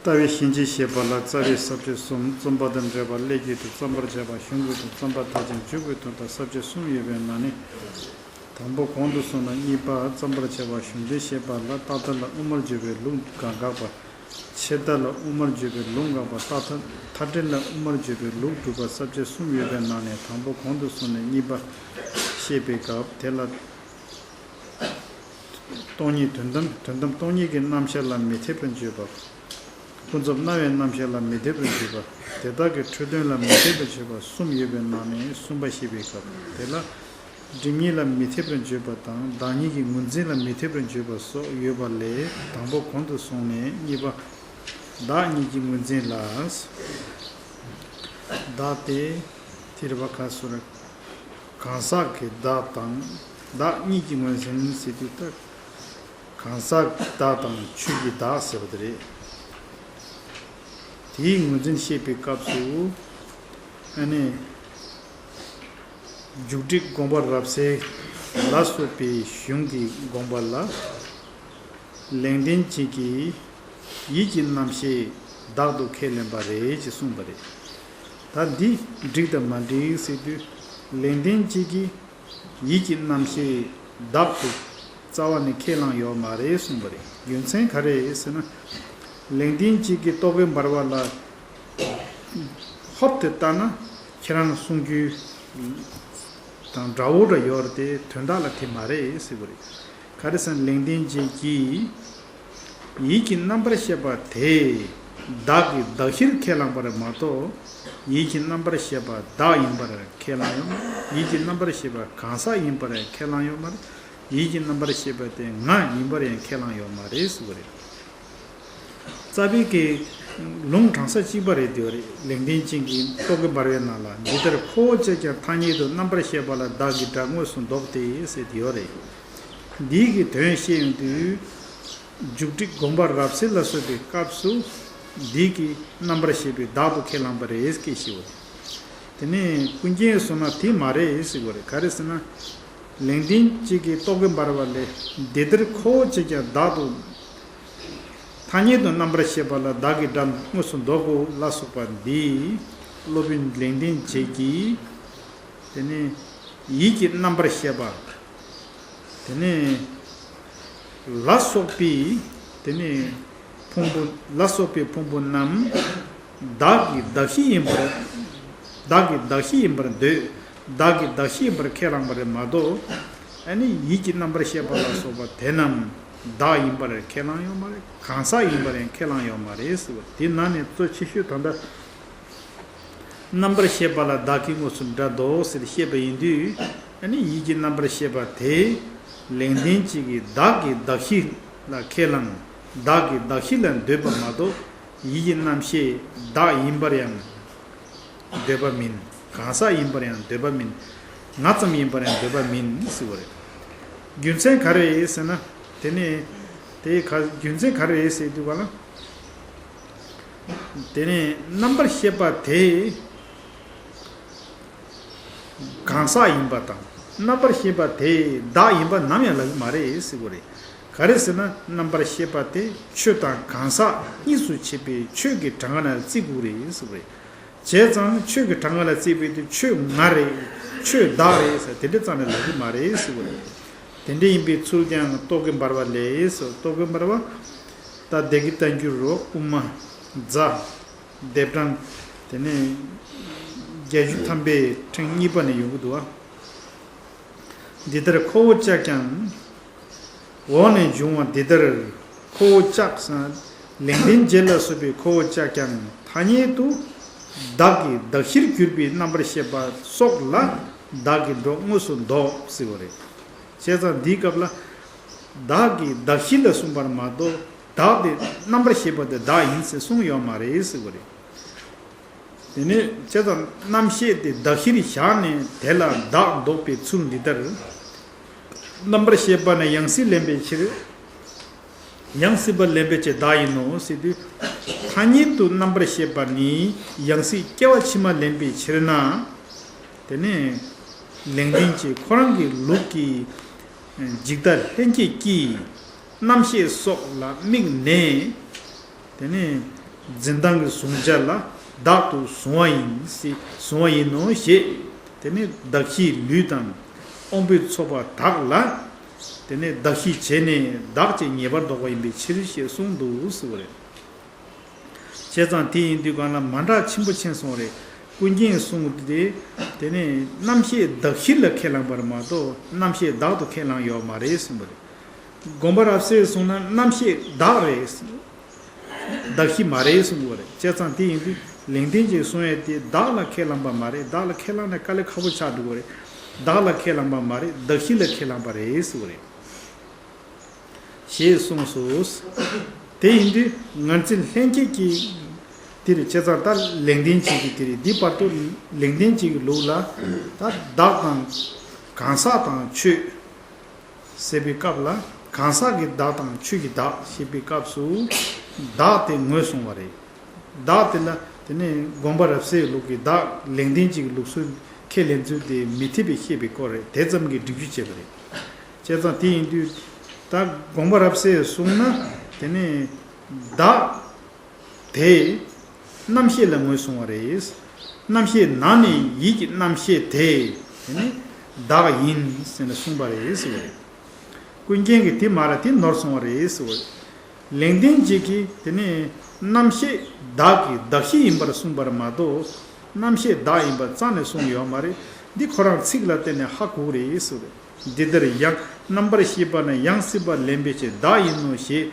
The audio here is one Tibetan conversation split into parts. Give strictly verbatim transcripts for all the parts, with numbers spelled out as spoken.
ལྟ་བའི་གཤིན་རྗེ་ཞེས་པ་ལ་རྩ་བའི་ས་བཅད་གསུམ། རྩོམ་པ་དང་འབྲེལ་བ། སླད་ཀྱི་དུ། རྩོམ་པར་བྱ་བ། གཞུང་གི་དུ། རྩོམ་པ་མཐར་ཕྱིན། མཇུག་གི་དུ་དང་ས་བཅད་གསུམ་ཡོད་པའི་ནང་ནས། དང་པོ་གོང་དུ་སོང་ན་གཉིས་པ་རྩོམ་པར་བྱ་བ་གཞུང་འགྲེལ་ཞེས་པ་ལ་རྟག་མཐའ་ལ་དབུ་མར་བརྗོད་པའི་ལུགས་འགལ་འགག་པ། ཕྱིར་ལྟ་ལ་དབུ་མར་བརྗོད་པའི་ལུགས་འགལ་བ། རྟག་མཐའ་མཐའ་འབྲས་ལ་དབུ་མར་བརྗོད་པའི་ལུགས་གྲུབ་པ། ས་བཅད་གསུམ་ཡོད་པའི་ནང་ནས་དང་པོ་གོང་དུ་སོང་ནས་གཉིས་པ་བཤད་པའི་སྐབས་དེ་ལ། སྟོང་ཉིད་དོན་དམ། དོན་དམ་སྟོང་ཉིད་ཀྱི་རྣམ་གཞག་ལ་མི་འཐད་པར་བརྗོད་པ། ཀུན་རྫོབ་སྣང་བའི་རྣམ་གཞག་ལ་མི་འཐད་པར་བརྗོད་པ། དེ་དག་གི་འཕྲོས་དོན་ལ་མི་འཐད་པར་བརྗོད་པ་གསུམ་ཡོད་པའི་ནང་ནས་གསུམ་པ་བཤད་པའི་སྐབས་དེ་ལ། སྒྲིབ་གཉིས་ལ་མི་འཐད་པར་བརྗོད་པ་དང་བདག་ཉིད་ཀྱི་ངོས་འཛིན་ལ་མི་འཐད་པར་བརྗོད་པ་སོགས་ཡོད་པ་ལས། དང་པོ་གོང་དུ་སོང་ནས་གཉིས་པ། བདག་ཉིད་ཀྱི་ངོས་འཛིན་ལ། བདག་སྟེ། ཐེར་བ་ཁ་སོ་ར། གང་ཟག་གི་བདག་དང་། བདག་ཉིད་ཀྱི་ངོས་འཛིན་ཟེར་དུས་ལྟར། གང་ཟག་གི་བདག་དང་ཆོས་ཀྱི་བདག་ཟེར་བ་དེ་རེད། དེའི་ངོས་འཛིན་བཤད་པའི་སྐབས་སུ། ཨ་ནི། འཇུག་སྒྲིབ་སྒོམ་པ་རབ་གསལ་ལ་སོགས་པའི་གཞུང་གི་དགོངས་པ་ལ། ལེགས་ལྡན་འབྱེད་ཀྱིས་ཡིད་ཀྱི་རྣམ་ཤེས་བདག་ཏུ་ཁས་ལེན་པ་རེད་ཅེས་གསུངས་པ་རེད། ད་འདི་འགྲིག་དང་མ་འགྲིག་ཟེར་དུས། ལེགས་ལྡན་འབྱེད་ཀྱིས་ཡིད་ཀྱི་རྣམ་ཤེས་བདག་ཏུ་རྩ་བ་ནས་ཁས་བླངས་ཡོད་མ་རེད་གསུངས་པ་རེད། རྒྱུ་མཚན་ག་རེ་ཟེར་ན། ལེགས་ལྡན་འབྱེད་ཀྱི་རྟོག་གེ་འབར་བ་ལ་ཧོབ་ཏེ་ལྟ་ན་ཁྱེད་རང་གསུང་རྒྱུ་དང་འདྲ་བོ་འདྲ་ཡོད་རེད་དེ། དོན་དག་ལ་དེ་མ་རེད་ཟེར་བ་རེད། ག་རེ་ཟེར་ན་ལེགས་ལྡན་འབྱེད་ཀྱིས་ཡིད་ཀྱི་རྣམ་པར་ཤེས་པ་དེ་བདག་གི་གདགས་གཞིར་ཁས་བླངས་པ་རེད་མ་གཏོགས། ཡིད་ཀྱི་རྣམ་པར་ཤེས་པ་བདག་ཡིན་པར་ཁས་བླངས་ཡོད་མ་རེད། ཡིད་ཀྱི་རྣམ་པར་ཤེས་པ་གང་ཟག་ཡིན་པར་ཡང་ཁས་བླངས་ཡོད་མ་རེད། ཡིད་ཀྱི་རྣམ་པར་ཤེས་པ་དེ་ང་ཡིན་པར་ཡང་ཁས་བླངས་ཡོད་མ་རེད་ཟེར་བ་རེད། རྩ་བའི་གི་ལུང་དྲང་ས་གཅིག་པ་རེད་དེ་རེད། ལེགས་ལྡན་འབྱེད་ཀྱི་རྟོག་གེ་འབར་བའི་ནང་ལ། འདི་ལྟར་ཁོ་བོ་ཅག་ཀྱང་ཐ་སྙད་དུ་རྣམ་པར་ཤེས་པ་ལ་བདག་གི་སྒྲ་དངོས་སུ་འདོགས་ཏེ་ཟེར་དེ་ཡོད་རེད། འདིའི་གི་དོན་བཤད་ཡོང་དུས། འཇུག་སྒྲིབ་སྒོམ་པ་རབ་གསལ་ལ་སོགས་པའི་སྐབས་སུ། འདིའི་གི་རྣམ་པར་ཤེས་པའི་བདག་ཏུ་ཁས་བླངས་པ་རེད་སྐད་ཞེའོ། དེ་ནས་ཀུན་མཁྱེན་སོང་ན་དེ་མ་རེད་ཟེར་བ་རེད། ག་རེ་ཟེར་ན། ལེགས་ལྡན་འབྱེད་ཀྱི་རྟོག་གེ་འབར་བ་ལས། འདི་ལྟར་ཁོ་བོ་ཅག་ཀྱང་བདག་ཏུ། ཐ་སྙད་དུ་རྣམ་པར་ཤེས་པ་ལ་བདག་གི་སྒྲ་དངོས་སུ་འདོགས་དགོས་ལ་སོགས་པ་འདི། སློབ་དཔོན་ལེགས་ལྡན་འབྱེད་ཀྱིས། དེ་ནས་ཡིད་ཀྱི་རྣམ་པར་ཤེས་པ། དེ་ནས་ལ་སོགས་པའི། དེ་ནས་ཕུང་པོ་ལ་སོགས་པའི་ཕུང་པོ་རྣམས་བདག་གི་གདགས་གཞི་ཡིན་པར། བདག་གི་གདགས་གཞི་ཡིན་པར་འདོད། བདག་གི་གདགས་གཞི་ཡིན་པར་ཁས་བླངས་པ་རེད་མ་གཏོགས། ཨ་ནི་ཡིད་ཀྱི་རྣམ་པར་ཤེས་པ་ལ་སོགས་པ་དེ་རྣམས་བདག་ཡིན་པར་ཁས་བླངས་ཡོད་མ་རེད། གང་ཟག་ཡིན་པར་ཡང་ཁས་བླངས་ཡོད་མ་རེད་ཟེར་བ་དེ་ནང་ནས་གཙོ་ཆེ་ཤོས་ད་ལྟ། རྣམ་པར་ཤེས་པ་ལ་བདག་གི་དངོས་སུ་སྒྲ་འདོགས་ཟེར་བཤད་པ་ཡིན་དུས། ཨ་ནི་ཡིད་ཀྱི་རྣམ་པར་ཤེས་པ་དེ་ལེགས་ལྡན་འབྱེད་ཀྱིས་བདག་གི་གདགས་གཞི་ལ་ཁས་བླངས། བདག་གི་གདགས་གཞི་ལ་འདོད་པ་མ་གཏོགས། ཡིད་ཀྱི་རྣམ་ཤེས་བདག་ཡིན་པར་ཡང་འདོད་པ་མིན། གང་ཟག་ཡིན་པར་ཡང་འདོད་པ་མིན། ང་ཙམ་ཡིན་པར་ཡང་འདོད་པ་མིན་ཟེར་བ་རེད། རྒྱུ་མཚན་ག་རེ་རེད་ཟེར་ན། དེ་ནས་དེ་ག་རྒྱུ་མཚན་ག་རེ་རེད་ཟེར་དུས་ག་ལ། དེ་ནས་རྣམ་པར་ཤེས་པ་དེ་གང་ཟག་ཡིན་པ་དང་། རྣམ་པར་ཤེས་པ་དེ་བདག་ཡིན་པ་ནམ་ཡང་ལབ་ཀྱི་མ་རེད་ཟེར་གྱི་རེད། ག་རེ་ཟེར་ན་རྣམ་པར་ཤེས་པ་དེ་ཆོས་དང་གང་ཟག་གཉིས་སུ་ཕྱེ་བའི་ཆོས་ཀྱི་གྲངས་ཀ་ནང་ལ་བརྩི་དགོས་རེད་ཟེར་གྱི་རེད། བྱས་ཙང་ཆོས་ཀྱི་གྲངས་ཀ་ལ་བརྩིས་པའི་དུས་ཆོས་ང་རེད། ཆོས་བདག་རེད་ཟེར་དེ་འདྲ་རྩ་ནས་ལབ་ཀྱི་མ་རེད་ཟེར་གྱི་རེད། དེ་འདྲ་ཡིན་པའི་ཚུལ་ཀྱང་རྟོག་གེ་འབར་བ་ལས་སོ། རྟོག་གེ་འབར་བ། ད་སྡེ་དགེ་བསྟན་འགྱུར་རོ་དབུ་མ་རྫ། ལྡེབ་གྲངས། དེ་ནས་བརྒྱད་ཅུ་ཐམ་པའི་ཕྲེང་གཉིས་པ་ནས་ཡོང་གི་འདུག་བ། འདི་ལྟར་ཁོ་བོ་ཅག་ཀྱང་། འོག་ནས་འབྱུང་བ་འདི་ལྟར་ཁོ་བོ་ཅག་ཟེར་ན། ལེགས་ལྡན་འབྱེད་ལ་སོགས་པའི་ཁོ་བོ་ཅག་ཀྱང་ཐ་སྙད་དུ་བདག་གི་གདགས་གཞིར་གྱུར་པའི་རྣམ་པར་ཤེས་པ་སོགས་ལ་བདག་གི་སྒྲ་དངོས་སུ་འདོགས་ཟེར་བ་རེད། བྱས་ཙང་འདིའི་སྐབས་ལ། བདག་གི་གདགས་གཞི་ལ་གསུངས་པར་མ་གཏོགས། བདག་དེ་རྣམ་པར་ཤེས་པ་དེ་བདག་ཡིན་ཟེར་གསུངས་ཡོད་མ་རེད་ཟེར་བ་རེད། དེ་ནས་བྱས་ཙང་རྣམ་ཤེས་དེ་གདགས་གཞིར་བཞག་ནས་དེ་ལ་བདག་འདོགས་པའི་ཚུལ་འདི་ལྟར། རྣམ་པར་ཤེས་པ་ནི་ཡང་སྲིད་ལེན་པའི་ཕྱིར། ཡང་སྲིད་པ་ལེན་པའི་ཕྱིར་བདག་ཡིན་ནོ་ཟེར་དུས། ཐ་སྙད་དུ་རྣམ་པར་ཤེས་པ་ནི་ཡང་སྲིད་སྐྱེ་བ་ཕྱི་མ་ལེན་པའི་ཕྱིར་ན། དེ་ནས་ལེགས་ལྡན་གྱིས་ཁོ་རང་གི་ལུགས་ཀྱི་འཇིག་ལྟ་ལྷན་སྐྱེས་ཀྱི་རྣམ་ཤེས་སོགས་ལ་དམིགས་ནས། དེ་ནས་ འཛིན་སྟངས་ཀྱི་གཟུང་བྱ་ལ་བདག་ཏུ་བཟུང་བ་ཡིན་སྲིད་བཟུང་བ་ཡིན་ནོ་ཞེས། དེ་ནི་གདགས་གཞིའི་ལུས་དང་དབང་པོའི་ཚོགས་པ་དག་ལ། དེ་ནི་གདགས་གཞི་བྱས་ནས་བདག་ཅེས་ངེས་པར་འདོགས་པ་ཡིན་པའི་ཕྱིར་ཞེས་གསུངས་འདུག་ཟེར་བ་རེད། བྱས་ཙང་དེ་ཡིན་དུས་གང་ལ་མ་འདྲ་ཆེན་པོ་ཕྱིན་སོང་རེད། ཀུན་མཁྱེན་གསུངས་ཏེ། དེ་ནི་རྣམ་ཤེས་གདགས་གཞི་ལ་ཁས་བླངས་པར་མ་གཏོགས་རྣམ་ཤེས་བདག་ཏུ་ཁས་བླངས་ཡོད་མ་རེད་གསུངས་པ་རེད། དགོངས་པ་རབ་གསལ་གསུངས་ན་རྣམ་ཤེས་བདག་རེད། གདགས་གཞི་མ་རེད་གསུངས་པ་རེད། བྱས་ཙང་དེ་ཡིན་དུས་ལེགས་ལྡན་གྱིས་གསུང་ཡས་དེ་བདག་ལ་ཁས་བླངས་པ་མ་རེད། བདག་ལ་ཁས་བླངས་ན་དཀའ་ལས་ཁག་པོ་ཆགས་འགྲོ་གི་རེད། བདག་ལ་ཁས་བླངས་པ་མ་རེད། གདགས་གཞི་ལ་ཁས་བླངས་པ་རེད་གསུངས་པ་རེད། ཞེས་གསུངས་སོ། དེ་ཡིན་དུས་ངར་འཛིན་ལྷན་སྐྱེས་ཀྱི་དེ་རེད། བྱས་ཙང་ད་ལེགས་ལྡན་འབྱེད་ཀྱི་དེ་རེད། འདི་བར་དུ་ལེགས་ལྡན་འབྱེད་ཀྱི་ལུགས་ལ་ད་བདག་དང་གང་ཟག་དང་ཆོས་ཟེར་བའི་སྐབས་ལ་གང་ཟག་གི་བདག་དང་ཆོས་ཀྱི་བདག་ཞེས་པའི་སྐབས་སུ་བདག་དེ་ངོས་བཟུང་བ་རེད། བདག་དེ་ལ་དེ་ནས་དགོངས་པ་རབ་གསལ་ལུགས་ཀྱི་བདག་ལེགས་ལྡན་འབྱེད་ཀྱི་ལུགས་སུ་ཁས་ལེན་ཚུལ་དེ་མི་འཐད་པའི་བཤད་པའི་སྐོར་རེད། དེ་ཙམ་གྱིས་སྒྲིག་གཞི་བྱས་པ་རེད། བྱས་ཙང་དེ་ཡིན་དུས་ད་དགོངས་པ་རབ་གསལ་གསུངས་ན་དེ་ནས་བདག་དེ་རྣམ་ཤེས་ལ་ངོས་བཟུང་བ་རེད། རྣམ་ཤེས་ནང་ནས་ཡིད་ཀྱི་རྣམ་ཤེས་དེ་དེ་ནི་བདག་ཡིན་ཟེར་ནས་གསུངས་པ་རེད་ཟེར་བ་རེད། ཀུན་མཁྱེན་གྱིས་དེ་མ་ར་དེ་ནོར་སོང་བ་རེད་ཟེར་བ་རེད། ལེགས་ལྡན་འབྱེད་ཀྱིས་དེ་ནི་རྣམ་ཤེས་བདག་གི་གདགས་གཞི་ཡིན་པར་གསུངས་པར་མ་གཏོགས་རྣམ་ཤེས་བདག་ཡིན་པར་རྩ་ནས་གསུངས་ཡོད་མ་རེད། འདི་ཁོ་རང་ཚིག་ལ་བརྟེན་ནས་ཧ་གོ་གི་རེད་ཟེར་བ་རེད། འདི་ལྟར་ཡང་རྣམ་པར་ཤེས་པ་ནི་ཡང་སྲིད་པ་ལེན་པའི་ཕྱིར་བདག་ཡིན་ནོ་ཞེས་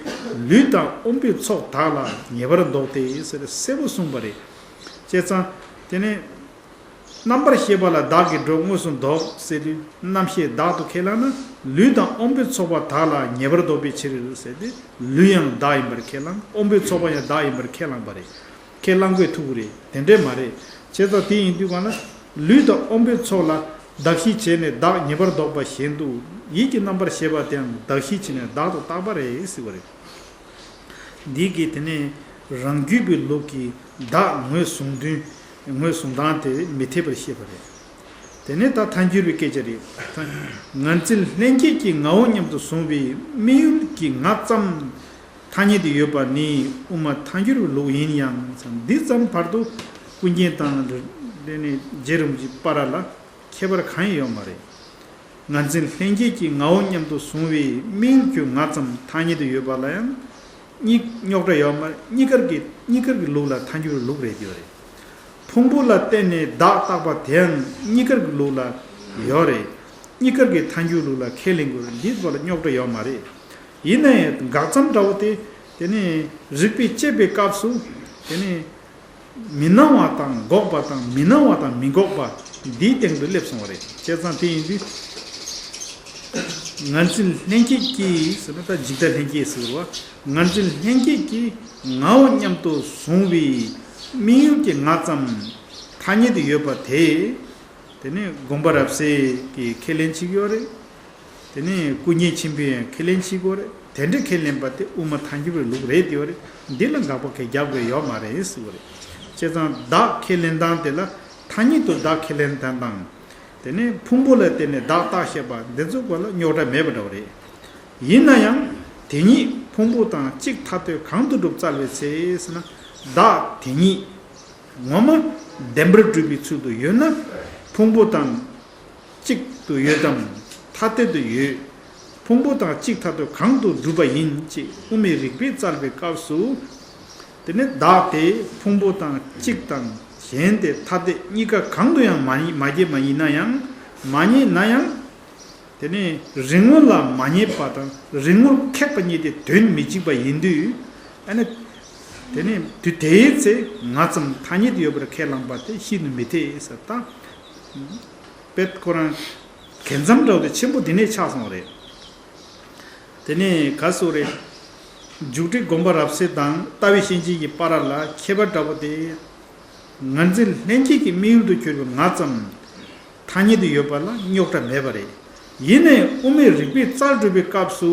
ལུས་དང་དབང་པོའི་ཚོགས་དག་ལ་ངེས་པར་འདོགས་ཏེ་ཟེར་གསལ་པོ་གསུངས་པ་རེད། བྱས་ཙང་དེ་ནི་རྣམ་པར་ཤེས་པ་ལ་བདག་གི་སྒྲོ་དངོས་སུ་འདོགས་ཟེར་དུས་རྣམ་ཤེས་བདག་ཏུ་ཁས་བླངས་ན་ལུས་དང་དབང་པོའི་ཚོགས་པ་དག་ལ་ངེས་པར་འདོགས་པའི་ཕྱིར་ཟེར་ཏེ་ལུས་ཡང་བདག་ཡིན་པར་ཁས་བླངས། དབང་པོའི་ཚོགས་པ་ཡང་བདག་ཡིན་པར་ཁས་བླངས་པ་རེད། ཁས་བླངས་དགོས་ཐུག་གི་རེད། དེ་འདྲས་མ་རེད། བྱས་ཙང་དེ་ཡིན་དུས་གང་ལ་ལུས་དང་དབང་པོའི་ཚོགས་ལ་གདགས་གཞི་བྱས་ནས་བདག་ངེས་པར་འདོགས་པ་བཞིན་དུ་ཡིད་ཀྱི་རྣམ་པར་ཤེས་པ་དེའང་གདགས་གཞི་བྱས་ནས་བདག་ཏུ་བཏགས་པ་རེད་ཟེར་བ་རེད། འདི་གིས་དེ་ནས་རང་རྒྱུད་པའི་ལུགས་ཀྱི་བདག་ངོས་བཟུང་དོན་ངོས་བཟུང་སྟངས་དེ་མི་འཐད་པར་བཤད་པ་རེད། དེ་ནས་ད་ཐལ་འགྱུར་བའི་སྐད་ཆ་རེད། ངར་འཛིན་ལྷན་སྐྱེས་ཀྱི་ངའོ་སྙམ་དུ་བཟུང་བའི་དམིགས་ཡུལ་གྱི་ང་ཙམ་ཐ་སྙད་དུ་ཡོད་པ་ནི་དབུ་མ་ཐལ་འགྱུར་བའི་ལུགས་ཡིན་ཡང་འདི་ཙམ་བར་དུ་ཀུན་མཁྱེན་དང་དེ་ནས་རྗེ་རིན་པོ་ཆེའི་བར་ལ་ཁྱད་པར་གང་ཡང་ཡོད་མ་རེད། ངར་འཛིན་ལྷན་སྐྱེས་ཀྱི་ངའོ་སྙམ་དུ་བཟུང་བའི་དམིགས་ཡུལ་གྱི་ང་ཙམ་ཐ་སྙད་དུ་ཡོད་པ་ལ་ཡང་གཉིས་རྙོག་དྲ་ཡོད་མ་རེད། གཉིས་ཀར་གྱི་གཉིས་ཀར་གྱི་ལུགས་ལ་ཐལ་འགྱུར་བའི་ལུགས་རེད་ཡོད་རེད། ཕུང་པོ་ལ་བརྟེན་ནས་བདག་བཏགས་པ་དེའང་གཉིས་ཀར་གྱི་ལུགས་ལ་ཡོད་རེད། གཉིས་ཀར་གྱི་ཐལ་འགྱུར་ལུགས་ལ་ཁས་ལེན་དགོས་རེད། འདིའི་བར་ལ་རྙོག་དྲ་ཡོད་མ་རེད། ཡིན་ན་ཡང་དགག་མཚམས་འདྲ་བོ་དེ་དེ་ནས་རིགས་པས་དཔྱད་པའི་སྐབས་སུ་དེ་ནས་མི་སྣང་བ་དང་འགོག་པ་དང་མི་སྣང་བ་དང་མི་འགོག་པ་འདིའི་སྟེང་དུ་སླེབས་སོང་བ་རེད། བྱས་ཙང་དེ་ཡིན་དུས་ངར་འཛིན་ལྷན་སྐྱེས་ཀྱིས་ཟེར་ན་ད་འཇིག་ལྟ་ལྷན་སྐྱེས་ཟེར་བ། ངར་འཛིན་ལྷན་སྐྱེས་ཀྱིས་ངའོ་སྙམ་དུ་བཟུང་བའི་དམིགས་ཡུལ་གྱི་ང་ཙམ་ཐ་སྙད་དུ་ཡོད་པ་དེ། དེ་ནས་དགོངས་པ་རབ་གསལ་གྱིས་ཁས་ལེན་བྱེད་ཀྱི་ཡོད་རེད། དེ་ནས་ཀུན་མཁྱེན་ཆེན་པོས་ཡང་ཁས་ལེན་བྱེད་ཀྱི་ཡོད་རེད། དེ་འདྲ་ཁས་ལེན་པ་དེ་དབུ་མ་ཐལ་འགྱུར་བའི་ལུགས་རེད་དེ་ཡོད་རེད། འདི་ལ་དགག་པ་གང་རྒྱག་དགོས་ཡོད་མ་རེད་ཟེར་བ་རེད། བྱས་ཙང་བདག་ཁས་ལེན་སྟངས་དེ་ལ་ཐ་སྙད་དུ་བདག་ཁས་ལེན་སྟངས་དང་། དེ་ནས་ཕུང་པོ་ལ་བརྟེན་ནས་བདག་བཏགས་ཤེས་པ་འདི་ཚོའི་སྐོར་ལ་རྙོག་དྲ་མེད་པ་འདྲ་བ་རེད། ཡིན་ན་ཡང་དེ་ཉིད་ཕུང་པོ་དང་གཅིག་ཐ་དད་གང་དུ་གྲུབ་བཙལ་བའི་ཚེ་ཟེར་ན་བདག་དེ་ཉིད་ངོ་མ་བདེན་པར་གྲུབ་པའི་ཚུལ་དུ་ཡོད་ན་ཕུང་པོ་དང་གཅིག་ཏུ་ཡོད་དམ་ཐ་དད་དུ་ཡོད། ཕུང་པོ་དང་གཅིག་ཐ་དད་གང་དུ་གྲུབ་པ་ཡིན་ཅེས་དབུ་མའི་རིགས་པས་བཙལ་བའི་སྐབས་སུ། དེ་ནི་བདག་དེ་ཕུང་པོ་དང་གཅིག་དང་གཞན་དེ་ཐ་དད་གཉིས་ཀ་གང་དུ་ཡང་མ་ཡིན་མ་སྐྱེས་མ་ཡིན་ན་ཡང་མ་རྙེད་ན་ཡང་། དེ་ནི་རིག་ངོ་ལ་མ་རྙེད་པ་དང་རིག་ངོར་ཁེགས་པ་གཉིས་དེ་དོན་མི་གཅིག་པ་ཡིན་དུས། ཨ་ནི། དེ་ནི་དུས་དེའི་ཚེ་ང་ཙམ་ཐ་སྙད་དུ་ཡོད་པར་ཁས་བླངས་པ་དེ་ཤིན་ཏུ་མི་འཐད་ཟེར་ད། དཔེ་ཁོ་རང་གན་མཚམས་འདྲ་བོ་དེ་ཆེན་པོ་དེ་ནས་ཆགས་སོང་བ་རེད། དེ་ནས་ག་སོ་རེད། འཇུག་འགྲེལ་དགོངས་པ་རབ་གསལ་དང་ལྟ་བའི་གཤིན་རྗེ་གི་བར་ལ་ཁྱད་པར་འདྲ་བོ་དེ། ངར་འཛིན་ལྷན་སྐྱེས་ཀྱི་དམིགས་ཡུལ་དུ་གྱུར་པའི་ང་ཙམ་ཐ་སྙད་དུ་ཡོད་པ་ལ་རྙོག་དྲ་མེད་པ་རེད། ཡིན་ནའི་དབུ་མའི་རིགས་པས་རྩལ་སྒྲུབ་པའི་སྐབས་སུ་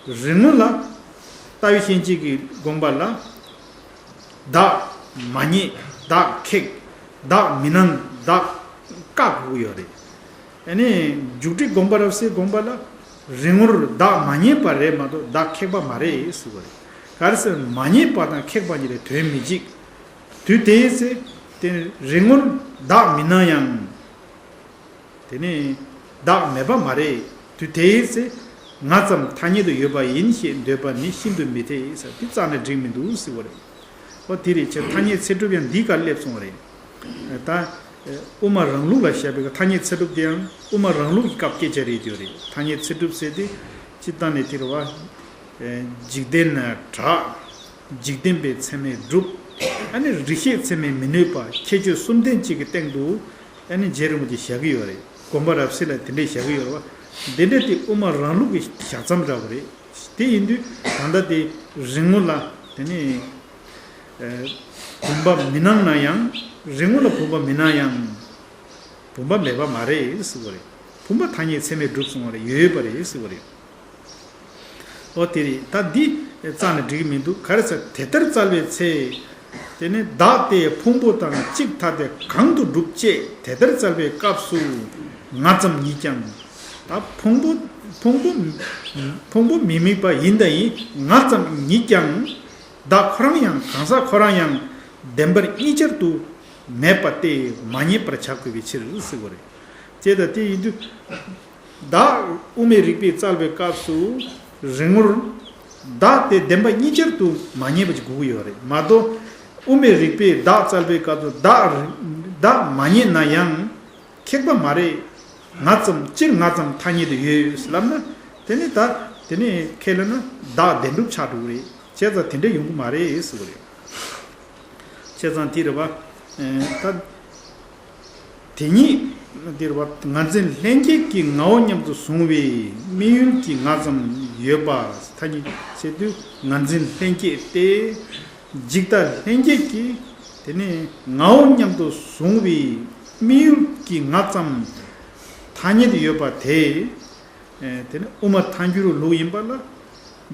རིག་ངོ་ལ་ལྟ་བའི་གཤིན་རྗེ་གི་དགོངས་པ་ལ། བདག་མ་རྙེད། བདག་ཁེགས། བདག་མི་སྣང་། བདག་བཀག་དགོས་ཡོད་རེད། ཨ་ནི་འཇུག་འགྲེལ་དགོངས་པ་རབ་གསལ་དགོངས་པ་ལ་རིག་ངོར་བདག་མ་རྙེད་པ་རེད་མ་གཏོགས་བདག་ཁེགས་པ་མ་རེད་ཟེར་བ་རེད། ག་རེ་ཟེར་མ་རྙེད་པ་དང་ཁེགས་པ་གཉིས་ལས་དོན་མི་འཇིག་དུས་དེའི་ཚེ་དེ་རིག་ངོར་བདག་མིན་ན་ཡང་། དེ་ནི་བདག་མེད་པ་མ་རེད། དུས་དེའི་ཚེ་ང་ཙམ་ཐ་སྙད་དུ་ཡོད་པ་ཡིན་ཞེས་འདོད་པ་ནི་ཤིན་ཏུ་མི་འཐད་ཟེར་དེ་རྩ་ནས་འགྲིག་མི་འདུག་ཟེར་བ་རེད། ཨོ་དེ་རེད་ཆེ་ཐ་སྙད་ཚེ་སྒྲུབ་ཡང་འདིའི་སྐབས་སླེབས་སོང་བ་རེད། ད་དབུ་མ་རང་ལུགས་ལ་བཞག་པའི་ཐ་སྙད་ཚེ་སྒྲུབ་དེ་ཡང་དབུ་མ་རང་ལུགས་ཀྱི་སྐབས་སྐད་ཆ་རེད་དེ་རེད། ཐ་སྙད་ཚེ་སྒྲུབ་ཟེར་དེ་སྤྱིར་བཏང་ནས་དེ་རེད་བ། འཇིག་རྟེན་ན་གྲགས། འཇིག་རྟེན་པའི་ཚད་མས་སྒྲུབ། ཨ་ནི་རིགས་ཤེས་ཚད་མས་མི་གནོད་པ་ཁྱད་ཆོས་གསུམ་ལྡན་གཅིག་གི་སྟེང་དུ་ཨ་ནི་རྗེ་རིན་པོ་ཆེ་བཞག་གི་ཡོད་རེད། དགོངས་པ་རབ་གསལ་ལ་དེ་འདྲས་བཞག་གི་ཡོད་རེད་བ། འདི་འདྲས་དེ་དབུ་མ་རང་ལུགས་ཀྱི་བཞག་མཚམས་འདྲ་བོ་རེད། དེ་ཡིན་དུས་ད་ལྟ་དེ་རིག་ངོ་ལ་དེ་ནི་བུམ་པ་མི་སྣང་ན་ཡང་། རིག་ངོ་ལ་བུམ་པ་མི་སྣང་ཡང་། བུམ་པ་མེད་པ་མ་རེད་ཟེར་བ་རེད། བུམ་པ་ཐ་སྙད་ཚད་མས་གྲུབ་སོང་བ་རེད། ཡོད་པ་རེད་ཟེར་བ་རེད། ཨོ་དེ་རེད། ད་འདི་རྩ་ནས་འགྲིག་གི་མི་འདུག་ག་རེ་ཟེར་དེ་ལྟར་བཙལ་བའི་ཚེ། དེ་ནི་བདག་དེ་ཕུང་པོ་དང་གཅིག་ཐ་དད་གང་དུ་གྲུབ་ཅེས་དེ་ལྟར་བཙལ་བའི་སྐབས་སུ་ང་ཙམ་ཉིད་ཀྱང་། ད་ཕུང་པོ་ཕུང་པོ་ཕུང་པོ་མི་དམིགས་པ་ཡིན་དང་ཡིན་ང་ཙམ་ཉིད་ཀྱང་། བདག་ཁོ་རང་ཡང་གང་ཟག་ཁོ་རང་ཡང་བདེན་པར་གཉིས་ཆར་དུ་མེད་པ་སྟེ་མ་རྙེད་པར་བྱ་དགོས་པའི་ཕྱིར་ཟེར་བ་རེད། ཅེས་དང་དེ་ཡིན་དུས། བདག་དབུ་མའི་རིགས་པས་བཙལ་བའི་སྐབས་སུ་རིག་ངོར་བདག་དེ་བདེན་པ་གཉིས་ཆར་དུ་མ་རྙེད་པ་ཅིག་དགོས་ཀྱི་ཡོད་རེད་མ་གཏོགས། དབུ་མའི་རིགས་པས་བདག་བཙལ་བའི་སྐབས་སུ་བདག་བདག་མ་རྙེད་ན་ཡང་། ཁེགས་པ་མ་རེད། ང་ཙམ་སྤྱིར་ང་ཙམ་ཐ་སྙད་དུ་ཡོད་ལབ་ན། དེ་ནི་ད་དེ་ནི་ཁས་ལེན་ན་བདག་བདེན་གྲུབ་ཆགས་འགྲོ་གི་རེད། བྱས་ཙང་དེ་འདྲ་ཡོང་གི་མ་རེད་ཟེར་བ་རེད། བྱས་ཙང་དེ་རེད་བ། ད་དེ་ཉིད་དེ་རེད་བ། ངར་འཛིན་ལྷན་སྐྱེས་ཀྱི་ངའོ་སྙམ་དུ་བཟུང་བའི་དམིགས་ཡུལ་གྱི་ང་ཙམ་ཡོད་པ་ཐ་སྙད་བྱེད་དུས་ངར་འཛིན་ལྷན་སྐྱེས་ཏེ། འཇིག་ལྟ་ལྷན་སྐྱེས་ཀྱི་དེ་ནི་ངའོ་སྙམ་དུ་བཟུང་བའི་དམིགས་ཡུལ་གྱི་ང་ཙམ་ཐ་སྙད་དུ་ཡོད་པ་དེ། དེ་ནི་དབུ་མ་ཐལ་འགྱུར་ལུགས་ཡིན་པ་ལ།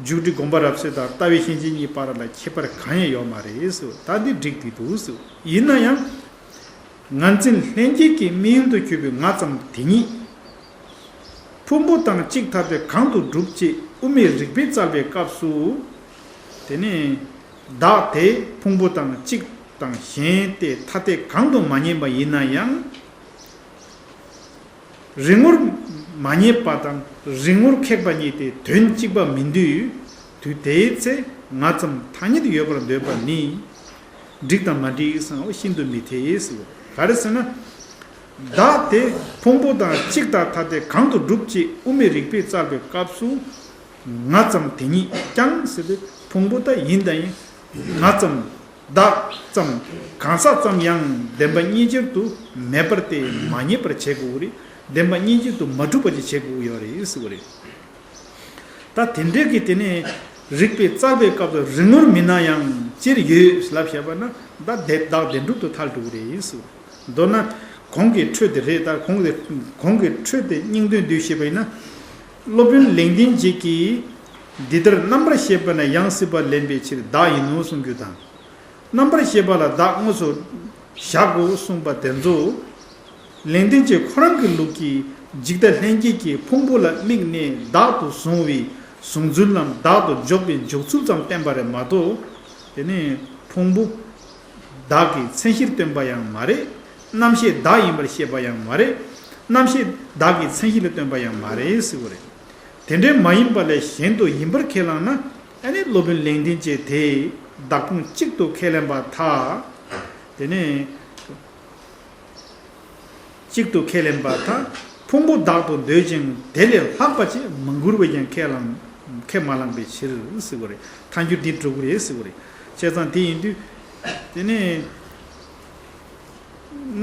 འཇུག་སྒྲིབ་སྒོམ་པ་རབ་གསལ་དང་ལྟ་བའི་ཤན་འབྱེད་གཉིས་བར་ལ་ཁྱད་པར་གང་ཡང་ཡོད་མ་རེད་ཟེར། ད་འདི་འགྲིག་འདི་འདུག་ཟེར། ཡིན་ན་ཡང་། ངར་འཛིན་ལྷན་སྐྱེས་ཀྱི་དམིགས་ཡུལ་དུ་གྱུར་པའི་ང་ཙམ་དེ་ཉིད། ཕུང་པོ་དང་གཅིག་ཐ་དད་གང་དུ་གྲུབ་ཅེས་དབུ་མའི་རིགས་པས་བཙལ་བའི་སྐབས་སུ། དེ་ནི། བདག་དེ་ཕུང་པོ་དང་གཅིག་དང་གཞན་ཏེ་ཐ་དད་གང་དུ་མ་རྙེད་པ་ཡིན་ན་ཡང་། རིག་ངོར་མ་རྙེད་པ་དང་རིག་ངོར་ཁེགས་པ་གཉིས་ཏེ་དོན་གཅིག་པ་མིན་དུས། དུས་དེའི་ཚེ་ང་ཙམ་ཐ་སྙད་དུ་ཡོད་པར་འདོད་པ་ནི། འགྲིག་དང་མ་འགྲིག་སང་ཤིན་ཏུ་མི་འཐད་ཟེར། ག་རེ་ཟེར་ན། བདག་དེ་ཕུང་པོ་དང་གཅིག་ཐ་དད་གང་དུ་གྲུབ་ཅེས་དབུ་མའི་རིགས་པས་བཙལ་བའི་སྐབས་སུ། ང་ཙམ་དེ་ཉིད་ཀྱང་ཟེར་ཏེ་ཕུང་པོ་ད་ཡིན་དང་ཡིན། ང་ཙམ་བདག་ཙམ་གང་ཟག་ཙམ་ཡང་བདེན་པ་གཉིས་ཆར་དུ་མེད་པར་ཏེ་མ་རྙེད་པར་བྱེད་དགོས་རེད། བདེན་པ་གཉིས་ཆར་དུ་མ་གྲུབ་པ་ཅིག་བྱེད་དགོས་ཡོད་རེད་ཟེར་བ་རེད། ད་དེ་འདྲའི་གི་དེ་ནས་རིགས་པས་བཙལ་བའི་སྐབས་སུ་རིག་ངོར་མིན་ན་ཡང་སྤྱིར་ཡོད་ལབ་བྱས་པ་ན་ད་བདེ་བདག་བདེན་གྲུབ་ཏུ་ཐལ་འགྲོ་གི་རེད་ཟེར། མདོར་ན་གོང་གི་འཕྲོས་དེ་རེད། ད་གོང་གི་གོང་གི་འཕྲོས་དེ་སྙིང་དོན་བསྡུས་བཤད་པ་ཡིན་ན། སློབ་དཔོན་ལེགས་ལྡན་འབྱེད་ཀྱིས་འདི་ལྟར་རྣམ་པར་ཤེས་པ་ན་ཡང་སྲིད་པ་ལེན་པའི་ཕྱིར་བདག་ཡིན་ནོ་གསུང་རྒྱུ་དང་། རྣམ་པར་ཤེས་པ་ལ་བདག་དངོས་སུ་བཞག་དགོས་གསུངས་པ་དེ་ཚོ། ལེགས་ལྡན་འབྱེད་ཁོ་རང་གི་ལུགས་ཀྱིས་འཇིག་ལྟ་ལྷན་སྐྱེས་ཀྱི་ཕུང་པོ་ལ་དམིགས་ནས་བདག་ཏུ་བཟུང་བའི་གཟུང་ཚུལ་ལམ་བདག་ཏུ་འཇོག་པའི་འཇོག་ཚུལ་ཙམ་བསྟན་པ་རེད་མ་གཏོགས། དེ་ནས་ཕུང་པོ་བདག་གི་མཚན་གཞིར་སྟོན་པ་ཡང་མ་རེད། རྣམ་ཤེས་བདག་ཡིན་པར་བཤད་པ་ཡང་མ་རེད། རྣམ་ཤེས་བདག་གི་མཚན་གཞི་ལ་སྟོན་པ་ཡང་མ་རེད་ཟེར་བ་རེད། དེ་འདྲའི་མ་ཡིན་པ་ལས་གཞན་དུ་ཡིན་པར་ཁས་བླངས་ན། ཨ་ནི་སློབ་དཔོན་ལེགས་ལྡན་འབྱེད་དེ་བདག་ཕུང་གཅིག་ཏུ་ཁས་ལེན་པར་ཐལ། དེ་ནས་གཅིག་ཏུ་ཁས་ལེན་པར་ཐལ། ཕུང་པོ་བདག་ཏུ་འདོད་ཅིང་དེ་ལས་ལྷག་པ་ཅིག་མ་གུར་བས་ཀྱང་ཁས་བླངས་ཁས་མ་བླངས་པའི་ཕྱིར་ཟེར་བ་རེད། ཐལ་འགྱུར་འདི་འགྲོ་གི་རེད་ཟེར་བ་རེད། བྱས་ཙང་དེ་ཡིན་དུས། དེ་ནས།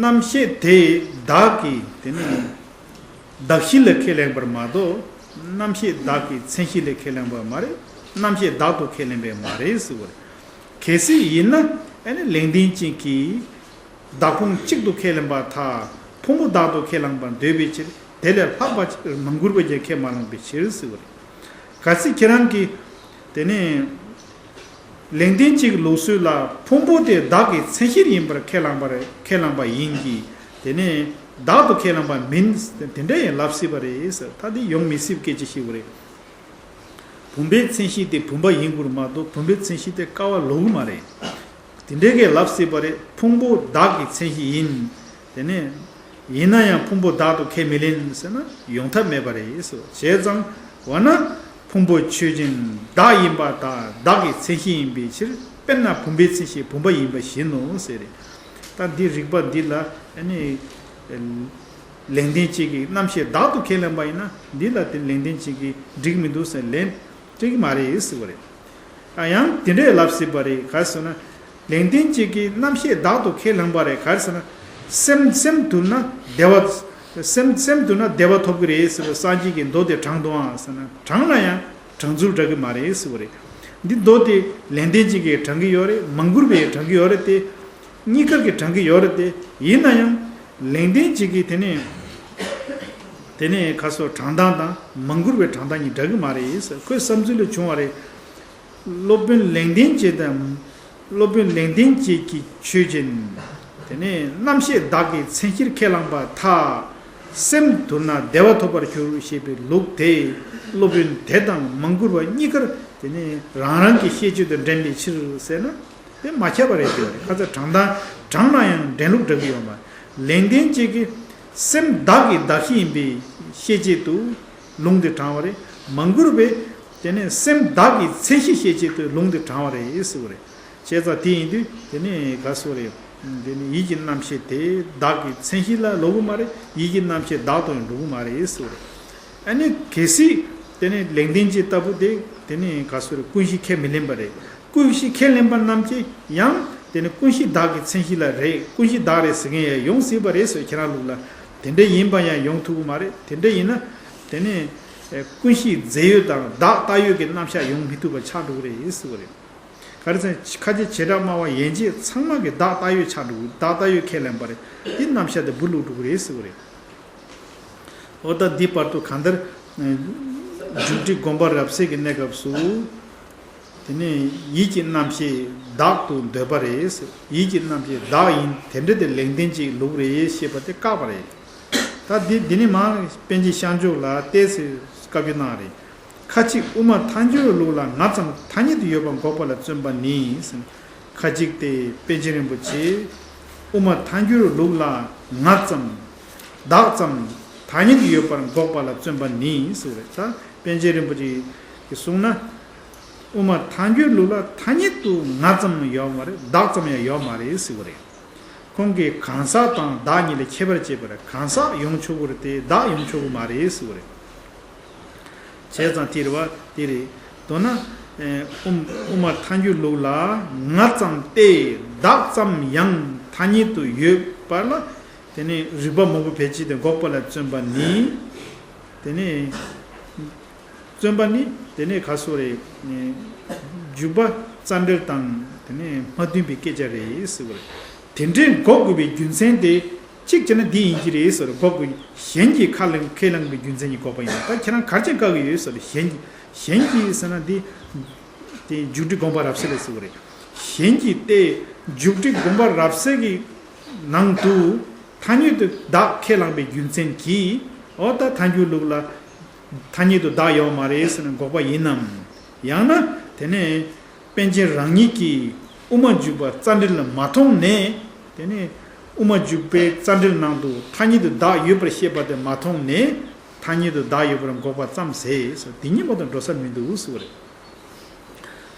རྣམ་ཤེས་དེ་བདག་གི་དེ་ནི་གདགས་གཞི་ལ་ཁས་ལེན་པར་མ་གཏོགས། རྣམ་ཤེས་བདག་གི་མཚན་གཞི་ལ་ཁས་ལེན་པ་མ་རེད། རྣམ་ཤེས་བདག་ཏུ་ཁས་ལེན་པའི་མ་རེད་ཟེར་བ་རེད། གལ་སྲིད་ཡིན་ན་ཨ་ནི་ལེགས་ལྡན་འབྱེད་ཀྱིས་བདག་ཕུང་གཅིག་ཏུ་ཁས་ལེན་པར་ཐལ། ཕུང་པོ་བདག་ཏུ་ཁས་བླངས་པར་འདོད་པའི་ཕྱིར་དེ་ལས་ལྷག་པ་ཅིག་མ་གུར་བས་ཀྱང་ཁས་མ་བླངས་པའི་ཕྱིར་ཟེར་བ་རེད། གལ་སྲིད་ཁྱེད་རང་གིས་དེ་ནི། ལེགས་ལྡན་འབྱེད་ཀྱི་ལུགས་སྲོལ་ལ་ཕུང་པོ་དེ་བདག་གི་མཚན་གཞིར་ཡིན་པར་ཁས་བླངས་པར་ཁས་བླངས་པ་ཡིན་གྱི། དེ་ནས་བདག་ཏུ་ཁས་བླངས་པ་མིན། དེ་འདྲ་ཡང་ལབ་སྲིད་པ་རེད་ཟེར། ད་འདི་ཡོང་མི་སྲིད་པའི་སྐད་ཆ་ཞིག་རེད། བུམ་པའི་མཚན་གཞི་དེ་བུམ་པ་ཡིན་དགོས་རེད་མ་གཏོགས་བུམ་པའི་མཚན་གཞི་དེ་ཀ་བ་ལོག་གི་མ་རེད། དེ་འདྲའི་གི་ལབ་སྲིད་པ་རེད། ཕུང་པོ་བདག་གི་མཚན་གཞི་ཡིན། དེ་ནས་ཡིན་ན་ཡང་ཕུང་པོ་བདག་ཏུ་ཁས་མི་ལེན་ཟེར་ན་ཡོང་ཐབས་མེད་པ་རེད་ཟེར་བ། བྱས་ཙང་འོ་ན་ཕུང་པོ་ཆོས་ཅན་བདག་ཡིན་པ་དང་བདག་གི་མཚན་གཞི་ཡིན་པའི་ཕྱིར། དཔེར་ན་བུམ་པའི་མཚན་གཞི་བུམ་པ་ཡིན་པ་བཞིན་ནོ་ཟེར་རེད། ད་འདི་རིགས་པ་འདི་ལ་ཨ་ནི་ལེགས་ལྡན་འབྱེད་ཀྱི་རྣམ་ཤེས་བདག་ཏུ་ཁས་ལེན་པ་ཡིན་ན་འདི་ལ་དེ་ལེགས་ལྡན་འབྱེད་ཀྱི་འགྲིག་མི་འདུག་ཟེར་ལན་སྤྲད་ཀྱི་མ་རེད་ཟེར་བ་རེད། ཨ་ཡང་དེ་འདྲས་ལབ་སྲིད་པ་རེད། ག་རེ་ཟེར་ན། ལེགས་ལྡན་འབྱེད་ཀྱི་རྣམ་ཤེས་བདག་ཏུ་ཁས་ལེན་པ་རེད། ག་རེ་ཟེར་ན། སེམས་སེམས་དུལ་ན་བདེ་བ། སེམས་སེམས་དུལ་ན་བདེ་བ་ཐོབ་ཀྱི་རེད་ཟེར་བའི་སངས་རྒྱས་ཀྱི་མདོ་དེ་དྲངས་འདུག་ཨང་ཟེར་ན་དྲངས་ན་ཡང་དྲང་ཚུལ་འདྲ་གི་མ་རེད་ཟེར་བ་རེད། འདི་མདོ་དེ་ལེགས་ལྡན་འབྱེད་ཀྱིས་དྲངས་ཀྱི་ཡོད་རེད། མང་བཀུར་བས་དྲངས་ཀྱི་ཡོད་རེད་དེ། གཉིས་ཀར་གྱིས་དྲངས་ཀྱི་ཡོད་རེད་དེ། ཡིན་ན་ཡང་ལེགས་ལྡན་འབྱེད་ཀྱི་དེ་ནས་དེ་ནས་ཁ་སོ་དྲངས་སྟངས་དང་མང་བཀུར་བའི་དྲངས་སྟངས་གཉིས་འདྲ་གི་མ་རེད་ཟེར་ཁོའི་བསམ་ཚུལ་ལ་བྱུང་བ་རེད། སློབ་དཔོན་ལེགས་ལྡན་འབྱེད་དང་། སློབ་དཔོན་ལེགས་ལྡན་འབྱེད་ཀྱིས་ཆོས་ཅན། དེ་ནས་རྣམ་ཤེས་བདག་གི་མཚན་གཞིར་ཁས་བླངས་པ་ཐག་སེམས་དུལ་ན་བདེ་བ་ཐོབ་པར་འགྱུར་ཞེས་པའི་ལུགས་དེ་སློབ་དཔོན་དེ་དང་མང་བཀུར་བ་གཉིས་ཀར་དེ་ནས་རང་རང་གི་ཤེས་བྱེད་དུ་འདྲེན་པའི་ཕྱིར་ཟེར་ན། དེ་མ་ཁྱབ་པ་རེད་ཟེར་བ་རེད། ཁ་ཚ་དྲང་དང་དྲང་ན་ཡང་འདྲེན་ལུགས་འདྲ་གི་ཡོད་མ་རེད། ལེགས་ལྡན་འབྱེད་ཀྱི་སེམས་བདག་གི་གདགས་གཞི་ཡིན་པའི་ཤེས་བྱེད་དུ་ལུང་དེ་དྲངས་པ་རེད། མང་བཀུར་བས་དེ་ནས་སེམས་བདག་གི་མཚན་གཞི་ཤེས་བྱེད་དུ་ལུང་དེ་དྲངས་པ་རེད་ཟེར་བ་རེད། བྱས་ཙང་དེ་ཡིན་དུས་དེ་ནས་ག་སོ་རེད། དེ་ནས་ཡིད་ཀྱི་རྣམ་ཤེས་དེ་བདག་གི་མཚན་གཞི་ལ་ལོག་གི་མ་རེད། ཡིད་ཀྱི་རྣམ་ཤེས་བདག་ཏུ་ཡང་འགྲོ་གི་མ་རེད་ཟེར་བ་རེད། ཨ་ནི་གལ་སྲིད་དེ་ནས་ལེགས་ལྡན་འབྱེད་ལྟ་བུ་དེ་དེ་ནས་ག་སོ་རེད། ཀུན་གཞི་ཁས་མི་ལེན་པ་རེད། ཀུན་གཞི་ཁས་ལེན་པ་རྣམས་ཀྱིས་ཡང་དེ་ནི་ཀུན་གཞི་བདག་གི་མཚན་གཞི་ལ་རེད། ཀུན་གཞི་བདག་རེད་ཟེར་མཁན་ཡང་ཡོང་སྲིད་པ་རེད་ཟེར། ཁྱེད་རང་ལུགས་ལ་དེ་འདྲ་ཡིན་པ་ཡང་ཡོང་ཐུབ་ཀྱི་མ་རེད། དེ་འདྲ་ཡིན་ན་དེ་ནི་ཀུན་གཞི་རྫས་ཡོད་དང་བདག་བཏགས་ཡོད་ཀྱི་རྣམ་གཞག་ཡོང་མི་ཐུབ་པ་ཆགས་འགྲོ་གི་རེད་ཟེར་བ་རེད། ག་རེ་ཟེར་ན་ཁ་ཆེ་བྱེ་བྲག་སྨྲ་བ་ཡན་ཆད་ཚང་མ་གི་བདག་བཏགས་ཡོད་ཆགས་འགྲོ་གི། བདག་བཏགས་ཡོད་ཁས་ལེན་པ་རེད། དེ་རྣམ་གཞག་དེ་སྦུག་ལུག་འགྲོ་གི་རེད་ཟེར་བ་རེད། འོ་ད་འདི་བར་དུ་གང་ལྟར་མཇུག་སྒྲིལ་སྒོམ་པ་རབ་གསལ་གྱི་གནས་སྐབས་སུ། དེ་ནས་ཡིད་ཀྱི་རྣམ་ཤེས་བདག་ཏུ་འདོད་པ་རེད། ཡིད་ཀྱི་རྣམ་ཤེས་བདག་ཡིན་དེ་འདྲ་དེ་ལེགས་ལྡན་འབྱེད་ལུགས་རེད་ཞེས་པ་དེ་བཀག་པ་རེད། ད་འདི་འདི་ནི་མ་པཎ་ཆེན་ཤངས་ཆོས་ལ་ཏོག་ཙམ་བཀའ་བཀྱོན་གནང་རེད། ཁ་ཅིག་དབུ་མ་ཐལ་འགྱུར་ལུགས་ལ་ང་ཙམ་ཐ་སྙད་དུ་ཡོད་པར་འགོག་པ་ལ་བརྩོན་པ་ནི། ཁ་ཅིག་སྟེ་པཎ་ཆེན་རིན་པོ་ཆེ་དབུ་མ་ཐལ་འགྱུར་ལུགས་ལ་ང་ཙམ་བདག་ཙམ་ཐ་སྙད་དུ་ཡོད་པར་འགོག་པ་ལ་བརྩོན་པ་ནི་ཟེར་བ་རེད། ད་པཎ་ཆེན་རིན་པོ་ཆེ་གིས་གསུངས་ན། དབུ་མ་ཐལ་འགྱུར་ལུགས་ལ་ཐ་སྙད་དུ་ང་ཙམ་ཡོད་མ་རེད། བདག་ཙམ་ཡང་ཡོད་མ་རེད་ཟེར་བ་རེད། ཁོང་གིས་གང་ཟག་དང་བདག་གཉིས་ལ་ཁྱད་པར་བྱས་པར་གང་ཟག་ཡོང་ཆོག་གི་རེད་དེ་བདག་ཡོང་ཆོག་གི་མ་རེད་ཟེར་བ་རེད། བྱས་ཙང་དེ་རེད་བ་དེ་རེད། མདོར་ན། ཨེ། དབུ་དབུ་མ་ཐལ་འགྱུར་ལུགས་ལ་ང་ཙམ་སྟེ་བདག་ཙམ་ཡང་ཐ་སྙད་དུ་ཡོད་པ་ལ། དེ་ནས་རིགས་པ་མང་པོ་བེད་སྤྱད་དེ་འགོག་པ་ལ་བརྩོན་པ་ནི། དེ་ནས། བརྩོན་པ་ནི་དེ་ནས་ག་སོ་རེད། འཇུག་པ་རྩ་འགྲེལ་དང་དེ་ནས་མ་མཐུན་པའི་སྐད་ཆ་རེད་ཟེར་བ་རེད། དེ་འདྲའི་འགོག་དགོས་པའི་རྒྱུ་མཚན་དེ། གཅིག་བྱས་ན་འདི་ཡིན་གྱི་རེད་ཟེར་འགོག་དགོས། གཞན་གྱིས་ཁས་ལེན་ཁས་ལེན་པའི་རྒྱུ་མཚན་གྱིས་འགོག་པ་ཡིན་ན་ད་ཁྱེད་རང་ག་རེ་བྱས་བཀག་གི་ཡོད་ཟེར་གཞན་གྱིས་གཞན་གྱིས་ཟེར་ན་འདི། དེ་མཇུག་སྒྲིལ་སྒོམ་པ་རབ་གསལ་ལ་ཟེར་བ་རེད། གཞན་གྱིས་ཏེ་མཇུག་སྒྲིལ་སྒོམ་པ་རབ་གསལ་གྱི་ནང་དུ་ཐ་སྙད་དུ་བདག་ཁས་བླངས་པའི་རྒྱུ་མཚན་གྱིས་འོ་ད་ཐལ་འགྱུར་ལུགས་ལ་ཐ་སྙད་དུ་བདག་ཡོད་མ་རེད་ཟེར་ནས་འགོག་པ་ཡིན་ནམ། ཡང་ན་དེ་ནས་པཎ་ཆེན་རང་ཉིད་ཀྱིས་དབུ་མ་འཇུག་པ་རྩ་འགྲེལ་ལ་མ་མཐོང་ནས། དེ་ནས་དབུ་མ་འཇུག་པའི་རྩ་འགྲེལ་ནང་དུ་ཐ་སྙད་དུ་བདག་ཡོད་པར་བཤད་པ་དེ་མ་མཐོང་ནས་ཐ་སྙད་དུ་བདག་ཡོད་པར་འགོག་པ་ཙམ་ཟད་སོ་དེ་གཉིས་མ་གཏོགས་འགྲོ་ས་མི་འདུག་ཟེར་བ་རེད།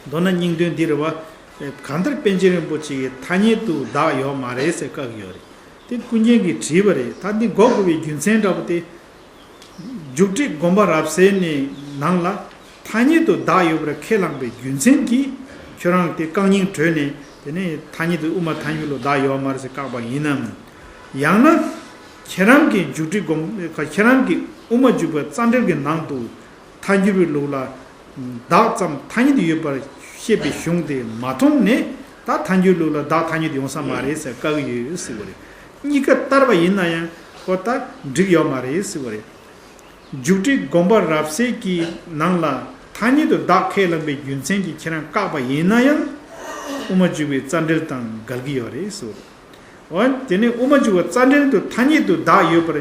མདོར་ན་སྙིང་དོན་འདི་རེད་བ། གང་ལྟར་པཎ་ཆེན་རིན་པོ་ཆེ་གིས་ཐ་སྙད་དུ་བདག་ཡོད་མ་རེད་ཟེར་བཀག་གི་ཡོད་རེད། དེ་ཀུན་མཁྱེན་གྱིས་བྲིས་པ་རེད། ད་འདི་འགོག་དགོས་པའི་རྒྱུ་མཚན་འདྲ་པོ་དེ། མཇུག་སྒྲིལ་སྒོམ་པ་རབ་གསལ་ནས་ནང་ལ་ཐ་སྙད་དུ་བདག་ཡོད་པར་ཁས་བླངས་པའི་རྒྱུ་མཚན་གྱིས་ཁྱོད་རང་དེ་རྐང་སྙིང་བྲོས་ནས་དེ་ནས་ཐ་སྙད་དུ་དབུ་མ་ཐལ་འགྱུར་ལུགས་བདག་ཡོད་མ་རེད་ཟེར་བཀག་པ་ཡིན་ནམ། ཡང་ན། ཁྱེད་རང་གིས་མཇུག་སྒྲིལ་སྒོམ་ཁྱེད་རང་གིས་དབུ་མ་འཇུག་པའི་རྩ་འགྲེལ་གྱི་ནང་དུ། ཐལ་འགྱུར་བའི་ལུགས་ལ། བདག་ཙམ་ཐ་སྙད་དུ་ཡོད་པར་བཤད་པའི་གཞུང་དེ་མ་མཐོང་ནས་ད་ཐལ་འགྱུར་ལུགས་ལ་བདག་ཐ་སྙད་དུ་ཡོང་ས་མ་རེད་ཟེར་བཀག་གི་ཡོད་ཟེར་བ་རེད། གཉིས་ཀ་ལྟར་བ་ཡིན་ན་ཡང་ཁོ་ད་འགྲིག་ཡོད་མ་རེད་ཟེར་བ་རེད། མཇུག་སྒྲིལ་སྒོམ་པ་རབ་གསལ་གྱི་ནང་ལ་ཐ་སྙད་དུ་བདག་ཁས་བླངས་པའི་རྒྱུ་མཚན་གྱིས་ཁྱེད་རང་བཀག་པ་ཡིན་ན་ཡང་དབུ་མ་འཇུག་པའི་རྩ་འགྲེལ་དང་འགལ་གྱི་ཡོད་རེད་ཟེར་བ་རེད། འོ་དེ་ནས་དབུ་མ་འཇུག་པ་རྩ་འགྲེལ་དུ་ཐ་སྙད་དུ་བདག་ཡོད་པར་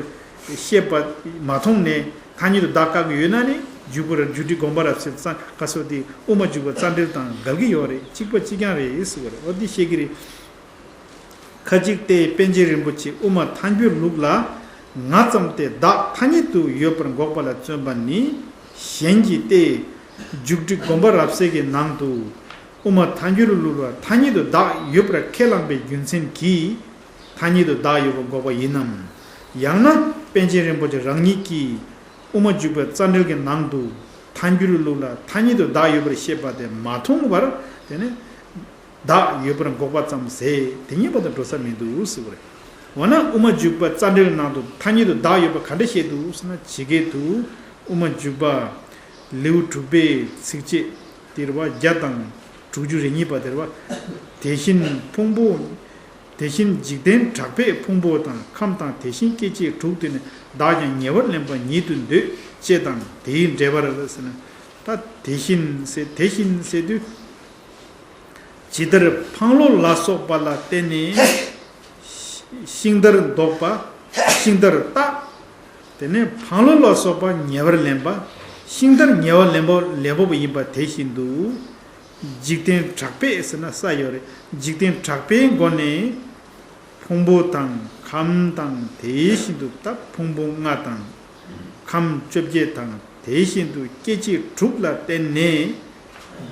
བཤད་པ་མ་མཐོང་ནས་ཐ་སྙད་དུ་བདག་བཀག་གི་ཡོད་ན་ནི་ འཇུག་པ་ར་འཇུག་སྒྲིབ་སྒོམ་པ་རབ་གསལ་རྩ་ག་སོགས་དེ་དབུ་མ་འཇུག་པ་རྩ་འགྲེལ་དང་འགལ་གྱི་ཡོད་རེད། གཅིག་པ་གཅིག་རྐྱང་རེད་ཟེར་བ་རེད། འོ་འདི་བཤད་ཀྱི་རེད། ཁ་ཅིག་སྟེ་པཎ་ཆེན་རིན་པོ་ཆེ་དབུ་མ་ཐལ་འགྱུར་ལུགས་ལ་ང་ཙམ་སྟེ་བདག་ཐ་སྙད་དུ་ཡོད་པར་འགོག་པ་ལ་བརྩོན་པ་ནི། གཞན་གྱིས་ཏེ། འཇུག་སྒྲིབ་སྒོམ་པ་རབ་གསལ་གྱི་ནང་དུ། དབུ་མ་ཐལ་འགྱུར་ལུགས་ལ་ཐ་སྙད་དུ་བདག་ཡོད་པར་ཁས་བླངས་པའི་རྒྱུ་མཚན་གྱིས། ཐ་སྙད་དུ་བདག་ཡོད་པར་འགོག་པ་ཡིན་ནམ། ཡང་ན་པཎ་ཆེན་རིན་པོ་ཆེ་རང་ཉིད་ཀྱིས་དབུ་མ་འཇུག་པའི་རྩ་འགྲེལ་གྱི་ནང་དུ་ཐལ་འགྱུར་ལུགས་ལ་ཐ་སྙད་དུ་བདག་ཡོད་པར་བཤད་པ་དེ་མ་མཐོང་བར་དེ་ནི་བདག་ཡོད་པར་འགོག་པ་ཙམ་ཟད་དེ་ཉིད་པ་དང་འགྲོ་ས་མི་འདུག་ཟེར་བ་རེད། འོ་ན་དབུ་མ་འཇུག་པའི་རྩ་འགྲེལ་ནང་དུ་ཐ་སྙད་དུ་བདག་ཡོད་པ་ག་འདྲ་བཤད་འདུག་ཟེར་ན། ཇི་སྐད་དུ་དབུ་མ་འཇུག་པ་ལེའུ་དྲུག་པའི་ཚིགས་བཅད་དེ་རེད་བ། བརྒྱ་དང་དྲུག་ཅུ་རེ་གཉིས་པ་དེ་རེད་བ། དེ་བཞིན་ཕུང་པོ། དེ་བཞིན་འཇིག་རྟེན་གྲགས་པས་ཕུང་པོ་དང་ཁམས་དང་དེ་བཞིན་སྐྱེ་མཆེད་དྲུག་དེ་ནི་བདག་ཀྱང་ཉེ་བར་ལེན་པ་ཉིད་དུ་འདོད་ཅེས་དང་དེའི་འགྲེལ་པར་ཟེར་ན། ད་དེ་བཞིན་ཟེར་དེ་བཞིན་ཟེར་དུས། ཇི་ལྟར་འཕང་ལོ་ལ་སོགས་པ་ལ་བརྟེན་ནས་ཤིང་རྟར་འདོགས་པ། ཤིང་རྟར་བཏགས། དེ་ནས་འཕང་ལོ་ལ་སོགས་པ་ཉེ་བར་ལེན་པ། ཤིང་རྟར་ཉེ་བར་ལེན་པ་ལེན་པ་ཡིན་པ་དེ་བཞིན་དུ། འཇིག་རྟེན་གྲགས་པས་ཟེར་ན་ས་ཡོད་རེད། འཇིག་རྟེན་གྲགས་པའི་སྒོ་ནས་ཕུང་པོ་དང་ཁམས་དང་དེ་བཞིན་དུ་ད་ཕུང་པོ་ལྔ་དང་ཁམས་བཅོ་བརྒྱད་དང་དེ་བཞིན་དུ་སྐྱེ་མཆེད་དྲུག་ལ་བརྟེན་ནས་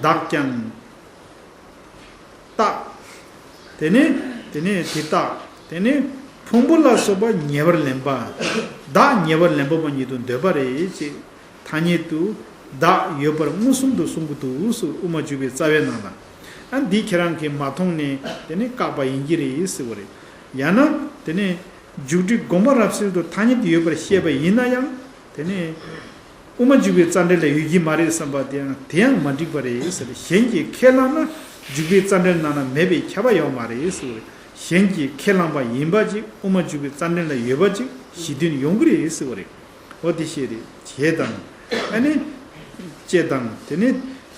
བདག་ཀྱང་བཏགས། དེ་ནས་དེ་ནས་དེ་བཏགས། དེ་ནས་ཕུང་པོ་ལ་སོགས་པ་ཉེ་བར་ལེན་པ། བདག་ཉེ་བར་ལེན་པ་པོ་ཉིད་དུ་འདོད་པ་རེད་ཅེས། ཐ་སྙད་དུ་བདག་ཡོད་པར་མངོན་སུམ་དུ་གསུང་གི་འདུག་ཟེར། དབུ་མ་འཇུག་པའི་རྩ་བའི་ནང་ལ། ཨ་འདི་ཁྱེད་རང་གིས་མ་མཐོང་ནས་དེ་ནི་བཀག་པ་ཡིན་གྱི་རེད་ཟེར་བ་རེད། ཡང་ན་དེ་ནི་འཇུག་སྒྲིབ་སྒོམ་པ་རབ་གསལ་དུ་ཐ་སྙད་དུ་ཡོད་པར་བཤད་པ་ཡིན་ན་ཡང་དེ་ནི་དབུ་མ་འཇུག་པའི་རྩ་འགྲེལ་ལ་ཡོད་ཀྱི་མ་རེད་བསམ་པ་དེ་ཡང་དེ་ཡང་མ་འགྲིག་པ་རེད་ཟེར། གཞན་གྱིས་ཁས་བླངས་ན་འཇུག་པའི་རྩ་འགྲེལ་ནང་ན་མེད་པའི་ཁྱབ་པ་ཡོད་མ་རེད་ཟེར་བ་རེད། གཞན་གྱིས་ཁས་བླངས་པ་ཡིན་པ་ཅིག་དབུ་མ་འཇུག་པའི་རྩ་འགྲེལ་ལ་ཡོད་པ་ཅིག་གཞི་མཐུན་ཡོང་གི་རེད་ཟེར་བ་རེད། འོ་དེ་བཤད་རེད། ཞེས་དང་། ཨ་ནི། ཅེས་དང་དེ་ནི་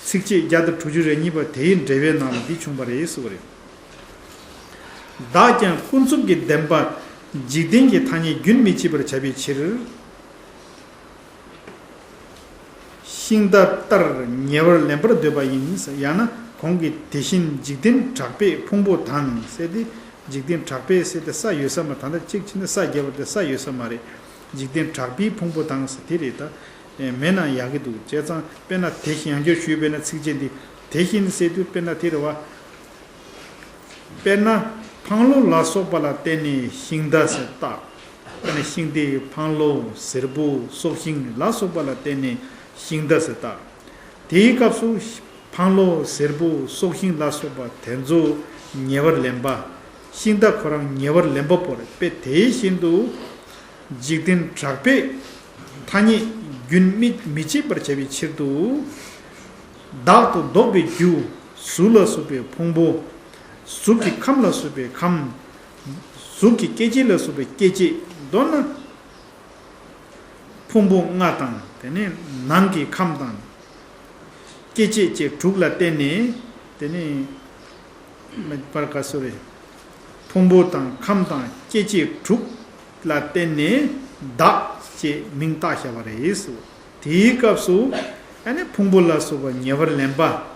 ཚིགས་བཅད་བརྒྱ་དང་དྲུག་ཅུ་རེ་གཉིས་པ་དེའི་འགྲེལ་པའི་ནང་ལ་འདི་བྱུང་བ་རེད་ཟེར་བ་རེད། བདག་ཀྱང་ཀུན་རྫོབ་ཀྱི་བདེན་པ་འཇིག་རྟེན་གྱི་ཐ་སྙད་རྒྱུན་མི་འཆད་པར་བྱ་བའི་ཕྱིར། ཤིང་རྟ་ལྟར་ཉེ་བར་ལེན་པར་འདོད་པ་ཡིན། ཡང་ན་གོང་གི་དེ་བཞིན་འཇིག་རྟེན་གྲགས་པས་ཕུང་པོ་དང་ཟེར་ཏེ། འཇིག་རྟེན་གྲགས་པས་ཟེར་ཏེ་ས་ཡོད་ས་མ། ད་ལྟ་གཅིག་བྱས་ན་ས་རྒྱས་པ་དེ་ས་ཡོད་ས་མ་རེད། འཇིག་རྟེན་གྲགས་པས་ཕུང་པོ་དང་ཟེར་དེ་རེད། ད་མེད་ན་ཡག་གི་འདུག་བྱས་ཙང་དཔེར་ན་དེ་བཞིན་ཡང་བསྐྱར་ཞུས་པས་ན་ཚིགས་བཅད་འདི་དེ་བཞིན་ཟེར་དུས་དཔེར་ན་དེ་རེད་བ། དཔེར་ན་འཕང་ལོ་ལ་སོགས་པ་ལ་བརྟེན་ནས་ཤིང་རྟ་ཟེར་བཏགས། དཔེར་ན་ཤིང་རྟའི་འཕང་ལོ་ཟེར་བུ་སྲོག་ཤིང་ལ་སོགས་པ་ལ་བརྟེན་ནས་ཤིང་རྟ་ཟེར་བཏགས། དེའི་སྐབས་སུ་འཕང་ལོ་ཟེར་བུ་སྲོག་ཤིང་ལ་སོགས་པ་དེ་ཚོ་ཉེ་བར་ལེན་པ། ཤིང་རྟ་ཁོ་རང་ཉེ་བར་ལེན་པ་པོ་རེད་པས། དེ་བཞིན་དུ་འཇིག་རྟེན་གྲགས་པས་ཐ་སྙད་རྒྱུན་མི་མི་འཆད་པར་བྱ་བའི་ཕྱིར་དུ། བདག་ཏུ་ལྡོག་པའི་རྒྱུ་གཟུགས་ལ་སོགས་པའི་ཕུང་པོ། གཟུགས་ཀྱི་ཁམས་ལ་སོགས་པའི་ཁམས། གཟུགས་ཀྱི་སྐྱེ་མཆེད་ལ་སོགས་པའི་སྐྱེ་མཆེད། མདོར་ན་ཕུང་པོ་ལྔ་དང་དེ་ནས་ནང་གི་ཁམས་དང་། སྐྱེ་མཆེད་བཅས་དྲུག་ལ་བརྟེན་ནས་དེ་ནས་མེད་པར་ག་སོ་རེ། ཕུང་པོ་དང་ཁམས་དང་སྐྱེ་མཆེད་དྲུག་ལ་བརྟེན་ནས་བདག་ཅེས་མིང་བཏགས་བཞག་པ་རེད་ཟེར། དེའི་སྐབས་སུ་ཨ་ནི་ཕུང་པོ་ལ་སོགས་པ་ཉེ་བར་ལེན་པ།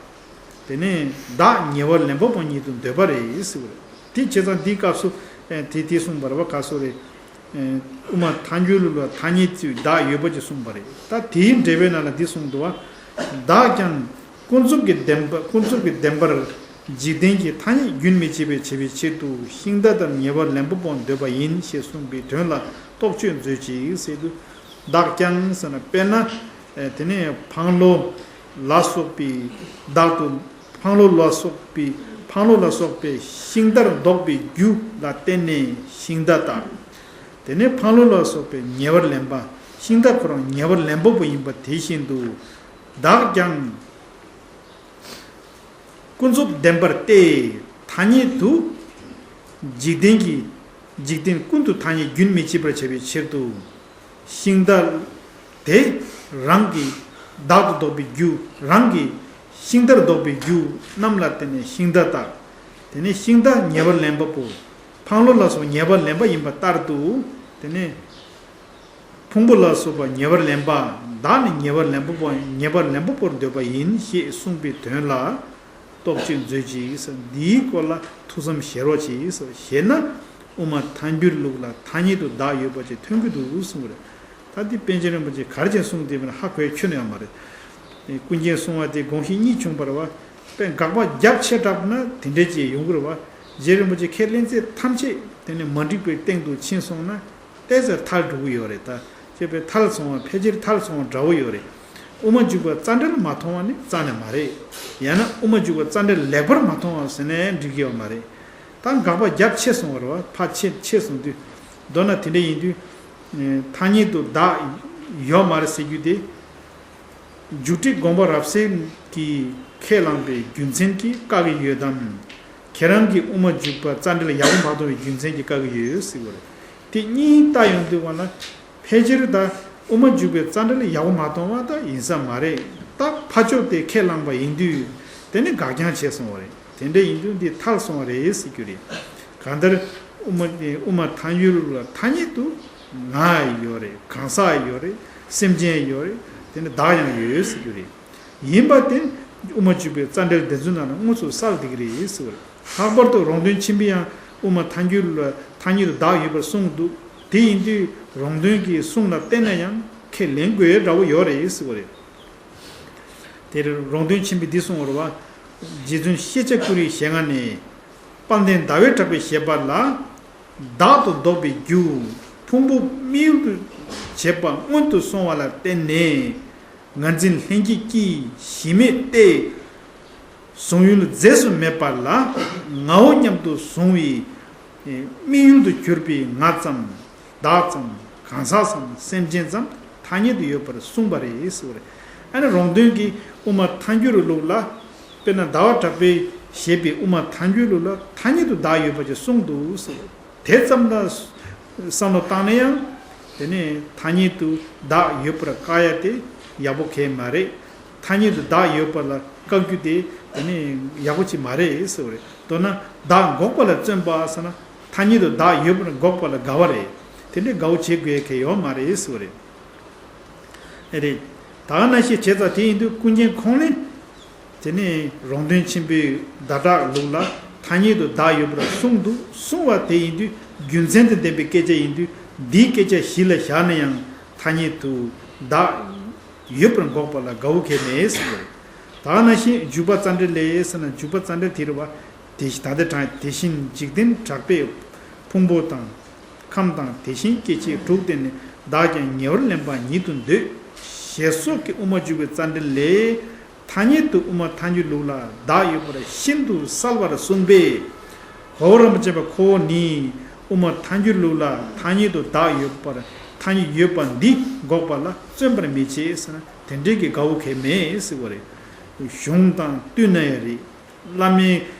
དེ་ནས་བདག་ཉེ་བར་ལེན་པ་པོ་ཉིད་དུ་འདོད་པ་རེད་ཟེར། དེ་བྱས་ཙང་འདིའི་སྐབས་སུ་དེ་དེ་གསུངས་པ་རེད་བ། ག་སོ་རེ། དབུ་མ་ཐལ་འགྱུར་ལ་ཐ་སྙད་ཚུལ་བདག་ཡོད་པ་ཅིག་གསུངས་པ་རེད། ད་དེའི་འགྲེལ་པའི་ནང་ལ་འདི་གསུངས་འདུག་བ། བདག་ཀྱང་ཀུན་རྫོབ་ཀྱི་བདེན་པ། ཀུན་རྫོབ་ཀྱི་བདེན་པར་འཇིག་རྟེན་གྱི་ཐ་སྙད་རྒྱུན་མི་འཆད་པའི་བྱ་བའི་ཕྱིར་དུ་ཤིང་རྟ་ལྟར་ཉེ་བར་ལེན་པ་པོ་འདོད་པ་ཡིན་ཞེས་གསུངས་པའི་དོན་ལ་རྟོག་དཔྱོད་མཛོད་ཅིག་ཟེར་དུས། བདག་ཀྱང་ཟེར་ན་དཔེར་ན། དེ་ནས་འཕང་ལོ་ལ་སོགས་པའི་བདག་ཏུ། འཕང་ལོ་ལ་སོགས་པའི། འཕང་ལོ་ལ་སོགས་པའི་ཤིང་རྟར་ལྡོག་པའི་རྒྱུ་ལ་བརྟེན་ནས་ཤིང་རྟ་ལྟར། དེ་ནས་འཕང་ལོ་ལ་སོགས་པའི་ཉེ་བར་ལེན་པ། ཤིང་རྟ་ཁོ་རང་ཉེ་བར་ལེན་པ་པོ་ཡིན་པ་དེ་བཞིན་དུ། བདག་ཀྱང་ཀུན་རྫོབ་བདེན་པར་ཏེ། ཐ་སྙད་དུ་འཇིག་རྟེན་གྱི། འཇིག་རྟེན་ཀུན་ཏུ་ཐ་སྙད་རྒྱུན་མི་འཆད་པར་བྱ་བའི་ཕྱིར་དུ། ཤིང་རྟ་དེ་རང་གི་བདག་ཏུ་ལྡོག་པའི་རྒྱུ། རང་གི་ཤིང་རྟར་ལྡོག་པའི་རྒྱུ་རྣམས་ལ་བརྟེན་ནས་ཤིང་རྟ་ལྟར། དེ་ནས་ཤིང་རྟ་ཉེ་བར་ལེན་པ་པོ། འཕང་ལོ་ལ་སོགས་ཉེ་བར་ལེན་པ་ཡིན་པ་ལྟར་དུ། དེ་ནས་ཕུང་པོ་ལ་སོགས་པ་ཉེ་བར་ལེན་པ། བདག་ནི་ཉེ་བར་ལེན་པ་པོ་ཉེ་བར་ལེན་པ་པོར་འདོད་པ་ཡིན་ཞེས་གསུངས་པའི་དོན་ལ། རྟོག་དཔྱོད་མཛོད་ཅིག་ཟེར། འདིའི་སྐོར་ལ་ཐུགས་བསམ་བཞེས་རོགས་གྱིས་ཟེར། བཞེས་ན་དབུ་མ་ཐལ་འགྱུར་ལུགས་ལ་ཐ་སྙད་དུ་བདག་ཡོད་པ་ཅིག་ཐོན་གྱི་འདུག་གསུངས་པ་རེད། ད་འདི་པཎ་ཆེན་རིན་པོ་ཆེ་ག་རེ་བྱས་གསུངས་དེ་མིན་ཧ་གོ་ཡ་ཁྱོན་ནས་ཡོད་མ་རེད། ཀུན་མཁྱེན་གསུང་བ་དེ་དགོངས་གཞི་གཉིས་བྱུང་བ་རེད་བ། དཔེ་དགག་པ་རྒྱབ་ཆེ་དྲགས་ན་དེ་འདྲས་ཅིག་ཡོང་གི་རེད་བ། རྗེ་རིན་པོ་ཆེ་ཁས་ལེན་ཚད་ཐམས་ཅད་དེ་ནི་མ་འགྲིག་པའི་སྟེང་དུ་ཕྱིན་སོང་ན། ཏོག་ཙམ་ཐལ་འགྲོ་གི་ཡོད་རེད་ད། ཅེས་པའི་ཐལ་སོང་བ་ཕལ་ཆེར་ཐལ་སོང་བ་འདྲ་བོ་ཡོད་རེད། དབུ་མ་འཇུག་པ་རྩ་འགྲེལ་མ་མཐོང་བ་ནི་རྩ་ནས་མ་རེད། ཡང་ན་དབུ་མ་འཇུག་པ་རྩ་འགྲེལ་ལེགས་པར་མ་མཐོང་བ་ཟེར་ནའང་འགྲིག་གི་ཡོད་མ་རེད། ད་དགག་པ་རྒྱབ་ཆེ་སོང་བ་རེད་བ། ཕར་ཆེ་ཆེ་སོང་དུས། མདོར་ན་དེ་འདྲ་ཡིན་དུས། ཐ་སྙད་དུ་བདག་ཡོད་མ་རེད་ཟེར་རྒྱུ་དེ། རྒྱུ་ཊཱིཀ་དགོངས་པ་རབ་གསལ་གྱིས་ཁས་བླངས་པའི་རྒྱུ་མཚན་གྱིས་བཀག་གི་ཡོད་དམ། ཁྱེད་རང་གིས་དབུ་མ་འཇུག་པ་རྩ་འགྲེལ་ཡག་པོ་མ་མཐོང་བའི་རྒྱུ་མཚན་གྱིས་བཀག་གི་ཡོད་ཟེར་བ་རེད། དེ་གཉིས་ལྟ་ཡོང་དུས་བ་ལ། ཕལ་ཆེར་ད་དབུ་མ་འཇུག་པའི་རྩ་འགྲེལ་ཡག་པོ་མ་མཐོང་བ་ད་ཡིན་ས་མ་རེད། ད་ཕར་ཕྱོགས་དེ་ཁས་བླངས་པ་ཡིན་དུས། དེ་ནི་འགག་རྐྱང་བྱས་སོང་བ་རེད། དེ་འདྲ་ཡིན་དུས་འདི་ཐལ་སོང་བ་རེད་ཟེར་རྒྱུ་རེད། གང་ལྟར་དབུ་མ་དབུ་མ་ཐལ་འགྱུར་ལ་ཐ་སྙད་དུ་ང་ཡོད་རེད། གང་ཟག་ཡོད་རེད། སེམས་ཅན་ཡོད་རེད། དེ་ནི་བདག་ཡང་ཡོད་ཟེར་རྒྱུ་རེད། ཡིན་པ་དེ་དབུ་མ་འཇུག་པའི་རྩ་འགྲེལ་འདི་ཚོའི་ནང་ལ་དངོས་སུ་གསལ་བསྡད་ཀྱི་རེད་ཟེར་བ་རེད། ལྷག་པར་དུ་རོང་སྟོན་ཆེན་པོས་ཡང་དབུ་མ་ཐལ་འགྱུར་ལ་ཐ་སྙད་དུ་བདག་ཡོད་པར་གསུངས་འདུག་དེ་ཡིན་དུས་རོང་སྟོན་གྱི་གསུང་ལ་བརྟེན་ནས་ཡང་ཁས་ལེན་དགོས་འདྲ་བོ་ཡོད་རེད་ཟེར་བ་རེད། དེར་རོང་སྟོན་ཆེན་པོས་འདི་གསུངས་པ་རེད་བ། རྗེ་བཙུན་ཤེས་བྱ་ཀུན་རིག་ཞལ་སྔ་ནས། དཔལ་ལྡན་ཟླ་བས་གྲགས་པའི་བཞེད་པ་ལ། བདག་ཏུ་འདོགས་པའི་རྒྱུ། ཕུང་པོ་དམིགས་ཡུལ་དུ་བྱེད་པ་སྔོན་དུ་སོང་བ་ལ་བརྟེན་ནས། ངར་འཛིན་ལྷན་སྐྱེས་ཀྱིས་གཞི་མེད་སྟེ། གཟུང་ཡུལ་རྫས་སུ་མེད་པ་ལ་ངའོ་སྙམ་དུ་བཟུང་བའི་དམིགས་ཡུལ་དུ་གྱུར་པའི་ང་ཙམ། བདག་ཙམ། གང་ཟག་ཙམ། སེམས་ཅན་ཙམ་ཐ་སྙད་དུ་ཡོད་པར་གསུངས་པ་རེད་ཟེར་བ་རེད། ཨ་ནི་རོང་སྟོན་གྱིས་དབུ་མ་ཐལ་འགྱུར་ལུགས་ལ། དཔེར་ན་ཟླ་བ་གྲགས་པས་བཞེད་པའི་དབུ་མ་ཐལ་འགྱུར་ལུགས་ལ་ཐ་སྙད་དུ་བདག་ཡོད་པ་ཅིག་གསུངས་འདུག་ཟེར་བ་རེད། དེ་ཙམ་ལ་བསམ་བློ་བཏང་ན་ཡང་། དེ་ནི་ཐ་སྙད་དུ་བདག་ཡོད་པར་བཀག་ཡ་དེ་ཡག་པོ་གང་ཡང་མ་རེད། ཐ་སྙད་དུ་བདག་ཡོད་པ་ལ་བཀག་རྒྱུ་དེ་དེ་ནི་ཡག་པོ་ཅིག་མ་རེད་ཟེར་བ་རེད། མདོར་ན་བདག་འགོག་པ་ལ་བརྩོན་པ་ཟེར་ན། ཐ་སྙད་དུ་བདག་ཡོད་པར་འགོག་པ་ལ་དགའ་བ་རེད། དེ་འདྲའི་དགའ་བོ་བྱེད་དགོས་མཁན་ཡོད་མ་རེད་ཟེར་བ་རེད། ཨེ་རེད། ད་ག་ནང་བཞིན་བྱས་ཙང་དེ་ཡིན་དུས་ཀུན་མཁྱེན་ཁོང་ནི། དེ་ནས་རོང་སྟོན་ཆེན་པོས་ཟླ་གྲགས་ལུགས་ལ་ཐ་སྙད་དུ་བདག་ཡོད་པར་གསུངས་འདུག་གསུངས་པ་དེ་ཡིན་དུས་རྒྱུ་མཚན་དང་ལྡན་པའི་སྐད་ཆ་ཡིན་དུས་འདིའི་སྐད་ཆ་གཞི་ལ་བཞག་ན་ཡང་ཐ་སྙད་དུ་བདག་ཡོད་པར་འགོག་པ་ལ་དགའ་བོ་གང་ཡང་མེད་ཟེར་བ་རེད། ད་ག་ནང་བཞིན་འཇུག་པ་རྩ་འགྲེལ་ལས་ཟེར་ན་འཇུག་པ་རྩ་འགྲེལ་དེ་རེད་བ། དེ་བཞིན་ད་ལྟའི་དྲང་དེ་བཞིན་འཇིག་རྟེན་གྲགས་པས་ཕུང་པོ་དང་། ཁམས་དང་དེ་བཞིན་སྐྱེ་མཆེད་དྲུག་བརྟེན་ནས་བདག་ཀྱང་ཉེ་བར་ལེན་པ་ཉིད་དུ་འདོད། ཞེས་སོགས་ཀྱི་དབུ་མ་འཇུག་པའི་རྩ་འགྲེལ་ལས། ཐ་སྙད་དུ་དབུ་མ་ཐལ་འགྱུར་ལུགས་ལ་བདག་ཡོད་པར་ཤིན་ཏུ་གསལ་བར་གསུངས་པས། གོ་བོ་རིན་པོ་ཆེ་པ་ཁོ་བོ་ནི་དབུ་མ་ཐལ་འགྱུར་ལུགས་ལ་ཐ་སྙད་དུ་བདག་ཡོད་པར་ཐ་སྙད་ཡོད་པ་འདི་འགོག་པ་ལ་བརྩོན་པར་མི་བྱེད་ཟེར་ན་དེ་འདྲའི་གི་དགའ་བོ་གང་ཡང་མེད་ཟེར་བ་རེད། གཞུང་དང་བསྟུན་ན་ཡང་རེད། བླ་མའི་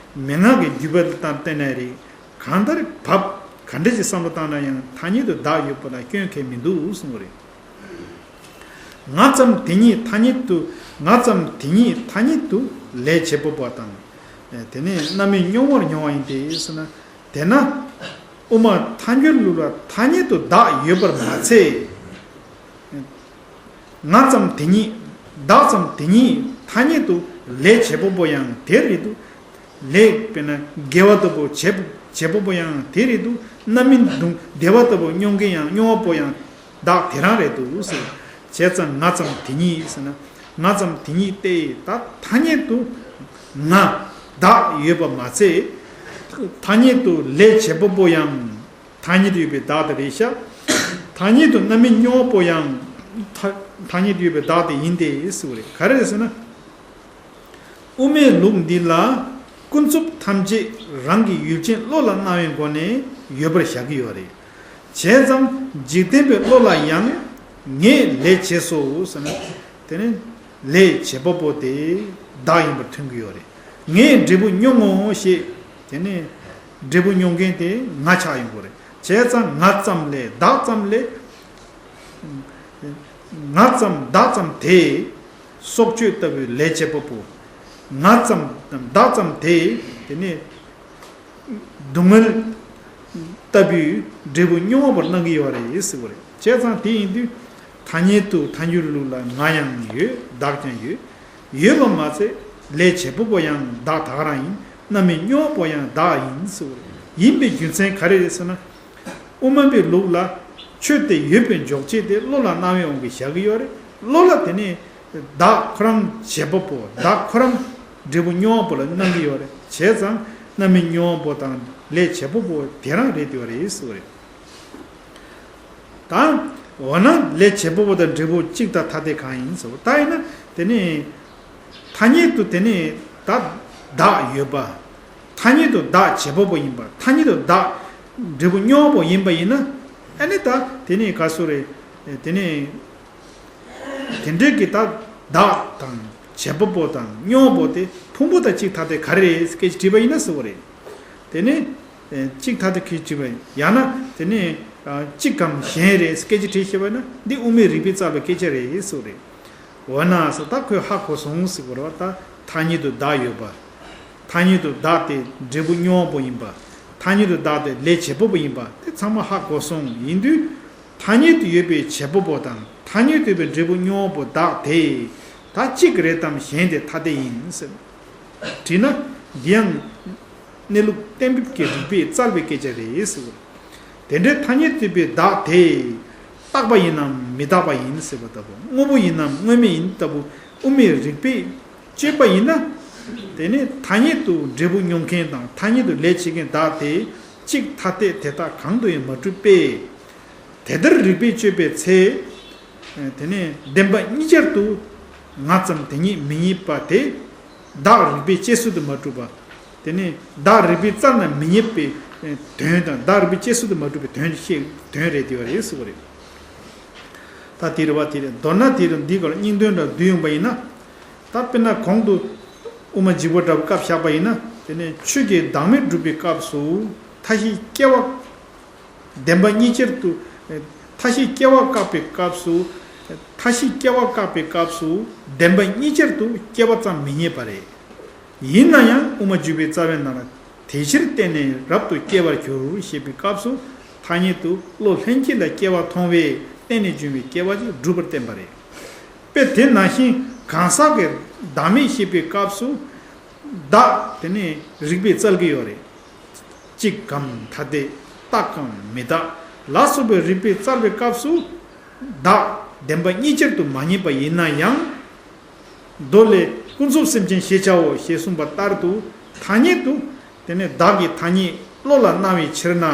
མན་ངག་གི་བརྒྱུད་པ་དང་བསྟན་ནའི་རེད། གང་ལྟར་བབ་ག་འདྲ་ཞིག་བསམ་བློ་བཏང་ན་ཡང་ཐ་སྙད་དུ་བདག་ཡོད་པ་ལ་སྐྱོན་གང་ཡང་མི་འདུག་གསུངས་པ་རེད། ང་ཙམ་དེ་ཉིད་ཐ་སྙད་དུ་ང་ཙམ་དེ་ཉིད་ཐ་སྙད་དུ་ལས་བྱེད་པ་པོ་དང་། དེ་ནས་རྣམ་སྨིན་སྙོམས་པར་མྱོང་བ་ཡིན་ཏེ་ཟེར་ན། དེས་ན་དབུ་མ་ཐལ་འགྱུར་ལུགས་ལ་ཐ་སྙད་དུ་བདག་ཡོད་པར་མ་ཚད། ང་ཙམ་དེ་ཉིད། བདག་ཙམ་དེ་ཉིད་ཐ་སྙད་དུ་ལས་བྱེད་པ་པོ་ཡང་དེ་རེད་འདུག་ལས་དཔེར་ན་དགེ་བ་ལྟ་བུ་བྱེད་བྱེད་པ་པོ་ཡང་དེ་རེད་འདུག་རྣམ་སྨིན་དུ་བདེ་བ་ལྟ་བུ་མྱོང་མཁན་ཡང་མྱོང་བ་པོ་ཡང་བདག་དེ་རང་རེད་འདུག་ཟེར། བྱས་ཙང་ང་ཙམ་དེ་ཉིད་ཟེར་ན། ང་ཙམ་དེ་ཉིད་དེ་ད་ཐ་སྙད་དུ་ང་བདག་ཡོད་པ་མ་ཚད། ཐ་སྙད་དུ་ལས་བྱེད་པ་པོ་ཡང་ཐ་སྙད་དུ་ཡོད་པའི་བདག་དེ་རེད་ཤག་ཐ་སྙད་དུ་རྣམ་སྨིན་མྱོང་བ་པོ་ཡང་ཐ་ཐ་སྙད་དུ་ཡོད་པའི་བདག་དེ་ཡིན་ཏེ་ཟེར་བ་རེད། ག་རེ་རེད་ཟེར་ན། དབུ་མའི་ལུགས་འདི་ལ་ཀུན་རྫོབ་ཐམས་ཅད་རང་གི་ཡུལ་ཅན་བློ་ལ་སྣང་བའི་སྒོ་ནས་ཡོད་པར་བཞག་གི་ཡོད་རེད། བྱས་ཙང་འཇིག་རྟེན་པའི་བློ་ལ་ཡང་ངས་ལས་བྱས་སོ་ཟེར་ན། དེ་ནི་ལས་བྱེད་པ་པོ་དེ་བདག་ཡིན་པར་མཐོང་གི་ཡོད་རེད། ངས་འབྲས་བུ་མྱོང་ངོ་ཞེས་དེ་ནི་འབྲས་བུ་མྱོང་མཁན་དེ་ང་ཆགས་ཡོང་གི་རེད། བྱས་ཙང་ང་ཙམ་ལས་བདག་ཙམ་ལས། ང་ཙམ་བདག་ཙམ་དེ་སྲོག་གཅོད་ལྟ་བུའི་ལས་བྱེད་པ་པོ། ང་ཙམ་བདག་ཙམ་དེ་དེ་ནི་སྡུག་བསྔལ་ལྟ་བུའི་འབྲས་བུ་མྱོང་བར་སྣང་གི་ཡོད་རེད་ཟེར་བ་རེད། བྱས་ཙང་དེ་ཡིན་དུས་ ཐ་སྙད་དུ་ཐལ་འགྱུར་ལུགས་ལ་ང་ཡང་ཡོད་བདག་ཀྱང་ཡོད། ཡོད་པ་མ་ཚད་ལས་བྱེད་པ་པོ་ཡང་བདག་དག་རང་ཡིན། རྣམ་སྨིན་མྱོང་བ་པོ་ཡང་བདག་ཡིན་ཟེར་བ་རེད། ཡིན་པའི་རྒྱུ་མཚན་ག་རེ་རེད་ཟེར་ན། དབུ་མ་པའི་ལུགས་ལ་ཆོས་དེ་ཡོད་པའི་འཇོག་བྱེད་དེ་བློ་ལ་སྣང་བའི་དབང་གིས་བཞག་གི་ཡོད་རེད། བློ་ལ་དེ་ནས་བདག་ཁོ་རང་བྱེད་པ་པོ་བདག་ཁོ་རང་འབྲས་བུ་མྱོང་བ་པོ་ལ་སྣང་གི་ཡོད་རེད། བྱས་ཙང་རྣམ་སྨིན་མྱོང་བ་པོ་དང་ལས་བྱེད་པ་པོ་དེ་རང་རེད་ཡོད་རེད་ཟེར་བ་རེད། ད་འོ་ན་ལས་བྱེད་པ་པོ་དང་འབྲས་བུ་གཅིག་དང་ཐ་དད་གང་ཡིན་ཟེར་བ། ད་ཡིན་ན་དེ་ནས་ཐ་སྙད་དུ་དེ་ནས་ད་བདག་ཡོད་པ། ཐ་སྙད་དུ་བདག་བྱེད་པ་པོ་ཡིན་པ། ཐ་སྙད་དུ་བདག་འབྲས་བུ་མྱོང་བ་པོ་ཡིན་པ་ཡིན་ན། ཨ་ནི་ད་དེ་ནས་ག་སུ་རེད། དེ་ནས་དེ་འདྲའི་གི་ད་བདག་དང་བྱེད་པ་པོ་དང་མྱོང་བ་པོ་དེ་ཕུང་པོ་དང་གཅིག་ཐ་དད་ག་རེ་རེད་སྐད་ཆ་དྲིས་པ་ཡིན་ན་ཟེར་བ་རེད། དེ་ནས་གཅིག་ཐ་དད་གཅིག་དྲིས་པ་ཡང་ན་དེ་ནས་གཅིག་གམ་གཞན་རེད་སྐད་ཆ་དྲིས་ཤེས་པ་ན། འདི་དབུ་མའི་རིགས་པས་བཙལ་བའི་སྐད་ཆ་རེད་ཟེར་བ་རེད། འོ་ན་ཟེར་ད་ཁོས་ཧ་གོ་སོང་ཟེར་བ་རེད་བ། ད་ཐ་སྙད་དུ་བདག་ཡོད་པ། ཐ་སྙད་དུ་བདག་དེ་འབྲས་བུ་མྱོང་བ་པོ་ཡིན་པ། ཐ་སྙད་དུ་བདག་དེ་ལས་བྱེད་པ་པོ་ཡིན་པ་དེ་ཚང་མ་ཧ་གོ་སོང་། ཡིན་དུས་ཐ་སྙད་དུ་ཡོད་པའི་བྱེད་པ་པོ་དང་ཐ་སྙད་དུ་ཡོད་པའི་འབྲས་བུ་མྱོང་བ་པོ་བདག་དེ་ད་གཅིག་རེད་དམ་གཞན་དེ་ཐ་དད་ཡིན་ཟེར། དྲིས་ན་འདི་ཡང་གནས་ལུགས་གཏན་འབེབས་ཀྱི་རིགས་པས་བཙལ་བའི་སྐད་ཆ་རེད་ཟེར། དེ་འདྲའི་ཐ་སྙད་དུ་ཡོད་པའི་བདག་དེ་རྟག་པ་ཡིན་ནམ་མི་རྟག་པ་ཡིན་ཟེར་བ་ལྟ་བུ། དངོས་པོ་ཡིན་ནམ་དངོས་མེད་ཡིན་ལྟ་བུ་དབུ་མའི་རིགས་པས་དཔྱད་པ་ཡིན་ན། དེ་ནི་ཐ་སྙད་དུ་འབྲས་བུ་མྱོང་མཁན་དང་ཐ་སྙད་དུ་ལས་བྱེད་མཁན་བདག་དེ་གཅིག་ཐ་དད་དེ་དག་གང་དུ་ཡང་མ་གྲུབ་པས། དེ་ལྟར་རིགས་པས་དཔྱད་པའི་ཚེ། དེ་ནས་བདེན་པ་གཉིས་ཆར་དུ་ང་ཙམ་དེ་ཉིད་མི་རྙེད་པ་དེ། བདག་རིགས་པས་དཔྱད་བཟོད་དུ་མ་གྲུབ་པ། དེ་ནས་བདག་རིགས་པས་བཙལ་ན་མི་རྙེད་པའི་དོན་དང་བདག་རིགས་པས་དཔྱད་བཟོད་དུ་མ་གྲུབ་པའི་དོན་ཤེས་དོན་རེད་དེ་བ་རེད་ཟེར་བ་རེད། ད་དེ་རེད་བ་དེ་རེད། མདོར་ན་དེ་རུ་འདི་སྐོར་སྙིང་དོན་འདྲ་བསྡུས་ཡོང་པ་ཡིན་ན། ད་དཔེར་ན་གོང་དུ་དབུ་མ་འཇུག་པ་འདྲ་བོ་སྐབས་བཞག་པ་ཡིན་ན། དེ་ནས་ཆོས་ཀྱི་བདག་མེད་སྒྲུབ་པའི་སྐབས་སུ་མཐའ་བཞིའི་སྐྱེ་བ། བདེན་པ་གཉིས་ཆར་དུ། མཐའ་བཞིའི་སྐྱེ་བ་བཀག་པའི་སྐབས་སུ། མཐའ་བཞིའི་སྐྱེ་བ་བཀག་པའི་སྐབས་སུ་བདེན་པ་གཉིས་ཆར་དུ་སྐྱེ་བ་ཙམ་མི་རྙེད་པ་རེད། ཡིན་ན་ཡང་དབུ་མ་འཇུག་པའི་རྩ་བའི་ནང་ལ་དེ་ཕྱིར་བརྟེན་ནས་རབ་ཏུ་སྐྱེ་བར་འགྱུར་ཞེས་པའི་སྐབས་སུ་ཐ་སྙད་དུ་བློ་ལྷན་སྐྱེས་ལ་སྐྱེ་བ་མཐོང་བས་བརྟེན་ནས་བྱུང་བའི་སྐྱེ་བ་ཅིག་སྒྲུབ་པར་བསྟན་པ་རེད། དཔེ་དེ་ནང་བཞིན་གང་ཟག་གི་བདག་མེད་བཤད་པའི་སྐབས་སུ་བདག་དེ་ནི་རིགས་པས་བཙལ་གྱི་ཡོད་རེད། གཅིག་གམ་ཐ་དད་རྟག་གམ་མི་རྟག་ལ་སོགས་པའི་རིགས་པས་བཙལ་བའི་སྐབས་སུ་བདག་བདེན་པ་གཉིས་ཆར་དུ་མ་རྙེད་པ་ཡིན་ན་ཡང་། མདོ་ལས་ཀུན་རྫོབ་སེམས་ཅན་ཞེས་བྱའོ་ཞེས་གསུངས་པ་ལྟར་དུ་ཐ་སྙད་དུ། དེ་ནས་བདག་གི་ཐ་སྙད་བློ་ལ་སྣང་བའི་ཕྱིར་ན།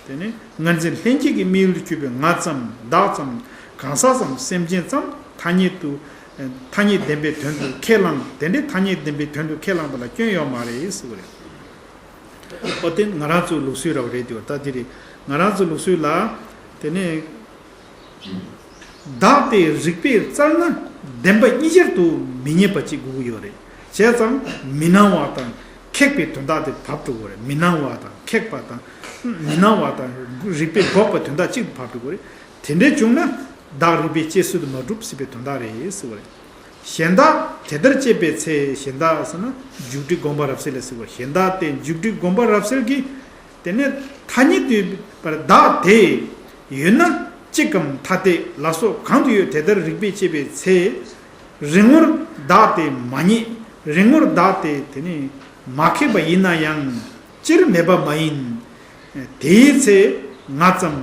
དེ་ནས་ངར་འཛིན་ལྷན་སྐྱེས་ཀྱི་དམིགས་ཡུལ་དུ་གྱུར་པའི་ང་ཙམ་བདག་ཙམ་གང་ཟག་ཙམ་སེམས་ཅན་ཙམ་ཐ་སྙད་དུ། ཐ་སྙད་བདེན་པའི་དོན་དུ་ཁས་བླངས། དེ་འདྲའི་ཐ་སྙད་བདེན་པའི་དོན་དུ་ཁས་བླངས་པ་ལ་སྐྱོན་ཡོད་མ་རེད་ཟེར་བ་རེད། ཨོ་དེ་ང་རང་ཚོའི་ལུགས་སྲོལ་ར་བ་རེད་དེ། ད་དེ་རེད། ང་རང་ཚོའི་ལུགས་སྲོལ་ལ། དེ་ནས་བདག་དེ་རིགས་པས་བཙལ་ན་བདེན་པ་གཉིས་ཆར་དུ་མི་རྙེད་པ་ཅིག་དགོས་ཀྱི་ཡོད་རེད། བྱས་ཙང་མི་སྣང་བ་དང་ཁེགས་པའི་དོན་དག་དེ་བབས་འགྲོ་གི་རེད། མི་སྣང་བ་དང་ཁེགས་པ་དང་། མི་སྣང་བ་དང་རིགས་པས་འགོག་པའི་དོན་དག་ཅིག་ཏུ་བབས་འགྲོ་གི་རེད། དེ་འདྲ་བྱུང་ན་བདག་རིགས་པས་དཔྱད་བཟོད་དུ་མ་གྲུབ་ཟེར་བའི་དོན་དག་རེད་ཟེར་བ་རེད། གཞན་བདག་དེ་ལྟར་དཔྱད་པའི་ཚེ། གཞན་བདག་ཟེར་ན་འཇུག་འགྲེལ་དགོངས་པ་རབ་གསལ་ལ་ཟེར་བ། གཞན་བདག་དེ་འཇུག་འགྲེལ་དགོངས་པ་རབ་གསལ་གྱིས། དེ་ནས་ཐ་སྙད་དུ་ཡོད་པར་བདག་དེ་ཡོད་ན་གཅིག་གམ་ཐ་དད་ལ་སོགས་གང་དུ་ཡོད་དེ་ལྟར་རིགས་པས་དཔྱད་པའི་ཚེ། རིག་ངོར་བདག་དེ་མ་རྙེད། རིག་ངོར་བདག་དེ་དེ་ནི་མ་ཁེགས་པ་ཡིན་ན་ཡང་སྤྱིར་མེད་པ་མ་ཡིན། དེའི་ཚེ་ང་ཙམ་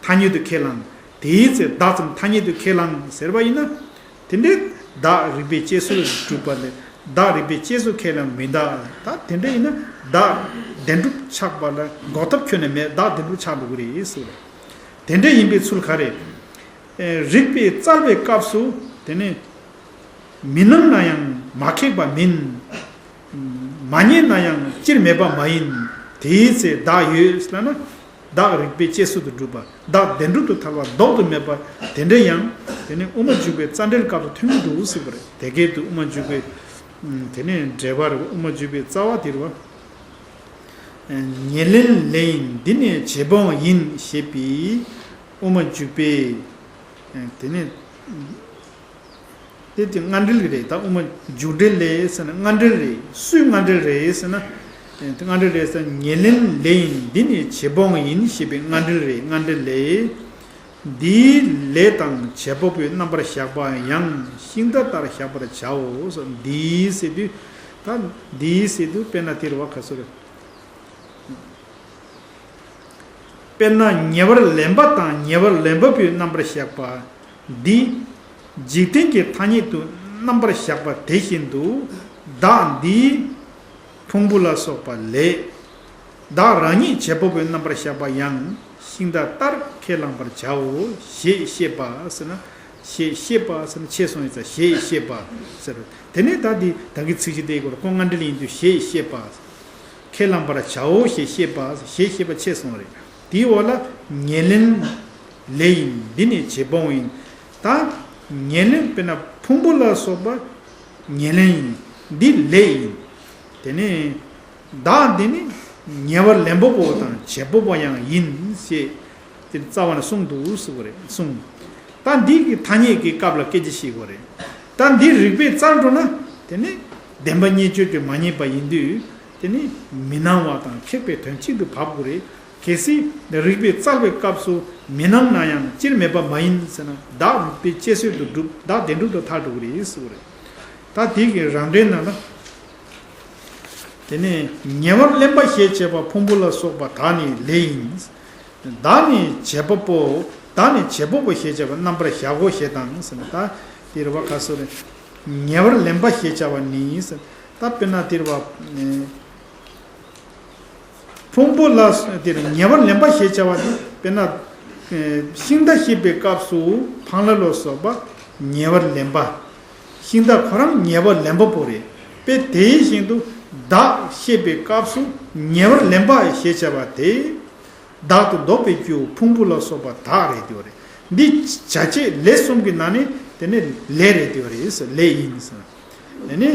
ཐ་སྙད་དུ་ཁས་བླངས། དེའི་ཚེ་བདག་ཙམ་ཐ་སྙད་དུ་ཁས་བླངས་ཟེར་བ་ཡིན་ན། དེ་འདྲའི་བདག་རིགས་པས་དཔྱད་བཟོད་གྲུབ་པ་ལས་བདག་རིགས་པས་དཔྱད་བཟོད་ཁས་བླངས་མི་འདུག་ད་དེ་འདྲ་ཡིན་ན་བདག་བདེན་གྲུབ་ཆགས་པ་ལ་འགོག་ཐབས་ཁྱོན་ནས་མེད། བདག་བདེན་གྲུབ་ཆགས་འགྲོ་གི་རེད་ཟེར་བ་རེད། དེ་འདྲ་ཡིན་པའི་ཚུལ་ག་རེ། རིགས་པས་བཙལ་བའི་སྐབས་སུ་དེ་ནི་མི་སྣང་ན་ཡང་མ་ཁེགས་པ་མིན། མ་རྙེད་ན་ཡང་སྤྱིར་མེད་པ་མ་ཡིན། དེའི་ཚེ་བདག་ཡོད་ལབ་ན། བདག་རིགས་པས་དཔྱད་བཟོད་དུ་གྲུབ་པ། བདག་བདེན་གྲུབ་ཏུ་ཐལ་བ་ལྡོག་ཏུ་མེད་པ། དེ་འདྲ་ཡང་དེ་ནི་དབུ་མ་འཇུག་པའི་རྩ་འགྲེལ་སྐབས་སུ་ཐོན་གྱི་འདུག་ཟེར་བ་རེད། དེ་སྐད་དུ་དབུ་མ་འཇུག་པའི། དེ་ནི་འགྲེལ་པ་རེད། དབུ་མ་འཇུག་པའི་རྩ་བ་དེ་རེད་བ། ཉེར་ལེན་ལས་ཡིན་འདི་ནི་བྱེད་པའང་ཡིན་ཞེས་པའི་དབུ་མ་འཇུག་པའི། དེ་ནི། དེ་དེ་སྔ་འགྲེལ་གྱི་རེད། ད་དབུ་མ་འཇུག་འགྲེལ་ལས་ཟེར་ན་སྔ་འགྲེལ་རེད། སུའི་སྔ་འགྲེལ་རེད་ཟེར་ན། དེ་སྔ་འགྲེལ་རེད་ཟེར་ན་ཉེར་ལེན་ལས་ཡིན་འདི་ནི་བྱེད་པའང་ཡིན་ཞེས་པའི་སྔ་འགྲེལ་རེད། སྔ་འགྲེལ་ལས། འདིའི་ལས་དང་བྱེད་པ་པོའི་རྣམ་པར་གཞག་པ་ཡང་ཤིང་རྟ་ལྟར་གཞག་པར་བྱའོ། འདིའི་ཟེར་དུས། ད་འདིའི་ཟེར་དུས་དཔེར་ན་དེ་རུ་བ་ག་སོ་རེད། དཔེར་ན་ཉེ་བར་ལེན་པ་དང་ཉེ་བར་ལེན་པ་པོའི་རྣམ་པར་གཞག་པ་འདི། འཇིག་རྟེན་གྱི་ཐ་སྙད་དུ་རྣམ་པར་གཞག་པ་དེ་བཞིན་དུ། བདག་འདིའི་ཕུང་པོ་ལ་སོགས་པ་ལས། བདག་རང་ཉིད་བྱེད་པ་པོའི་རྣམ་པར་གཞག་པ་ཡང་ཤིང་རྟ་ལྟར་ཁས་བླང་པར་བྱའོ་ཞེས་བཤད་པ་ཟེར་ན། ཞེས་བཤད་པ་ཟེར་ན་ཆད་སོང་ཡིན་ཙང་ཞེས་བཤད་པ་ཟེར། དེ་ནས་ད་འདི་ད་གིན་ཚིག་གཅིག་དེའི་སྐོར་ཁོང་ལྔ་འདྲེ་ལ་ཡིན་དུས་ཞེས་བཤད་པ། ཁས་བླང་པར་བྱའོ་ཞེས་བཤད་པ། ཞེས་བཤད་པ་ཆད་སོང་རེད། དེའི་འོག་ལ་ཉེར་ལེན་ལས་ཡིན། འདི་ནི་བྱེད་པ་པོ་ཡིན། ད་ཉེར་ལེན་དཔེར་ན་ཕུང་པོ་ལ་སོགས་པ་ཉེར་ལེན་ཡིན། འདི་ལས་ཡིན། དེ་ནས་བདག་འདི་ནི་ཉེ་བར་ལེན་པ་པོ་དང་བྱེད་པ་པོ་ཡང་ཡིན་ཞེས་དེ་རྩ་བ་ནས་གསུངས་འདུག་ཟེར་བ་རེད་གསུངས། ད་འདི་གི་ཐ་སྙད་ཀྱི་སྐབས་ལ་སྐད་ཆ་བཤད་དགོས་རེད། ད་འདི་རིགས་པས་བཙལ་འགྲོ་ན་དེ་ནི་བདེན་པ་རྙེད་སྦྱོར་གྱི་མ་རྙེད་པ་ཡིན་དུས་དེ་ནི་མི་སྣང་བ་དང་ཁེགས་པའི་དོན་གཅིག་ཏུ་བབ་དགོས་རེད། གལ་སྲིད་རིགས་པས་བཙལ་བའི་སྐབས་སུ་མི་སྣང་ན་ཡང་སྤྱིར་མེད་པ་མ་ཡིན་ཟེར་ན་བདག་རིགས་པས་དཔྱད་བཟོད་དུ་གྲུབ། བདག་བདེན་གྲུབ་ཏུ་ཐལ་འགྲོ་གི་རེད་ཟེར་བ་རེད། ད་དེ་གི་རང་འགྲེལ་ནང་ལ། དེ་ནས་ཉེ་བར་ལེན་པ་ཞེས་བྱ་བ་ཕུང་པོ་ལ་སོགས་པ་དག་ནི་ལས་ཡིན། བདག་ནི་བྱེད་པ་པོ། བདག་ནི་བྱེད་པ་པོ་ཞེས་བྱ་བ་རྣམ་པར་གཞག་གོ་ཞེས་དང་ཟེར་ན། ད་དེ་རུ་བ་ག་སོ་རེད། ཉེ་བར་ལེན་པ་ཞེས་བྱ་བ་ནི་ཟེར། ད་དཔེར་ན་དེ་རུ་བ། ཕུང་པོ་ལ་དེར་ཉེ་བར་ལེན་པ་ཞེས་བྱ་བ་དེ་དཔེར་ན། ཤིང་རྟ་བཤད་པའི་སྐབས་སུ་ཕང་ལ་ལོ་སོགས་པ་ཉེ་བར་ལེན་པ། ཤིང་རྟ་ཁོ་རང་ཉེ་བར་ལེན་པ་པོ་རེད། དཔེ་དེ་བཞིན་དུ་བདག་བཤད་པའི་སྐབས་སུ་ཉེ་བར་ལེན་པ་ཞེས་བྱ་བ་དེ། བདག་ཏུ་འདོགས་པའི་རྒྱུ་ཕུང་པོ་ལ་སོགས་པ་དག་རེད་དེ་བ་རེད། འདི་བྱ་བྱེད་ལས་གསུམ་གྱི་ནང་ནས་དེ་ནི་ལས་རེད་དེ་བ་རེད། ལས་ཡིན་ཟེར། དེ་ནི་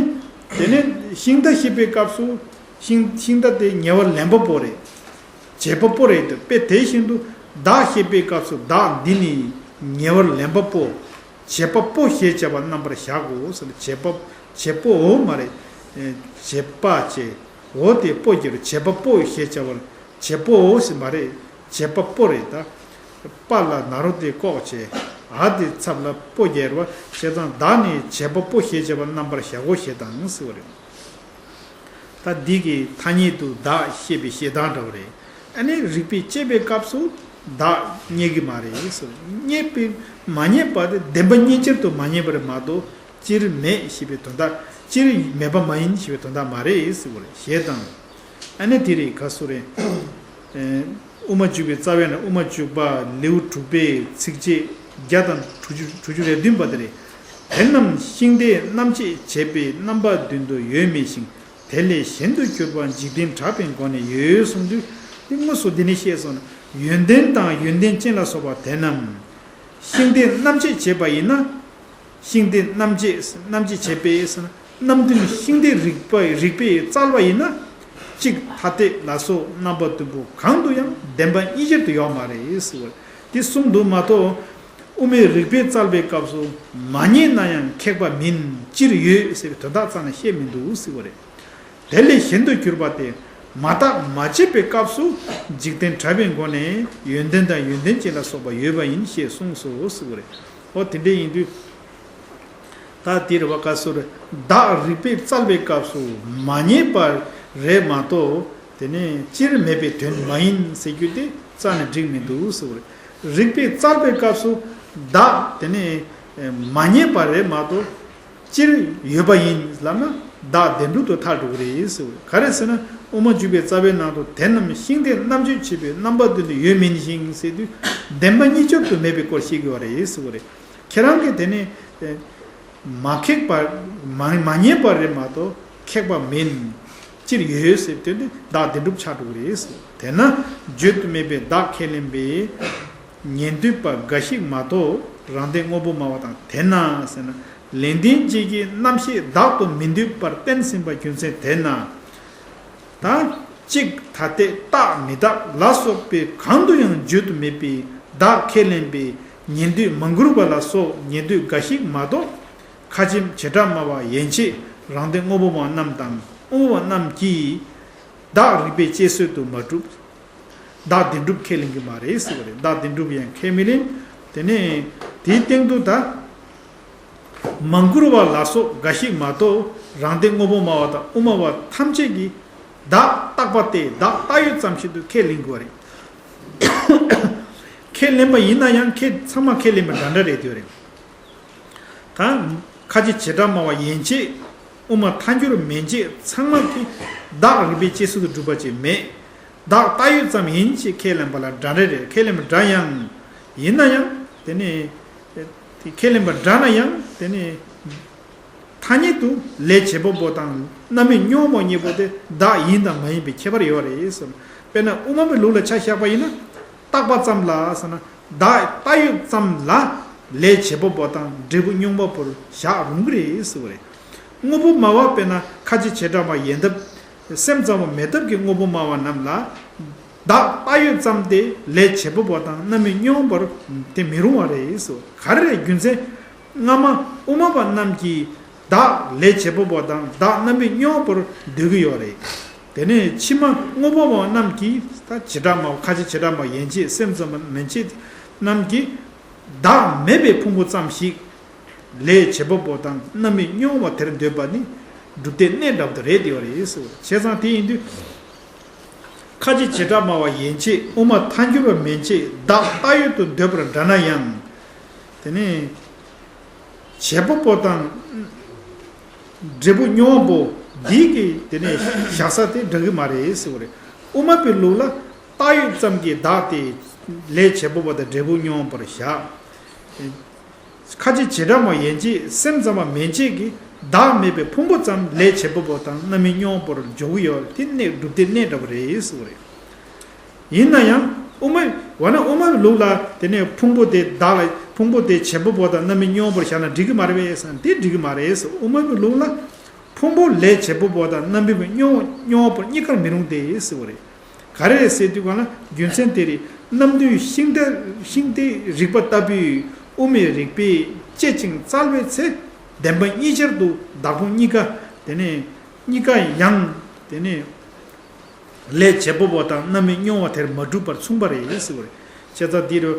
དེ་ནི་ཤིང་རྟ་བཤད་པའི་སྐབས་སུ། ཤིང་ཤིང་རྟ་དེ་ཉེ་བར་ལེན་པ་པོ་རེད། བྱེད་པ་པོ་རེད་དེ། དཔེ་དེ་བཞིན་དུ་བདག་བཤད་པའི་སྐབས་སུ་བདག་འདི་ནི་ཉེ་བར་ལེན་པ་པོ། བྱེད་པ་པོ་ཞེས་བྱ་བ་རྣམ་པར་བཞག་གོ་ཟེར། བྱེད་པ་བྱེད་པོ་འོ་མ་རེད། བྱེད་པ་བྱེད་འོ་དེ་པོ་གྱུར། བྱེད་པ་པོ་ཞེས་བྱ་བར་བྱེད་པོ་འོ་ཟེར་མ་རེད། བྱེད་པ་པོ་རེད་ད། པ་ལ་ན་རོ་དེ་ལྐོག་བྱས། འ་དེ་ཚབ་ལ་པོ་རྒྱལ་བ་ཞེས་དང་བདག་ནི་བྱེད་པ་པོ་ཞེས་བྱ་བ་རྣམ་པར་བཞག་གོ་ཞེས་དང་ཟེར་བ་རེད། ད་འདི་གི་ཐ་སྙད་དུ་བདག་བཤད་པའི་བཤད་སྟངས་འདྲ་བ་རེད། ཨ་ནི་རིགས་པས་དཔྱད་པའི་སྐབས་སུ་བདག་རྙེད་ཀྱི་མ་རེད་ཟེར། རྙེད་པའི་མ་རྙེད་པ་དེ་བདེན་པ་རྙེད་བྱར་དུ་མ་རྙེད་པ་རེད་མ་གཏོགས་སྤྱིར་མེད་ཞེས་པའི་དོན་དག་སྤྱིར་མེད་པ་མ་ཡིན་ཞེས་པའི་དོན་དག་མ་རེད་ཟེར་བ་རེད། ཞེས་དང་། ཨ་ནི་དེ་རེད་ག་སུ་རེད། དབུ་མ་འཇུག་པའི་རྩ་བའི་ནང་དབུ་མ་འཇུག་པ་ལེའུ་དྲུག་པའི་ཚིགས་བཅད་བརྒྱ་དང་དྲུག་ཅུ་དྲུག་ཅུ་རེ་བདུན་པ་དེ་རེད། དེ་རྣམས་ཤིང་རྟས་རྣམ་བཅད་བྱས་པའི་རྣམ་པ་མདུན་དུ་ཡོད་མིན་ཞིང་། དེ་ལས་གཞན་དུ་གྱུར་པ་འཇིག་རྟེན་གྲགས་པའི་སྒོ་ནས་ཡོད་གསུངས་དུས། དེ་དངོས་སུ་འདི་ནས་བཤད་སོང་ན་ཡོན་ཏན་དང་ཡོན་ཏན་ཅན་ལ་སོགས་པ་དེ་རྣམས་ཤིང་རྟས་རྣམ་བཅད་བྱས་པ་ཡིན་ན། ཤིང་རྟས་རྣམ་བཅད་རྣམ་བཅད་བྱས་པས་ཟེར་ན་རྣམ་བདུན་ཤིང་རྟས་རིགས་པ་རིགས་པས་བཙལ་བ་ཡིན་ན། གཅིག་ཐ་དད་ལ་སོགས་རྣམ་པ་བདུན་པོ་གང་དུ་ཡང་བདེན་པ་རྙེད་བྱར་དུ་ཡོད་མ་རེད་ཟེར་བ་དེ་གསུངས་འདུག་མ་གཏོགས། དབུ་མའི་རིགས་པས་བཙལ་བའི་སྐབས་སུ་མ་རྙེད་ན་ཡང་ཁེགས་པ་མིན། སྤྱིར་ཡོད་ཟེར་བའི་དོན་དག་རྩ་ནས་བཤད་མི་འདུག་ཟེར་བ་རེད། དེ་ལས་གཞན་དུ་གྱུར་པ་དེ་མ་བརྟགས་མ་དཔྱད་པའི་སྐབས་སུ་འཇིག་རྟེན་གྲགས་པའི་སྒོ་ནས་ཡོན་ཏན་དང་ཡོན་ཏན་ཅན་ལ་སོགས་པ་ཡོད་པ་ཡིན་ཞེས་གསུངས་སོ་ཟེར་བ་རེད། འོ་དེ་འདྲ་ཡིན་དུས། ད་དེ་རུ་བ་ག་སུ་རེད། བདག་རིགས་པས་བཙལ་བའི་སྐབས་སུ་མ་རྙེད་པ་རེད་མ་གཏོགས་དེ་ནས་སྤྱིར་མེད་པའི་དོན་མ་ཡིན་ཟེར་རྒྱུ་དེ་རྩ་ནས་འགྲིག་མི་འདུག་ཟེར་བ་རེད། རིགས་པས་བཙལ་བའི་སྐབས་སུ་བདག་དེ་ནས་མ་རྙེད་པ་རེད་མ་གཏོགས་སྤྱིར་ཡོད་པ་ཡིན་ལབ་ན་བདག་བདེན་གྲུབ་ཏུ་ཐལ་འགྲོ་གི་རེད་ཟེར་བ་རེད། ག་རེ་ཟེར་ན་དབུ་མ་འཇུག་པའི་རྩ་བའི་ནང་དུ་དེ་རྣམས་ཤིང་རྟས་རྣམ་བཅད་བྱས་པའི་རྣམ་པ་མདུན་དུ་ཡོད་མིན་ཞིང་ཟེར་དུས་བདེན་པ་རྙེད་བྱར་དུ་མེད་པའི་སྐོར་བཤད་ཀྱི་ཡོད་རེད་ཟེར་བ་རེད། ཁྱེད་རང་གིས་དེ་ནི་མ་ཁེགས་པར་མ་མ་རྙེད་པ་རེད་མ་གཏོགས་ཁེགས་པ་མིན། སྤྱིར་ཡོད་ཟེར་དོན་དེ་བདག་བདེན་གྲུབ་ཆགས་འགྲོ་གི་རེད་ཟེར། དེས་ན་བརྗོད་དུ་མེད་པའི་བདག་ཁས་ལེན་པའི་ཉན་འདོད་པ་འགའ་ཞིག་མ་གཏོགས་རང་སྟེང་དངོས་པོ་སྨྲ་བ་དང་དེས་ན་ཟེར་ན་ལན་ལྡན་གཅིག་གིས་རྣམ་ཤེས་བདག་ཏུ་མི་འདོད་པར་བསྟན་ཟིན་པ་རྒྱུ་མཚན་དེས་ན། ད་གཅིག་ཐ་དད་རྟག་མི་རྟག་ལ་སོགས་པའི་གང་དུ་ཡང་བརྗོད་དུ་མེད་པའི་བདག་ཁས་ལེན་པའི་ཉན་ཐོས་མང་གུར་པ་ལ་སོགས་ཉན་ཐོས་འགའ་ཞིག་མ་གཏོགས་ཁ་ཆེམས་བྱེ་བྲག་སྨྲ་བ་ཡན་ཆད་རང་སྟེང་དངོས་པོ་སྨྲ་བ་རྣམས་དང་དབུ་མ་པ་རྣམས་ཀྱིས་བདག་རིགས་པས་དཔྱད་བཟོད་དུ་མ་གྲུབ། བདག་བདེན་གྲུབ་ཁས་ལེན་གྱི་མ་རེད་ཟེར་བ་རེད། བདག་བདེན་གྲུབ་ཡང་ཁས་མི་ལེན། དེ་ནས་དེའི་སྟེང་དུ་ད། མ་མགུར་བ་ལ་སོགས་འགའ་ཞིག་མ་གཏོགས་རང་སྡེ་དངོས་པོ་སྨྲ་བ་དང་དབུ་མ་པ་ཐམས་ཅད་ཀྱིས་བདག་རྟག་པ་སྟེ་བདག་བཏགས་ཡོད་ཙམ་ཞིག་ཏུ་ཁས་ལེན་དགོས་པ་རེད། ཁས་ལེན་པ་ཡིན་ན་ཡང་ཁས་ཚང་མ་ཁས་ལེན་པ་འདྲ་འདྲ་རེད་དེ་རེད། ད་ཁ་ཅིག་བྱེ་བྲག་སྨྲ་བ་ཡན་ཆད་དབུ་མ་ཐལ་འགྱུར་མན་ཆད་ཚང་མ་གིས་བདག་རིགས་པས་དཔྱད་བཟོད་དུ་གྲུབ་པ་ཅིག་མེད། བདག་བཏགས་ཡོད་ཙམ་ཡིན་ཞེས་ཁས་ལེན་པ་ལ་འདྲ་འདྲ་རེད། ཁས་ལེན་པ་འདྲ་ཡང་ཡིན་ན་ཡང་དེ་ནི། དེ་ཁས་ལེན་པ་འདྲ་ན་ཡང་དེ་ནི། ཐ་སྙད་དུ་ལས་བྱེད་པ་པོ་དང་རྣམ་སྨིན་མྱོང་བ་གཉིས་པོ་དེ་བདག་ཡིན་དང་མ་ཡིན་པའི་ཁྱད་པར་ཡོད་རེད་གསུངས། དཔེར་ན་དབུ་མ་པའི་ལུགས་ལ་ཆ་བཞག་པ་ཡིན་ན། བཏགས་པ་ཙམ་ལ་ཟེར་ན་བདག་བཏགས་ཡོད་ཙམ་ལ་ལས་བྱེད་པ་པོ་དང་འབྲས་བུ་མྱོང་བ་པོར་བཞག་རུང་གི་རེད་གསུངས་པ་རེད། དངོས་པོ་སྨྲ་བ་དཔེར་ན་ཁ་ཅིག་བྱེ་བྲག་སྨྲ་ཡན་འདབ། སེམས་ཙམ་པ་མེད་ཐབས་ཀྱི་དངོས་པོ་སྨྲ་བ་རྣམས་ལ། བདག་བཏགས་ཡོད་ཙམ་སྟེ་ལས་བྱེད་པ་པོ་དང་རྣམ་སྨིན་མྱོང་བར་དེ་མི་རུང་བ་རེད་གསུངས། ག་རེ་རེད། རྒྱུ་མཚན། སྔ་མ་དབུ་མ་པ་རྣམས་ཀྱིས་བདག་ལས་བྱེད་པ་པོ་དང་བདག་རྣམ་སྨིན་མྱོང་བར་འདོད་ཀྱི་ཡོད་རེད། དེ་ནས་ཕྱི་མ་དངོས་པོ་པ་རྣམས་ཀྱིས་ད་བྱེ་བྲག་སྨྲ་བ་ཁ་ཅིག་བྱེ་བྲག་སྨྲ་བ་ཡན་ཆད་སེམས་ཙམ་པ་མན་ཆད་རྣམས་ཀྱིས་བདག་མེད་པའི་ཕུང་པོ་ཙམ་ཞིག་ལས་བྱེད་པ་པོ་དང་རྣམ་སྨིན་མྱོང་བ་དེར་འདོད་པ་ནི་སྒྲུབ་བདེ་གནས་འདྲ་པོ་དེ་རེད་དེ་ཡོད་རེད་གསུངས། བྱས་ཙང་དེ་ཡིན་དུས། ཁ་ཅིག་བྱེ་བྲག་སྨྲ་བ་ཡན་ཆད་དབུ་མ་ཐལ་འགྱུར་བ་མན་ཆད་བདག་བཏགས་ཡོད་དུ་འདོད་པར་འདྲ་ན་ཡང་། དེ་ནི། བྱེད་པ་པོ་དང་། འབྲས་བུ་མྱོང་བ་པོ་འདི་གི་དེ་ནི་བཞག་ས་དེ་འདྲ་གི་མ་རེད་ཟེར་བ་རེད། དབུ་མ་པའི་ལུགས་ལ་བཏགས་ཡོད་ཙམ་གྱི་བདག་དེ་ལས་བྱེད་པ་པོ་དང་འབྲས་བུ་མྱོང་བ་པོར་བཞག་ཁ་ཅིག་བྱེ་བྲག་སྨྲ་བ་ཡན་ཆད་སེམས་ཙམ་པ་མན་ཆད་ཀྱིས་བདག་མེད་པའི་ཕུང་པོ་ཙམ་ལས་བྱེད་པ་པོ་དང་རྣམ་སྨིན་མྱོང་བ་པོར་འཇོག་གི་ཡོད། དེ་གནས་སྒྲུབ་བདེ་གནས་འདྲ་པོ་རེད་ཟེར་བ་རེད། ཡིན་ན་ཡང་དབུ་མ། འོ་ན་དབུ་མ་པའི་ལུགས་ལ་དེ་ནས་ཕུང་པོ་དེ་བདག་ལ་ཕུང་པོ་དེ་བྱེད་པ་པོ་དང་རྣམ་སྨིན་མྱོང་བ་པོར་བཞག་ན་འགྲིག་གི་མ་རེད་པས་ཟེར་ན་དེ་འགྲིག་གི་མ་རེད་ཟེར། དབུ་མ་པའི་ལུགས་ལ་ཕུང་པོ་ལས་བྱེད་པ་པོ་དང་རྣམ་སྨིན་མྱོང་མྱོང་བ་པོ་གཉིས་ཀར་མི་རུང་སྟེ་ཟེར་བ་རེད། ག་རེ་རེད་ཟེར་དུས་གང་ལ་རྒྱུ་མཚན་དེ་རེད། རྣམ་བདུན་ཤིང་རྟ་ཤིང་རྟའི་རིག་པ་ལྟ་བུའི་དབུ་མའི་རིགས་པས་དཔྱད་ཅིང་བཙལ་བའི་ཚེ་བདེན་པ་གཉིས་ཆར་དུ་བདག་ཕུང་གཉིས་ཀ་དེ་ནས་གཉིས་ཀ་ཡང་དེ་ནས། ལས་བྱེད་པ་པོ་དང་རྣམ་སྨིན་མྱོང་བ་དེར་མ་གྲུབ་པར་མཚུངས་པ་རེད་ཟེར་བ་རེད། བྱས་ཙང་འདི་རུ།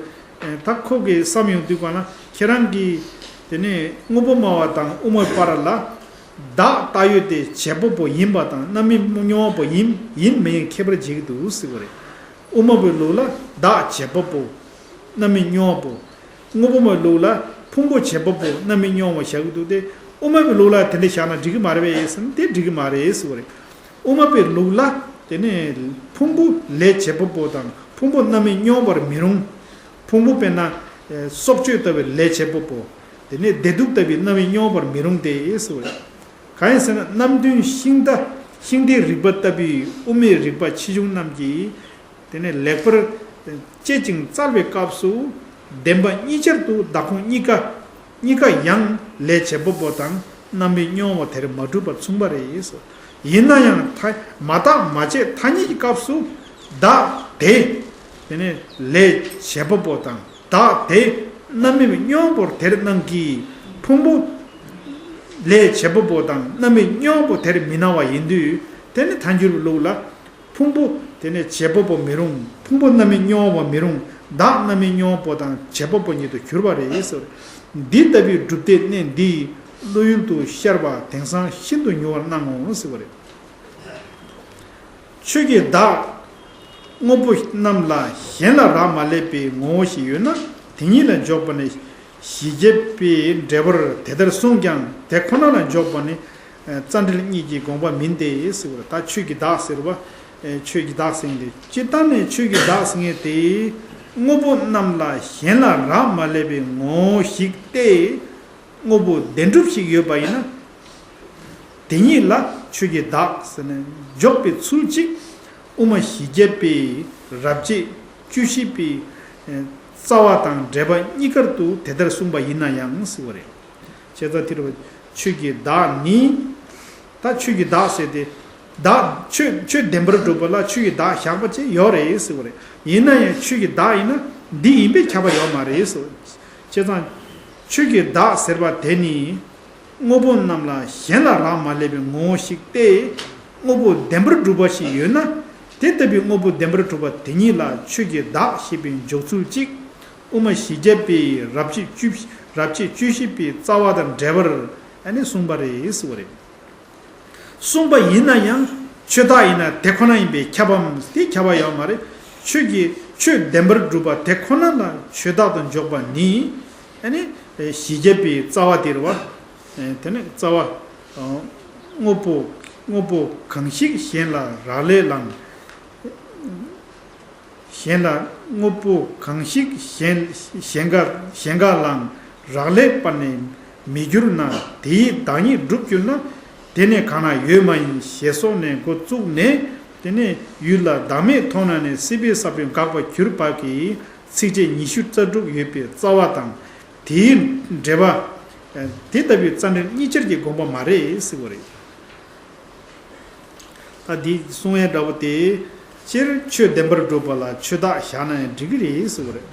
ད་ཁོ་གིས་བསམ་ཡོང་དུས་གང་ལ་ཁྱེད་རང་གིས་དེ་ནས་དངོས་པོ་སྨྲ་བ་དང་དབུ་མའི་བར་ལ། བདག་བཏགས་ཡོད་དེ་བྱེད་པ་པོ་ཡིན་པ་དང་རྣམ་སྨིན་མྱོང་བ་པོ་ཡིན་ཡིན་མིན་ཁྱད་པར་འབྱེད་ཀྱི་འདུག་ཟེར་བ་རེད། དབུ་མ་པའི་ལུགས་ལ་བདག་བྱེད་པ་པོ། རྣམ་སྨིན་མྱོང་བ་པོ། དངོས་པོ་མའི་ལུགས་ལ་ཕུང་པོ་བྱེད་པ་པོ་རྣམ་སྨིན་མྱོང་བ་བཞག་གི་འདུག་སྟེ། དབུ་མ་པའི་ལུགས་ལ་དེ་འདྲ་བཞག་ན་འགྲིག་གི་མ་རེད་པས་ཟེར་ན་དེ་འགྲིག་གི་མ་རེད་ཟེར་བ་རེད། དབུ་མ་པའི་ལུགས་ལ་དེ་ནས་ཕུང་པོ་ལས་བྱེད་པ་པོ་དང་ཕུང་པོ་རྣམ་སྨིན་མྱོང་བར་མི་རུང་། ཕུང་པོ་དཔེར་ན། སྲོག་གཅོད་ལྟ་བུའི་ལས་བྱེད་པ་པོ། དེ་ནས་བདེ་སྡུག་ལྟ་བུའི་རྣམ་སྨིན་མྱོང་བར་མི་རུང་སྟེ་ཟེར་བ་རེད། གང་ཡིན་ཟེར་ན་རྣམ་བདུན་ཤིང་རྟ་ཤིང་རྟའི་རིག་པ་ལྟ་བུའི་དབུ་མའི་རིགས་པ་ཆེ་ཆུང་རྣམས་ཀྱིས། དེ་ནས་ལེགས་པར་དཔྱད་ཅིང་བཙལ་བའི་སྐབས་སུ་བདེན་པ་གཉིས་ཆར་དུ་བདག་ཕུང་གཉིས་ཀ་གཉིས་ཀ་ཡང་ལས་བྱེད་པ་པོ་དང་རྣམ་སྨིན་མྱོང་བ་དེར་མ་གྲུབ་པར་མཚུངས་པ་རེད། ཡིན་ན་ཡང་ཐ་མ་བརྟགས་མ་དཔྱད་ཐ་སྙད་ཀྱི་སྐབས་སུ་བདག་དེ་དེ་ནས་ལས་བྱེད་པ་པོ་དང་བདག་དེ་རྣམ་སྨིན་མྱོང་བ་པོ་དེར་སྣང་གི་ཕུང་པོ་ལས་བྱེད་པ་པོ་དང་རྣམ་སྨིན་མྱོང་བ་པོ་དེར་མི་སྣང་བ་ཡིན་དུས་དེ་ནི་ཐལ་འགྱུར་བའི་ལུགས་ལ། ཕུང་པོ་དེ་ནས་བྱེད་པ་པོ་མི་རུང་། ཕུང་པོ་རྣམ་སྨིན་མྱོང་བ་མི་རུང་། བདག་རྣམ་སྨིན་མྱོང་བ་པོ་དང་བྱེད་པ་པོ་ཉིད་དུ་གྱུར་པ་རེད་ཟེར། འདི་ལྟ་བུའི་སྒྲུབ་བདེ་གནས་འདི་བློ་ཡུལ་དུ་ཤར་བ་དེང་སང་ཤིན་ཏུ་ཉུང་བར་སྣང་ངོ་ཟེར་བ་རེད། ཆོས་ཀྱི་བདག་དངོས་པོ་རྣམས་ལ་གཞན་ལ་རག་མ་ལས་པའི་ངོ་བོ་ཞིག་ཡོད་ན་དེ་ཉིད་ལ་འཇོག་པ་ནི། ཞི་རྒྱས་པའི་འགྲེལ་པར་དེ་ལྟར་གསུངས་ཀྱང་དེ་ཁོ་ན་ལ་འཇོག་པ་ནི་རྩ་འགྲེལ་གཉིས་ཀྱི་དགོངས་པ་མིན་ཏེ་ཟེར་བ་ལ། ད་ཆོས་ཀྱི་བདག་ཟེར་བ། ཆོས་ཀྱི་བདག་ཟེར་མཁན་དེ་སྤྱིར་བཏང་ནས་ཆོས་ཀྱི་བདག་ཟེར་མཁན་དེ་དངོས་པོ་རྣམས་ལ་གཞན་ལ་རག་མ་ལས་པའི་ངོ་བོ་ཞིག་སྟེ། དངོས་པོ་བདེན་གྲུབ་ཞིག་ཡོད་པ་ཡིན་ན། དེ་ཉིད་ལ་ཆོས་ཀྱི་བདག་ཟེར་ནས་འཇོག་པའི་ཚུལ་གཅིག་དབུ་མ་ཞི་རྒྱས་པའི་རབ་བྱེད་བཅུ་བཞི་པའི་རྩ་བ་དང་འགྲེལ་པ་གཉིས་ཀར་དུ་དེ་ལྟར་གསུངས་པ་ཡིན་ན་ཡང་ཟེར་བ་རེད། བྱས་ཙང་དེ་རུ་ཆོས་ཀྱི་བདག་ནི། ད་ཆོས་ཀྱི་བདག་ཟེར་ཏེ། བདག་ཆོས་ཆོས་བདེན་པར་གྲུབ་པ་ལ་ཆོས་ཀྱི་བདག་བཞག་པ་ཅིག་ཡོད་རེད་ཟེར་བ་རེད། ཡིན་ན་ཡང་ཆོས་ཀྱི་བདག་ཡིན་ན་འདི་ཡིན་པས་ཁྱབ་པ་ཡོད་མ་རེད་ཟེར། བྱས་ཙང་ཆོས་ཀྱི་བདག་ཟེར་བ་དེ་ནི། དངོས་པོ་རྣམས་ལ་གཞན་ལ་རག་མ་ལས་པའི་ངོ་བོ་ཞིག་སྟེ། དངོས་པོ་བདེན་པར་གྲུབ་པ་ཞིག་ཡོད་ན། དེ་ལྟ་བུའི་དངོས་པོ་བདེན་པར་གྲུབ་པ་དེ་ཉིད་ལ་ཆོས་ཀྱི་བདག་ཞེས་པའི་འཇོག་ཚུལ་གཅིག་དབུ་མ་བཞི་བརྒྱ་པའི་རབ་བྱེད་བཅུ་རབ་བྱེད་བཅུ་བཞི་པའི་རྩ་བ་དང་འབྲེལ་བར་ཨ་ནི་གསུངས་པ་རེད་ཟེར་བ་རེད། གསུངས་པ་ཡིན་ན་ཡང་ཆོས་བདག་ཡིན་ན་དེ་ཁོ་ན་ཡིན་པས་ཁྱབ་བམ། དེ་ཁྱབ་པ་ཡོད་མ་རེད། ཆོས་ཀྱི་ཆོས་བདེན་པར་གྲུབ་པ་དེ་ཁོ་ན་ལ་ཆོས་བདག་ཏུ་འཇོག་པ་ནི་ཨ་ནི་བཞི་བརྒྱ་པའི་རྩ་བ་དེ་རེད་བ། དེ་ནི་རྩ་བ། དངོས་པོ་དངོས་པོ་གང་ཞིག་གཞན་ལ་རག་ལས་ལའང་། གཞན་ལ་དངོས་པོ་གང་ཞིག་གཞན་གཞན་འགའ་གཞན་འགའ་ལའང་རག་ལས་པ་ནི་མི་འགྱུར་ན། དེའི་བདག་ཉིད་འགྲུབ་གྱུར་ན། དེ་ནི་གང་ན་ཡོད་མ་ཡིན་ཞེས་སོགས་ནས་འགོ་བཙུགས་ནས། དེ་ནས་ཡུལ་ལ་བདག་མེད་མཐོང་ན་ནི་སྲིད་པའི་ས་བོན་འགག་པར་གྱུར་པ་གི་ཚིགས་བཅད་ཉི་ཤུ་རྩ་དྲུག་ཡོད་པའི་རྩ་བ་དང་། དེའི་འགྲེལ་པ། དེ་ལྟ་བུའི་རྩ་འགྲེལ་གཉིས་ཆར་གྱི་དགོངས་པ་མ་རེད་ཟེར་བ་རེད། ད་འདི་གསུང་ཡས་འདྲ་པོ་དེ། སྤྱིར་ཆོས་བདེན་པར་གྲུབ་པ་ལ་ཆོས་བདག་བཞག་ན་ཡང་འགྲིག་གི་རེད་ཟེར་བ་རེད།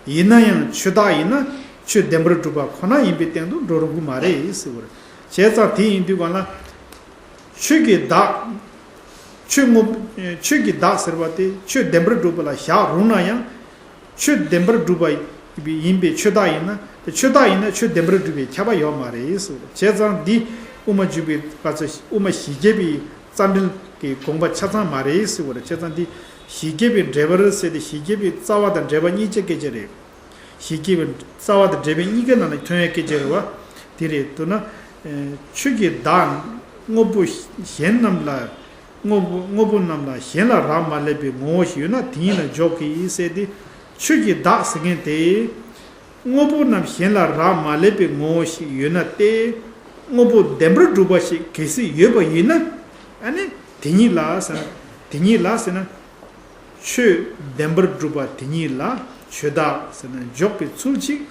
ཡིན་ན་ཡང་ཆོས་བདག་ཡིན་ན་ཆོས་བདེན་པར་གྲུབ་པ་ཁོ་ན་ཡིན་པའི་སྟེང་དུ་འགྲོ་རུང་གི་མ་རེད་ཟེར་བ་རེད། བྱས་ཙང་དེ་ཡིན་དུས་གང་ལ། ཆོས་ཀྱི་བདག་ཆོས་དངོས་ཆོས་ཀྱི་བདག་ཟེར་བ་དེ་ཆོས་བདེན་པར་གྲུབ་པ་ལ་བཞག་རུང་ན་ཡང་། ཆོས་བདེན་པར་གྲུབ་པ་ཡིན་པའི་ཆོས་བདག་ཡིན་ན། ཆོས་བདག་ཡིན་ན་ཆོས་བདེན་པར་གྲུབ་པའི་ཁྱབ་པ་ཡོད་མ་རེད་ཟེར། བྱས་ཙང་འདི་དབུ་མ་འཇུག་པའི་སྐབས་སུ་དབུ་མ་བཞི་བརྒྱ་པའི་རྩ་འགྲེལ་གྱི་དགོངས་པ་ཆ་ཚང་མ་རེད་ཟེར་བ་རེད། བྱས་ཙང་འདི་བཞི་བརྒྱ་པའི་འགྲེལ་པར་ཟེར་ཏེ་བཞི་བརྒྱ་པའི་རྩ་བ་དང་འགྲེལ་པ་གཉིས་ཆ་སྐད་ཆ་རེད། བཞི་བརྒྱ་པའི་རྩ་བ་དང་འགྲེལ་པ་གཉིས་ཀའི་ནང་ལ་ཐོན་ཡས་སྐད་ཆ་རེད་བ། དེ་རེད་འདུག་ན། ཆོས་ཀྱི་བདག་དངོས་པོ་གཞན་རྣམས་ལ། དངོས་པོ་དངོས་པོ་རྣམས་ལ་གཞན་ལ་རག་མ་ལས་པའི་ངོ་བོ་ཞིག་ཡོད་ན་དེ་ཉིད་ལ་འཇོག་གི་ཟེར་ཏེ། ཆོས་ཀྱི་བདག་ཟེར་མཁན་དེ། དངོས་པོ་རྣམས་གཞན་ལ་རག་མ་ལས་པའི་ངོ་བོ་ཞིག་ཡོད་ན་སྟེ། དངོས་པོ་བདེན་པར་གྲུབ་པ་ཞིག་གལ་སྲིད་ཡོད་པ་ཡིན་ན། ཨ་ནི་དེ་ཉིད་ལ་ཟེར་ན། དེ་ཉིད་ལ་ཟེར་ན། ཆོས་བདེན་པར་གྲུབ་པ་དེ་ཉིད་ལ་ཆོས་བདག་ཟེར་ན་འཇོག་པའི་ཚུལ་གཅིག་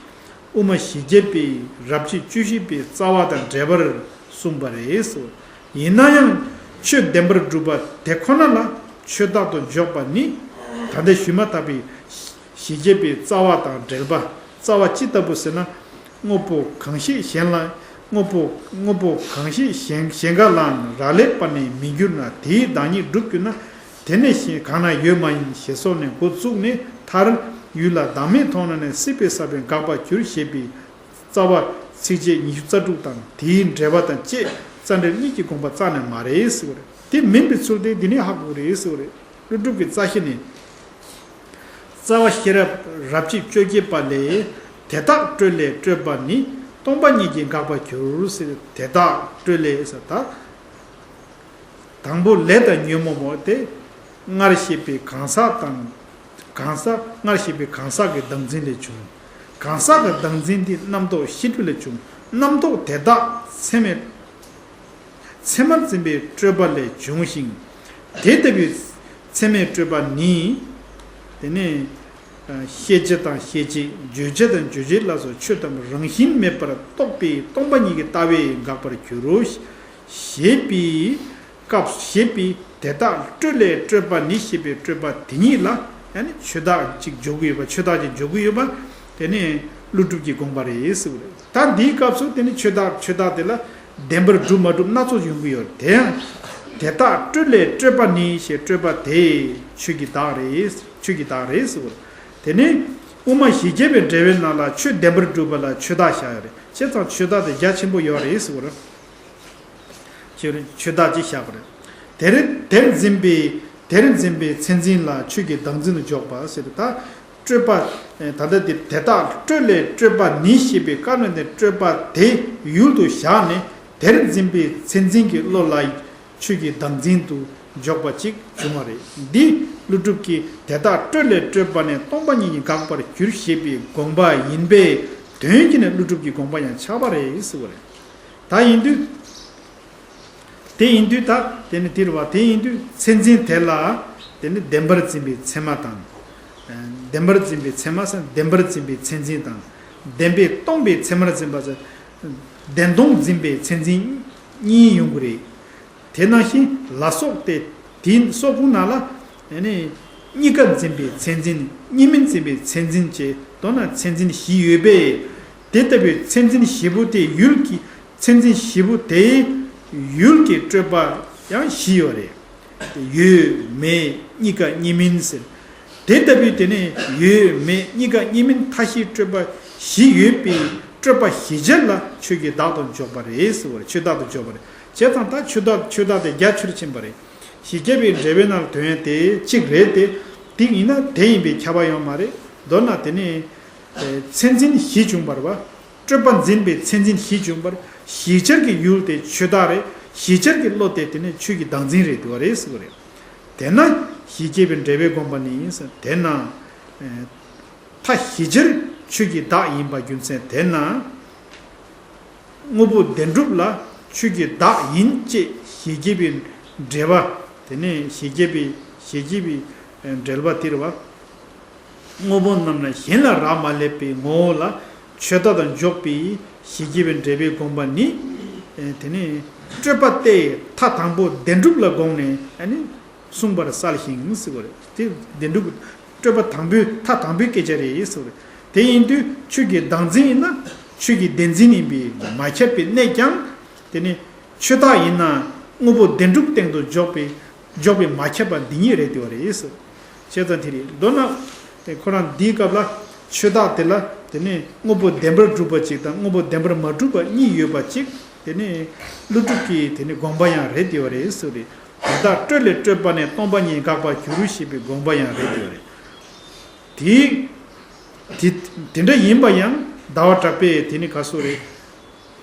དབུ་མ་བཞི་བརྒྱ་པའི་རབ་བྱེད་བཅུ་བཞི་པའི་རྩ་བ་དང་འབྲེལ་བར་གསུངས་པ་རེད་ཟེར། ཡིན་ན་ཡང་ཆོས་བདེན་པར་གྲུབ་པ་དེ་ཁོ་ན་ལ་ཆོས་བདག་ཏུ་འཇོག་པ་ནི། ད་ལྟ་ཞུས་མ་ཐག་པའི་བཞི་བརྒྱ་པའི་རྩ་བ་དང་འབྲེལ་པ། རྩ་བ་ཅི་ལྟ་བུ་ཟེར་ན། དངོས་པོ་གང་ཞིག་གཞན་ལ། དངོས་པོ་དངོས་པོ་གང་ཞིག་གཞན་གཞན་འགའ་ལའང་རག་ལས་པ་ནི་མི་འགྱུར་ན། དེའི་བདག་ཉིད་འགྲུབ་གྱུར་ན། དེ་ནི་གཞན་གང་ན་ཡོད་མ་ཡིན་ཞེས་སོགས་ནས་འགོ་བཙུགས་ནས་མཐར། ཡུལ་ལ་བདག་མེད་མཐོང་ན་ནི་སྲིད་པའི་ས་བོན་འགག་པར་འགྱུར་ཞེས་པའི་རྩ་བ་ཚིགས་བཅད་ཉི་ཤུ་རྩ་དྲུག་དང་དེའི་འགྲེལ་པ་དང་བཅས་རྩ་འགྲེལ་གཉིས་ཀྱི་དགོངས་པ་རྩ་ནས་མ་རེད་ཟེར་བ་རེད། དེ་མིན་པའི་ཚུལ་དེ་འདི་ནས་ཧ་གོ་རེད་ཟེར་བ་རེད། ཀླུ་སྒྲུབ་ཀྱི་རྩ་ཤེ་ནས། རྩ་བ་ཤེས་རབ་རབ་བྱེད་བཅོ་བརྒྱད་པ་ལས། དེ་དག་སྤྲོས་ལས་སྤྲོས་པ་ནི། སྟོང་པ་ཉིད་ཀྱིས་འགག་པར་འགྱུར་ཟེར། དེ་དག་སྤྲོས་ལས་ཟེར་ད། དང་པོ་ལས་དང་ཉོན་མོངས་པ་དེ། སྔར་བཤད་པའི་གང་ཟག་དང་། གང་ཟག་སྔར་བཤད་པའི་གང་ཟག་གི་བདག་འཛིན་ལས་བྱུང་། གང་ཟག་གི་བདག་འཛིན་དེ་རྣམ་རྟོག་ཤེས་སྒྲིབ་ལས་བྱུང་། རྣམ་རྟོག་དེ་དག་ཚད་མས། ཚད་མར་འཛིན་པའི་སྤྲོས་པ་ལས་བྱུང་ཞིང་། དེ་ལྟ་བུའི་ཚད་མས་སྤྲོས་པ་ནི། དེ་ནས། ཤེས་བྱ་དང་ཤེས་བྱེད། བརྗོད་བྱ་དང་བརྗོད་བྱེད་ལ་སོགས་ཆོས་ཐམས་ཅད་རང་བཞིན་མེད་པར་རྟོགས་པའི་སྟོང་པ་ཉིད་ཀྱི་ལྟ་བས་འགག་པར་འགྱུར་རོ། ཞེས་པའི་སྐབས་ཞེས་པའི་དེ་དག་སྤྲོས་ལས་སྤྲོས་པ་ནི་ཞེས་པའི་སྤྲོས་པ་དེ་ཉིད་ལ་ཡང་ན་ཆོས་བདག་ཅིག་འཇོག་གི་ཡོད་པ། ཆོས་བདག་ཅིག་འཇོག་གི་ཡོད་པ། དེ་ནི་ཀླུ་སྒྲུབ་ཀྱི་དགོངས་པ་རེད་ཟེར་བ་རེད། ད་འདིའི་སྐབས་སུ་དེ་ནི་ཆོས་བདག་ཆོས་བདག་དེ་ལ་བདེན་པར་གྲུབ་མ་གྲུབ་སྣ་ཚོགས་ཡོང་གི་ཡོད་རེད། དེ་ཡང་དེ་དག་སྤྲོས་ལས་སྤྲོས་པ་ནི་ཞེས་སྤྲོས་པ་དེ་ཆོས་ཀྱི་བདག་རེད། ཆོས་ཀྱི་བདག་རེད་ཟེར་བ་རེད། དེ་ནི་དབུ་མ་བཞི་བརྒྱ་པའི་འགྲེལ་པའི་ནང་ལ་ཆོས་བདེན་པར་གྲུབ་པ་ལ་ཆོས་བདག་བཞག་ཡོད་རེད། བྱས་ཙང་ཆོས་བདག་དེ་རྒྱ་ཆེན་པོ་ཡོད་རེད་ཟེར་བ་རེད། ཆོས་ཆོས་བདག་ཅེས་བཞག་པ་རེད། དེར་དེར་འཛིན་པའི་དེར་འཛིན་པའི་མཚན་འཛིན་ལ་ཆོས་ཀྱི་བདག་འཛིན་དུ་འཇོག་པ་ཟེར། ད་སྤྲོས་པ། ད་ལྟ་དེ་དེ་དག་སྤྲོས་ལས་སྤྲོས་པ་ནི་ཞེས་པའི་བཀའ་གནང་སྟེ་སྤྲོས་པ་དེ་ཡུལ་དུ་བཞག་ནས་དེར་འཛིན་པའི་མཚན་འཛིན་གྱི་བློ་ལ་ཆོས་ཀྱི་བདག་འཛིན་དུ་འཇོག་པ་ཅིག་བྱུང་བ་རེད། འདི་ཀླུ་སྒྲུབ་ཀྱིས་དེ་དག་སྤྲོས་ལས་སྤྲོས་པ་ནི་སྟོང་པ་ཉིད་ཀྱིས་འགག་པར་འགྱུར་ཞེས་པའི་དགོངས་པ་ཡིན་པས་དོན་གྱིས་ནི་ཀླུ་སྒྲུབ་ཀྱི་དགོངས་པ་ཡང་ཆགས་པ་རེད་ཟེར་བ་རེད། ད་ཡིན་དུས། དེ་ཡིན་དུས་ད་དེ་ནི་དེ་རེད་བ། དེ་ཡིན་དུས་མཚན་འཛིན་དེ་ལ་དེ་ནི་བདེན་པར་འཛིན་པའི་ཚད་མ་དང་། བདེན་པར་འཛིན་པའི་ཚད་མ་ཟེར་ན་བདེན་པར་འཛིན་པའི་མཚན་འཛིན་དང་། བདེན་པས་སྟོང་པའི་ཚད་མར་འཛིན་པ་ཟེར། བདེན་སྟོང་འཛིན་པའི་མཚན་འཛིན་གཉིས་ཡོང་གི་རེད། དེ་ནང་བཞིན་ལ་སོགས་ཏེ་དེ་སོགས་ཀུན་ནང་ལ་ནི་གཉིས་ཀ་འཛིན་པའི་མཚན་འཛིན། གཉིས་མིན་འཛིན་པའི་མཚན་འཛིན་བཅས་མདོར་ན་མཚན་འཛིན་བཞི་ཡོད་པས། དེ་ལྟ་བུའི་མཚན་འཛིན་བཞི་པོ་དེ་ཡུལ་གྱི་མཚན་འཛིན་བཞི་པོ་དེའི་ཡུལ་གྱི་སྤྲོས་པ་ཡང་བཞི་ཡོད་རེད། ཡོད་མེད་གཉིས་ཀ་གཉིས་མིན་ཟེར། དེ་ལྟ་བུའི་དེ་ནས་ཡོད་མེད་གཉིས་ཀ་གཉིས་མིན་མཐའ་བཞིའི་སྤྲོས་པ་བཞི་ཡོད་པའི་སྤྲོས་པ་བཞི་སྦྱར་ལ་ཆོས་ཀྱི་བདག་ཏུ་འཇོག་པ་རེད་ཟེར་བ་རེད། ཆོས་བདག་ཏུ་འཇོག་པ་རེད། བྱས་ཙང་ད་ཆོས་བདག་ཆོས་བདག་དེ་རྒྱ་ཆེར་ཕྱིན་པ་རེད། བཞི་བརྒྱ་པའི་འགྲེལ་པའི་ནང་ལ་དོན་དེ་གཅིག་རེད་དེ། དེ་ཡིན་ན་དེ་ཡིན་པས་ཁྱབ་པ་ཡོད་མ་རེད། མདོར་ན་དེ་ནི་མཚན་འཛིན་བཞི་བྱུང་བ་རེད་པ། སྤྲོས་པ་འཛིན་པའི་མཚན་འཛིན་བཞི་བྱུང་བར་བཞི་སྦྱར་གྱི་ཡུལ་དེ་ཆོས་བདག་རེད། བཞི་སྦྱར་གྱི་བློ་དེ་དེ་ནི་ཆོས་ཀྱི་བདག་འཛིན་རེད་འདུག་པ་རེད་ཟེར་བ་རེད། དེས་ན་བཞི་བརྒྱ་པའི་འགྲེལ་པའི་དགོངས་པ་ནི་ཡིན་ཟེར། དེས་ན་མཐའ་བཞི་སྦྱར་ཆོས་ཀྱི་བདག་ཡིན་པ་རྒྱུ་མཚན་དེས་ན། དངོས་པོ་བདེན་གྲུབ་ལ་ཆོས་ཀྱི་བདག་ཡིན་ཅེས་བཞི་བརྒྱ་པའི་འགྲེལ་པ། དེ་ནས་བཞི་བརྒྱ་པའི་བཞི་བརྒྱ་པའི་འགྲེལ་པ་དེ་རེད་པ། དངོས་པོ་རྣམས་ལ་གཞན་ལ་རག་མ་ལས་པའི་ངོ་བོ་ལ་ཆོས་བདག་ཏུ་འཇོག་པའི་བཞི་བརྒྱ་པའི་འགྲེལ་པའི་དགོངས་པ་ནི། དེ་ནས་སྤྲོས་པ་སྟེ་མཐའ་དང་པོ་བདེན་གྲུབ་ལ་དགོངས་ནས་ཨ་ནི། གསུངས་པར་གསལ་ཞིང་ཟེར་བ་རེད། དེ་བདེན་གྲུབ་སྤྲོས་པ་དང་པོའི་མཐའ་དང་པོའི་སྐད་ཆ་རེད་ཟེར་བ་རེད། དེ་ཡིན་དུས་ཆོས་ཀྱི་བདག་འཛིན་ཡིན་ན་ཆོས་ཀྱི་བདེན་འཛིན་ཡིན་པས་མ་ཁྱབ་པའི་གནད་ཀྱང་། དེ་ནི་ཆོས་བདག་ཡིན་ན་དངོས་པོ་བདེན་གྲུབ་སྟེང་དུ་འཇོག་པའི་འཇོག་པའི་མ་ཁྱབ་པ་འདི་ཉིད་རེད་དེ་བ་རེད་ཟེར། བྱས་ཙང་དེ་རེད། མདོར་ན་དེ་ཁོ་རང་འདིའི་སྐབས་ལ་ཆོས་བདག་དེ་ལ་དེ་ནི་དངོས་པོ་བདེན་པར་གྲུབ་པ་གཅིག་དང་དངོས་པོ་བདེན་པར་མ་གྲུབ་པ་གཉིས་ཡོད་པ་གཅིག་དེ་ནི་ཀླུ་སྒྲུབ་ཀྱི་དེ་ནི་དགོངས་པ་ཡང་རེད་དེ་བ་རེད་ཟེར་རེད། དེ་དག་སྤྲོས་ལས་སྤྲོས་པ་ནས་སྟོང་པ་ཉིད་དགག་པར་འགྱུར་ཞེས་པའི་དགོངས་པ་ཡང་རེད་དེ་རེད། དེ་དེ་དེ་འདྲ་ཡིན་པ་ཡང་ཟླ་བ་གྲགས་པས་དེ་ནི་ག་སོ་རེད།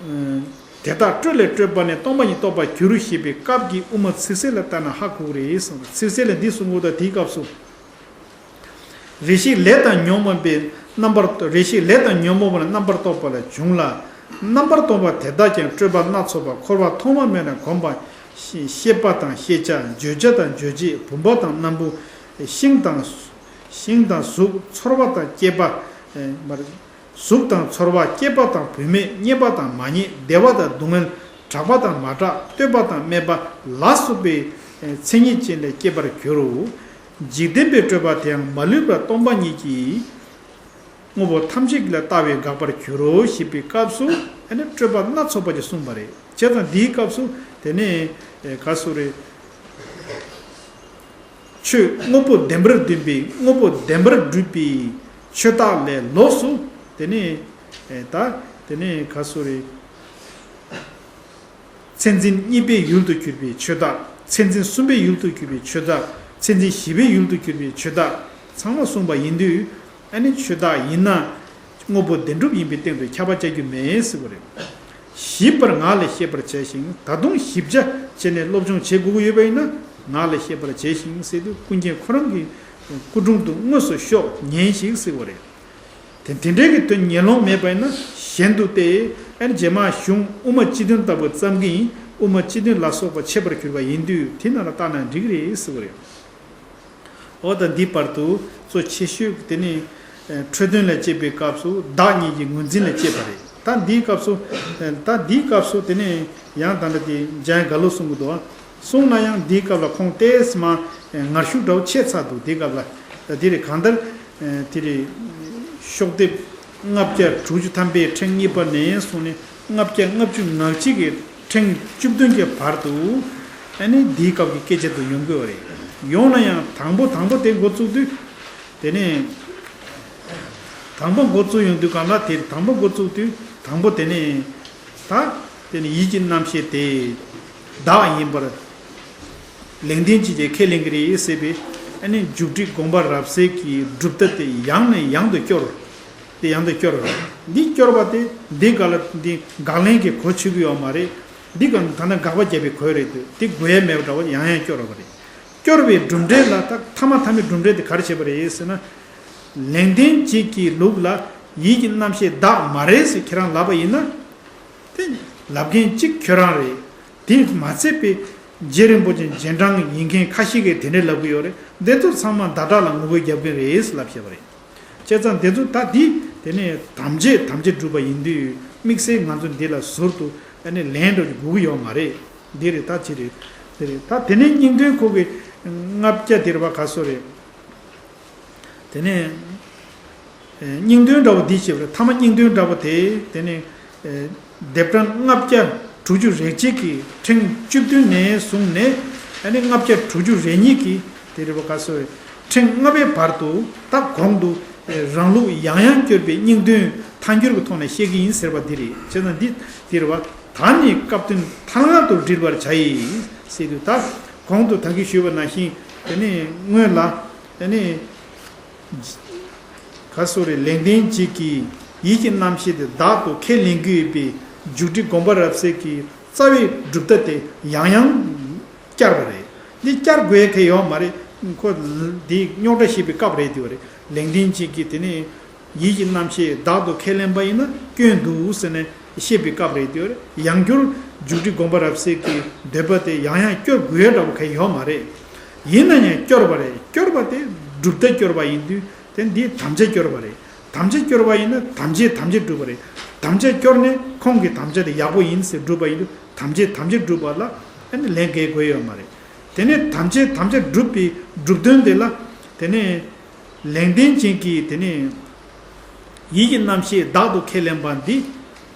དེ་དག་སྤྲོས་ལས་སྤྲོས་པ་ནས་སྟོང་པ་ཉིད་རྟོགས་པར་འགྱུར་ཞེས་པའི་སྐབས་ཀྱི་དབུ་མ་ཚིག་གསལ་ལ་ལྟ་ན་ཧ་གོ་གི་རེད་གསུངས། ཚིག་གསལ་ལ་འདི་གསུང་གོ་ད་དེའི་སྐབས་སུ། རེ་ཞིག་ལས་དང་ཉོན་མོངས་པའི་རྣམ་པར་རེ་ཞིག་ལས་དང་ཉོན་མོངས་པ་ལ་རྣམ་པར་རྟོག་པ་ལ་འབྱུང་ལ། རྣམ་པར་རྟོག་པ་དེ་དག་ཀྱང་སྤྲོས་པ་སྣ་ཚོགས་པ་འཁོར་བ་ཐོག་མ་མེད་ནས་གོམས་པ། ཤེས་པ་དང་ཤེས་བྱ། བརྗོད་བྱ་དང་བརྗོད་བྱེད། བུམ་པ་དང་སྣམ་བུ། ཤིང་དང་ཤིང་དང་གཟུགས། ཚོར་བ་དང་སྐྱེས་པ། གཟུགས་དང་ཚོར་བ། སྐྱེས་པ་དང་བུད་མེད། རྙེད་པ་དང་མ་རྙེད། བདེ་བ་དང་སྡུག་བསྔལ། གྲགས་པ་དང་མ་གྲགས། ལྟོས་པ་དང་སྨྲས་པ་ལ་སོགས་པའི་མཚན་ཉིད་ཅན་ལས་སྐྱེས་པར་འགྱུར་རོ། འཇིག་རྟེན་པའི་སྤྲོས་པ་དེའང་མ་ལུས་པ་སྟོང་པ་ཉིད་ཀྱི་དངོས་པོ་ཐམས་ཅད་ལ་ལྟ་བས་དགག་པར་འགྱུར་རོ་ཞེས་པའི་སྐབས་སུ་ཨ་ནི་སྤྲོས་པ་སྣ་ཚོགས་པ་ཅིག་གསུངས་པ་རེད། བྱས་ཙང་འདིའི་སྐབས་སུ་དེ་ནས་ག་སོ་རེད། ཆོས་དངོས་པོ་བདེན་པར་འདོད་པའི་དངོས་པོ་བདེན་པར་སྒྲུབ་པའི་ཆོས་བདག་ལས་ལོགས་སུ་དེ་ནས་ད་དེ་ནས་ག་སོ་རེད། མཚན་འཛིན་གཉིས་པའི་ཡུལ་དུ་གྱུར་པའི་ཆོས་བདག་མཚན་འཛིན་གསུམ་པའི་ཡུལ་དུ་གྱུར་པའི་ཆོས་བདག་མཚན་འཛིན་བཞི་པའི་ཡུལ་དུ་གྱུར་པའི་ཆོས་བདག་ཚང་མ་གསུངས་པ་ཡིན་དུས། ཨ་ནི་ཆོས་བདག་ཡིན་ན་དངོས་པོ་བདེན་གྲུབ་ཡིན་པའི་སྟེང་དུ་ཁྱབ་པ་བྱ་རྒྱུ་མེད་ཟེར་བ་རེད། ཞིབ་པར་ངག་ལས་ཤེས་པར་བྱས་ཤིང་ད་དུང་ཞིབ་ཆ་བྱས་ནས་སློབ་སྦྱོང་བྱེད་དགོས་ཀྱི་ཡོད་པ་ཡིན་ན་ངག་ལས་ཤེས་པར་བྱས་ཤིང་ཟེར་དུས་ཀུན་མཁྱེན་ཁོ་རང་གི་སྐུ་དྲུང་དུ་དངོས་སུ་ཤོག་ཉན་ཞིག་ཟེར་བ་རེད། དེ་དེ་འདྲའི་གི་དོན་ཉན་ལོང་མེད་པ་ཡིན་ན་གཞན་དུ་སྟེ། ཨ་ནི་རྗེས་མ་གཞུང་དབུ་མ་སྤྱི་དོན་ལྟ་བུ་བརྩམ་གི་ཡིན། དབུ་མ་སྤྱི་དོན་ལ་སོགས་པ་འཆད་པར་གྱུར་པ་ཡིན་དུས་དེ་ནང་ལ་བལྟས་ན་འགྲིག་གི་རེད་ཟེར་བ་རེད། འོ་ད་འདི་བར་དུ་གཙོ་ཆེ་ཤོས་དེ་ནི་འཕྲོས་དོན་ལ་དཔྱད་པའི་སྐབས་སུ་བདག་ཉིད་ཀྱི་ངོས་འཛིན་ལ་དཔྱད་པ་རེད། ད་འདིའི་སྐབས་སུ་ད་འདིའི་སྐབས་སུ་དེ་ནི་ཡང་ད་ལྟ་དེ་འཇམ་དབྱངས་རྒྱ་ལོ་གསུང་གི་འདུག་ཨ། གསུངས་ན་ཡང་འདིའི་སྐབས་ལ་ཁོང་ཏོག་ཙམ་ངར་ཤུགས་འདྲ་བོ་ཆད་ཚར་འདུག་འདིའི་སྐབས་ལ་ད་འདི་རེད། གང་ལྟར་དེ་རེད། ཤོག་ལྡེབ་ལྔ་བརྒྱ་དྲུག་ཅུ་ཐམ་པའི་ཕྲེང་གཉིས་པ་ནས་བཟུང་ནས་ལྔ་བརྒྱ་ལྔ་བཅུ་ང་གཅིག་གི་ཕྲེང་བཅུ་བདུན་གྱི་བར་དུ་ཨ་ནི་འདིའི་སྐབས་ཀྱི་སྐད་ཆ་དུ་ཡོང་དགོས་པ་རེད། ཡོང་ན་ཡང་དང་པོ་དང་པོ་དེ་འགོ་བཙུགས་དུས་དེ་ནས་དང་པོ་འགོ་བཙུགས་ཡོང་དུས་གང་ལ་དེ་དང་པོ་འགོ་བཙུགས་དུས་དང་པོ་དེ་ནས་ད་དེ་ནས་ཡིད་ཀྱི་རྣམ་ཤེས་དེ་བདག་ཡིན་པར་ལེགས་ལྡན་འབྱེད་ཀྱིས་ཁས་ལེན་གྱི་རེད་ཟེར་བའི་ཨ་ནི་མཇུག་སྒྲིལ་དགོངས་པ་རབ་གསལ་གྱི་སྒྲུབ་ཐབས་དེ་ཡང་ནས་ཡང་དུ་སྐྱོར། དེ་ཡང་དུ་སྐྱོར་རོ། འདི་སྐྱོར་བ་དེ་འདི་ག་ལ་འདི་དགག་ལན་གྱི་གོ་ཆོད་ཀྱི་ཡོད་མ་རེད། འདི་ག་ད་ནི་དགག་པ་བརྒྱབ་པའི་གོ་རེད་འདུག་དེ་དགོས་ཡ་མེད་པ་འདྲ་བ་ཡང་ཡང་སྐྱོར་བ་རེད། སྐྱོར་བའི་གྲུབ་འབྲས་ལ་ད་ཐ་མ་ཐ་མའི་གྲུབ་འབྲས་དེ་ག་རེ་བྱེད་པ་རེད་ཟེར་ན། ལེགས་ལྡན་འབྱེད་ཀྱི་ལུགས་ལ་ཡིད་ཀྱི་རྣམ་ཤེས་བདག་མ་རེད་ཟེར་ཁྱེད་རང་ལབ་པ་ཡིན་ན། དེ་ལབ་མཁན་གཅིག་ཁྱོད་རང་རེད། དེ་མ་ཚད་པའི་རྗེ་རིན་པོ་ཆེ་རྗེས་འབྲང་ཡིན་མཁན་ཁ་ཤས་ཀྱིས་དེ་འདྲས་ལབ་ཀྱི་ཡོད་རེད། འདི་ཚོ་ཚང་མ་བརྡ་དག་ལ་ངོ་རྒོལ་རྒྱབ་མཁན་རེད་ལབ་བཤད་པ་རེད། བྱས་ཙང་འདི་ཚོ་ད་འདི་དེ་ནས་དམ་བཅས་དམ་བཅས་སྒྲུབ་པ་ཡིན་དུས་དམིགས་བསལ་ང་ཚོ་འདི་ལ་ཟུར་དུ་ཨ་ནི་ལན་འགྲོ་རྒྱུ་དགོས་ཀྱི་ཡོད་མ་རེད། འདི་རེད་ད་ཅི་རེད། དེ་རེད་ད་དེ་ནས་སྙིང་དོན་ཁོ་གི་ལྔ་བརྒྱ་དེ་རེད་པ་ག་སོ་རེད། དེ་ནས་སྙིང་དོན་འདྲ་བོ་འདི་བྱེད་པ་རེད། ཐ་མ་སྙིང་དོན་འདྲ་བོ་དེ་དེ་ནས་ལྡེབ་གྲངས་ལྔ་བརྒྱ་དྲུག་ཅུ་རེ་གཅིག་གི་ཕྲེང་བཅུ་བདུན་ནས་བཟུང་ནས་ཨ་ནི་ལྔ་བརྒྱ་དྲུག་ཅུ་རེ་གཉིས་ཀྱི་དེ་རེད་པ་ག་སོ་རེད། ཕྲེང་ལྔ་པའི་བར་དུ་ད་གོང་དུ་རང་ལུགས་ཡང་ཡང་བསྐྱར་བའི་སྙིང་དོན་ཐལ་འགྱུར་གྱི་ཐོག་ནས་བཤད་ཀྱི་ཡིན་ཟེར་བ་འདི་རེད། བྱས་ཙང་འདི་འདིར་བ་ད་ནི་སྐབས་དོན་ཐལ་རྔམ་དུ་བསྒྲིལ་བར་བྱ་ཡི་ཟེར་དུས། ད་གོང་དུ་ད་གིན་ཞུས་པ་ནང་བཞིན་དེ་ནི་སྔོན་ལ་དེ་ནི་ག་སོ་རེ་ལེགས་ལྡན་འབྱེད་ཀྱི་ཡིད་ཀྱི་རྣམ་ཤེས་དེ་བདག་ཏུ་ཁས་ལེན་དགོས་པའི་མཇུག་སྒྲིལ་དགོངས་པ་རབ་གསལ་གྱི་རྩ་བའི་གྲུབ་མཐའ་དེ་ཡང་ཡང་བསྐྱར་བ་རེད། འདི་བསྐྱར་དགོས་ཡ་གང་ཡང་ཡོད་མ་རེད། ཁོ་འདི་རྙོག་དྲ་བཤད་པའི་སྐབས་རེད་དེ་བ་རེད། ལེགས་ལྡན་འབྱེད་ཀྱི་དེ་ནི་ཡིད་ཀྱི་རྣམ་ཤེས་བདག་ཏུ་ཁས་ལེན་པ་ཡིན་ན་སྐྱོན་འདུག་ཟེར་ནས་བཤད་པའི་སྐབས་རེད་དེ་བ་རེད། ཡང་བསྐྱར་མཇུག་སྒྲིལ་དགོངས་པ་རབ་གསལ་གྱི་འདོད་པ་དེ་ཡང་ཡང་སྐྱོར་དགོས་ཡ་འདྲ་བོ་གང་ཡང་ཡོད་མ་རེད། ཡིན་ན་ཡང་སྐྱོར་བ་རེད། སྐྱོར་བ་དེ་གྲུབ་མཐའ་སྐྱོར་བ་ཡིན་དུས་དེ་འདི་དམ་བཅའ་སྐྱོར་བ་རེད། དམ་བཅའ་སྐྱོར་བ་ཡིན་ན་དམ་བཅས་དམ་བཅས་སྒྲུབ་པ་རེད། དམ་བཅའ་སྐྱོར་ནས་ཁོང་གི་དམ་བཅའ་དེ་ཡག་པོ་ཡིན་ཟེར་སྒྲུབ་པ་ཡིན་དུས་དམ་བཅས་དམ་བཅས་སྒྲུབ་པ་ལ་ཨ་ནི་ལན་འགེལ་དགོས་ཡོད་མ་རེད། དེ་ནས་དམ་བཅས་དམ་བཅས་སྒྲུབ་པའི་སྒྲུབ་དོན་དེ་ལ་དེ་ནས་ལེགས་ལྡན་འབྱེད་ཀྱི་དེ་ནས་ཡིད་ཀྱི་རྣམ་ཤེས་བདག་ཏུ་ཁས་ལེན་པ་འདི་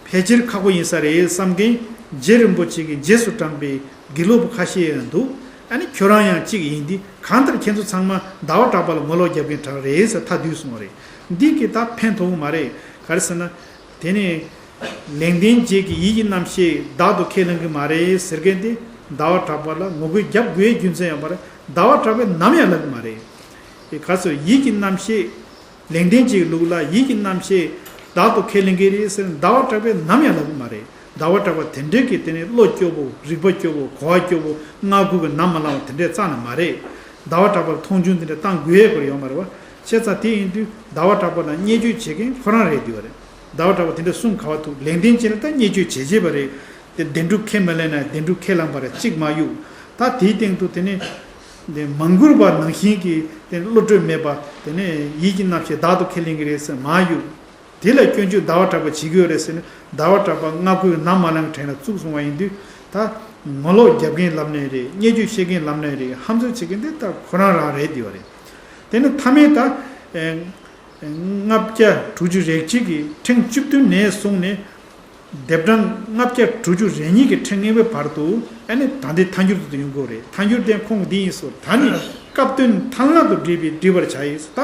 ཕལ་ཆེར་ཁག་པོ་ཡིན་ས་རེད་བསམ་མཁན་རྗེ་རིན་པོ་ཆེ་གིས་རྗེས་སུ་འབྲངས་པའི་དགེ་ལུགས་པ་ཁ་ཤས་ཡང་འདུག་ཨ་ནི་ཁྱོད་རང་ཡང་གཅིག་ཡིན་དུས་གང་ལྟར་ཁྱེད་ཚོ་ཚང་མ་ཟླ་བ་གྲགས་པ་ལ་ངོ་ལོག་རྒྱབ་མཁན་དྲག་རེད་ཟེར་ཐལ་འདུག་གསུངས་པ་རེད། འདི་གིས་ད་ཕན་ཐོགས་མ་རེད། ག་རེ་ཟེར་ན། དེ་ནས་ལེགས་ལྡན་འབྱེད་ཀྱི་ཡིད་ཀྱི་རྣམ་ཤེས་བདག་ཏུ་ཁས་ལེན་གྱི་མ་རེད་ཟེར་མཁན་དེ་ཟླ་བ་གྲགས་པ་ལ་ངོ་རྒོལ་རྒྱབ་དགོས་རྒྱུ་མཚན་ཡོད་མ་རེད། ཟླ་བ་གྲགས་པས་ནམ་ཡང་ལབ་ཀྱི་མ་རེད། དེ་ག་ཚོད་ཡིད་ཀྱི་རྣམ་ཤེས། ལེགས་ལྡན་འབྱེད་ཀྱི་ལུགས་ལ་ཡིད་ཀྱི་རྣམ་ཤེས་བདག་ཏུ་ཁས་ལེན་གྱི་རེད་ཟེར་ཟླ་བ་གྲགས་པས་ནམ་ཡང་ལབ་ཀྱི་མ་རེད། ཟླ་བ་གྲགས་པ་དེ་འདྲའི་གི་དེ་ནས་བློ་སྐྱོ་པོ་རིག་པ་སྐྱོ་པོ་གོ་བ་སྐྱོ་པོ་སྔ་རྒོལ་གྱི་ནམ་མ་ལངས་པ་དེ་འདྲས་རྩ་ནས་མ་རེད། ཟླ་བ་གྲགས་པར་མཐོང་ཆུང་དེ་འདྲ་བཏང་དགོས་ཡས་སྐོར་ཡོད་མ་རེད་བ། བྱས་ཙང་དེ་ཡིན་དུས་ཟླ་བ་གྲགས་པ་ལ་བརྙས་བཅོས་བྱེད་མཁན་ཁོ་རང་རེད་འདུག་བ་རེད། ཟླ་བ་གྲགས་པ་དེ་འདྲ་གསུང་ག་བ་ཐུབ། ལེགས་ལྡན་འབྱེད་ལ་ད་བརྙས་བཅོས་བྱེད་བྱེད་པ་རེད། དེ་བདེན་གྲུབ་ཁས་མ་ལེན་ན་བདེན་གྲུབ་ཁས་བླངས་པ་རེད་གཅིག་མ་གཡུག་ད་དེའི་སྟེང་དུ་དེ་ནི་དེ་མ་མགུར་བ་ནང་བཞིན་གྱི་དེ་བློ་གྲོས་མེད་པ་དེ་ནི་ཡིད་ཀྱི་རྣམ་ཤེས་བདག་ཏུ་ཁས་ལེན་གྱི་རེད་ཟེར་མ་གཡུག་དེ་ལ་སྐྱོན་བརྗོད་ཟླ་བ་གྲགས་པ་བྱེད་ཀྱི་ཡོད་རེད་ཟེར་ནས་ཟླ་བ་གྲགས་པ་སྔ་རྒོལ་ནམ་མ་ལངས་དྲན་ལ་བཙུགས་སོང་བ་ཡིན་དུས་ད་ངོ་ལོག་རྒྱབ་མཁན་ལབ་ནའི་རེད། བརྙས་བཅོས་བཤད་མཁན་ལབ་ནའི་རེད། ཧམ་ཚོད་བྱེད་མཁན་དེ་ད་ཁོ་རང་རང་རེད་འདི་བ་རེད། དེ་ནི་མཐའ་མའི་ད་ལྔ་བརྒྱ་དྲུག་ཅུ་རེ་གཅིག་གི་ཕྲེང་བཅུ་བདུན་ནས་བཟུང་ནས་ལྡེབ་གྲངས་ལྔ་བརྒྱ་དྲུག་ཅུ་རེ་གཉིས་ཀྱི་ཕྲེང་ལྔ་པའི་བར་དུ་ཨ་ནི་ད་འདི་ཐལ་འགྱུར་དུ་ཡོང་དགོས་རེད། ཐལ་འགྱུར་དེ་ཁོང་གི་འདི་ཡིན་སོ། ད་ནི་སྐབས་དོན་ཐལ་རྔམ་དུ་བསྒྲིལ་བའི་བསྒྲིལ་བར་བྱ་ཡིས། ད་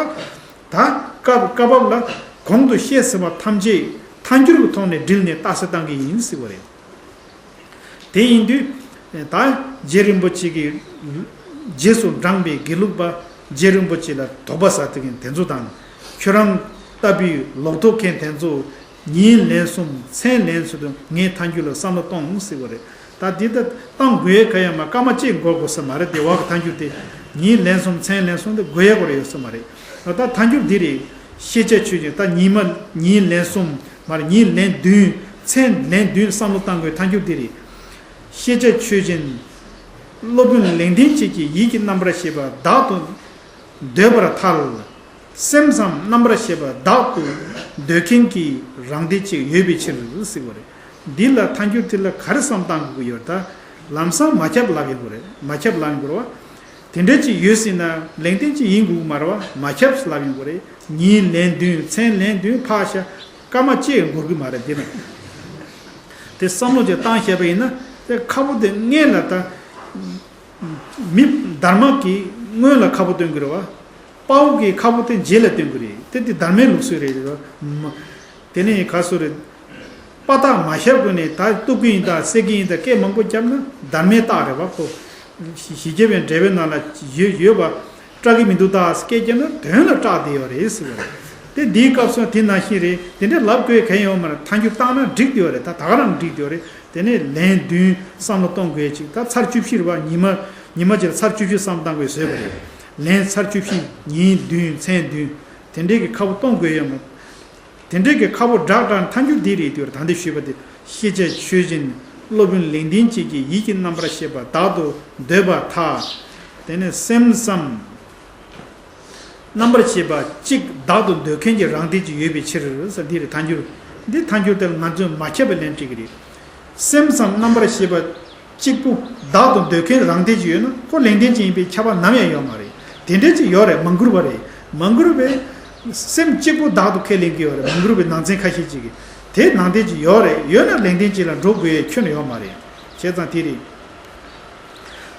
ད་སྐབས་སྐབས་བབ་ལ་གོང་དུ་བཤད་ཟིན་པ་ཐམས་ཅད་ཐལ་འགྱུར་གྱི་ཐོག་ནས་བསྒྲིལ་ནས་རྟགས་གསལ་བཏང་གི་ཡིན་ཟེར་བ་རེད། དེ་ཡིན་དུས་ད་རྗེ་རིན་པོ་ཆེ་གི་རྗེས་སུ་འབྲངས་པའི་དགེ་ལུགས་པ་རྗེ་རིན་པོ་ཆེ་ལ་དོགས་པ་ཟ་ཐུབ་མཁན་དེ་ཚོ་དང་། ཁྱོད་རང་ལྟ་བུའི་ལོག་རྟོག་མཁན་དེ་ཚོ་ཉིན་ལན་གསུམ་མཚན་ལན་གསུམ་དུ་ངའི་ཐལ་འགྱུར་ལ་བསམ་བློ་གཏོང་ཟེར་བ་རེད། ད་འདི་ལྟ་བཏང་དགོས་ཡས་ག་ཡང་མ། སྐར་མ་གཅིག་འགོར་དགོས་ས་མ་རེད། དེ་བ་གི་ཐལ་འགྱུར་དེ་ཉིན་ལན་གསུམ་མཚན་ལན་གསུམ་དེ་དགོས་ཡས་སྐོར་ཡོད་ས་མ་རེད། ད་ཐལ་འགྱུར་འདི་རེད། ཤེས་བྱ་ཆོས་ཅན། ད་ཉིན་མ་ཉིན་ལན་གསུམ་མ་རེད། ཉིན་ལན་བདུན་མཚན་ལན་བདུན་བསམ་བློ་བཏང་དགོས་ཐལ་འགྱུར་འདི་རེད། ཤེས་བྱ་ཆོས་ཅན། སློབ་དཔོན་ལེགས་ལྡན་འབྱེད་ཀྱི་ཡིད་ཀྱི་རྣམ་པར་ཤེས་པ་བདག་ཏུ་འདོད་པར་ཐལ། སེམས་སམ་རྣམ་པར་ཤེས་པ་བདག་ཏུ་འདོད་མཁན་གྱི་རང་སྡེ་གཅིག་ཡོད་པའི་ཕྱིར་ཟེར་བ་རེད། འདི་ལ་ཐལ་འགྱུར་དེ་ལ་ག་རེ་བསམ་བཏང་དགོས་ཀྱི་ཡོད། ད་ལམ་སང་མ་ཁྱབ་ལབ་ཡོང་གི་རེད། མ་ཁྱབ་ལབ་ཡོང་གི་རེད་བ། དེ་འདྲ་ཅིག་ཡོད་སྲིད་ན་ལེགས་ལྡན་འབྱེད་ཡིན་དགོས་ཀྱི་མ་རེད་བ། མ་ཁྱབ་ལབ་ཡོང་གི་རེད། ཉིན་ལན་བདུན་མཚན་ལན་བདུན་ཕར་བཞག་སྐར་མ་གཅིག་འགོར་གྱི་མ་རེད་འདི་ན། དེ་བསམ་བློ་ཅིག་བཏང་བཞག་པ་ཡིན་ན་དེ་ཁ་པོ་དེ་སྔོན་ལ་ད། མི་དྷརྨ་གིས་སྔོན་ལ་ཁ་པོ་སྟོན་གྱི་རེད་བ། དཔའ་བོ་གིས་ཁ་པོ་དེ་རྗེས་ལ་སྟོན་གྱི་རེད། དེ་དེ་དྷརྨའི་ལུགས་སྲོལ་རེད་བ། མ། དེ་ནས་ག་སོ་རེད། དཔའ་རྟགས་མ་ཤར་གོང་ནས་ད་གཏུབ་ཀྱི་ཡིན་ད་བསད་ཀྱི་ཡིན་ད་སྐད་མང་པོ་བརྒྱབ་ན་དྷརྨའི་རྟགས་རེད་བ་ཁོ། ཞི་རྒྱས་པའི་འགྲེལ་པའི་ནང་ལ་ཡོད་ཡོད་པ། སྐྲག་གི་མི་འདུག་ད་སྐད་བརྒྱབ་ན་དོན་ལ་སྐྲག་བསྡད་ཡོད་རེད་ཟེར་བ་རེད། དེ་འདིའི་སྐབས་སུ་དེ་ནང་བཞིན་རེད། དེ་འདྲའི་ལབ་དགོས་གལ་ཡོད་མ་རེད། ཐལ་འགྱུར་བཏང་ན་འགྲིག་བསྡད་ཡོད་རེད། ད་ད་ག་རང་འགྲིག་བསྡད་ཡོད་རེད། དེ་ནས་ལན་བདུན་བསམ་བློ་གཏོང་དགོས་ཅིག་ད་ཚར་བཅུ་བཞི་རེད་བ། ཉི་མ་ཉི་མ་གཅིག་ལ་ཚར་བཅུ་བཞི་བསམ་བཏང་དགོས་བཟོས་པ་རེད། ལན་ཚར་བཅུ་བཞི་ཉིན་བདུན་མཚན་བདུན་དེ་འདྲས་ཀྱི་ཁ་པོ་གཏོང་དགོས་ཡོད་མ། དེ་འདྲས་ཀྱི་ཁ་པོ་བསྒྲགས་བསྒྲགས་ཐལ་འགྱུར་འདི་རེད་དུས་ད་འདི་ཞུས་པ་དེ་ཤེས་བྱ་ཆོས་ཅན། སློབ་དཔོན་ལེགས་ལྡན་འབྱེད་ཀྱི་ཡིད་ཀྱི་རྣམ་པར་ཤེས་པ་བདག་ཏུ་འདོད་པར་ཐལ། དེ་ནས་སེམས་སམ། རྣམ་པར་ཤེས་པ་གཅིག་བདག་ཏུ་འདོད་མཁན་གྱི་རང་སྡེ་གཅིག་ཡོད་པའི་ཕྱིར་ཟེར་འདི་རེད་ཐལ་འགྱུར། འདི་ཐལ་འགྱུར་དེ་ལ་ང་ཚོས་མ་ཁྱབ་པའི་ལན་སྤྲད་ཀྱི་རེད། སེམས་སམ་རྣམ་པར་ཤེས་པ་གཅིག་པུ་བདག་ཏུ་འདོད་མཁན་རང་སྡེ་གཅིག་ཡོད་ན་ཁོ་ལེགས་ལྡན་འབྱེད་ཡིན་པའི་ཁྱབ་པ་ནམ་ཡང་ཡོད་མ་རེད། དེ་འདྲའི་གཅིག་ཡོད་རེད། མ་མགུར་བ་རེད། མ་མགུར་བས་སེམས་གཅིག་པུ་བདག་ཏུ་ཁས་ལེན་གྱི་ཡོད་རེད། མ་མགུར་བའི་ནང་ཚན་ཁ་ཤས་ཅིག་གིས་དེ་ནང་སྡེ་གཅིག་ཡོད་རེད། ཡོད་ན་ལེགས་ལྡན་འབྱེད་ལ་འགྲོ་དགོས་ཡའི་ཁྱོན་ནས་ཡོད་མ་རེད། བྱས་ཙང་དེ་རེད།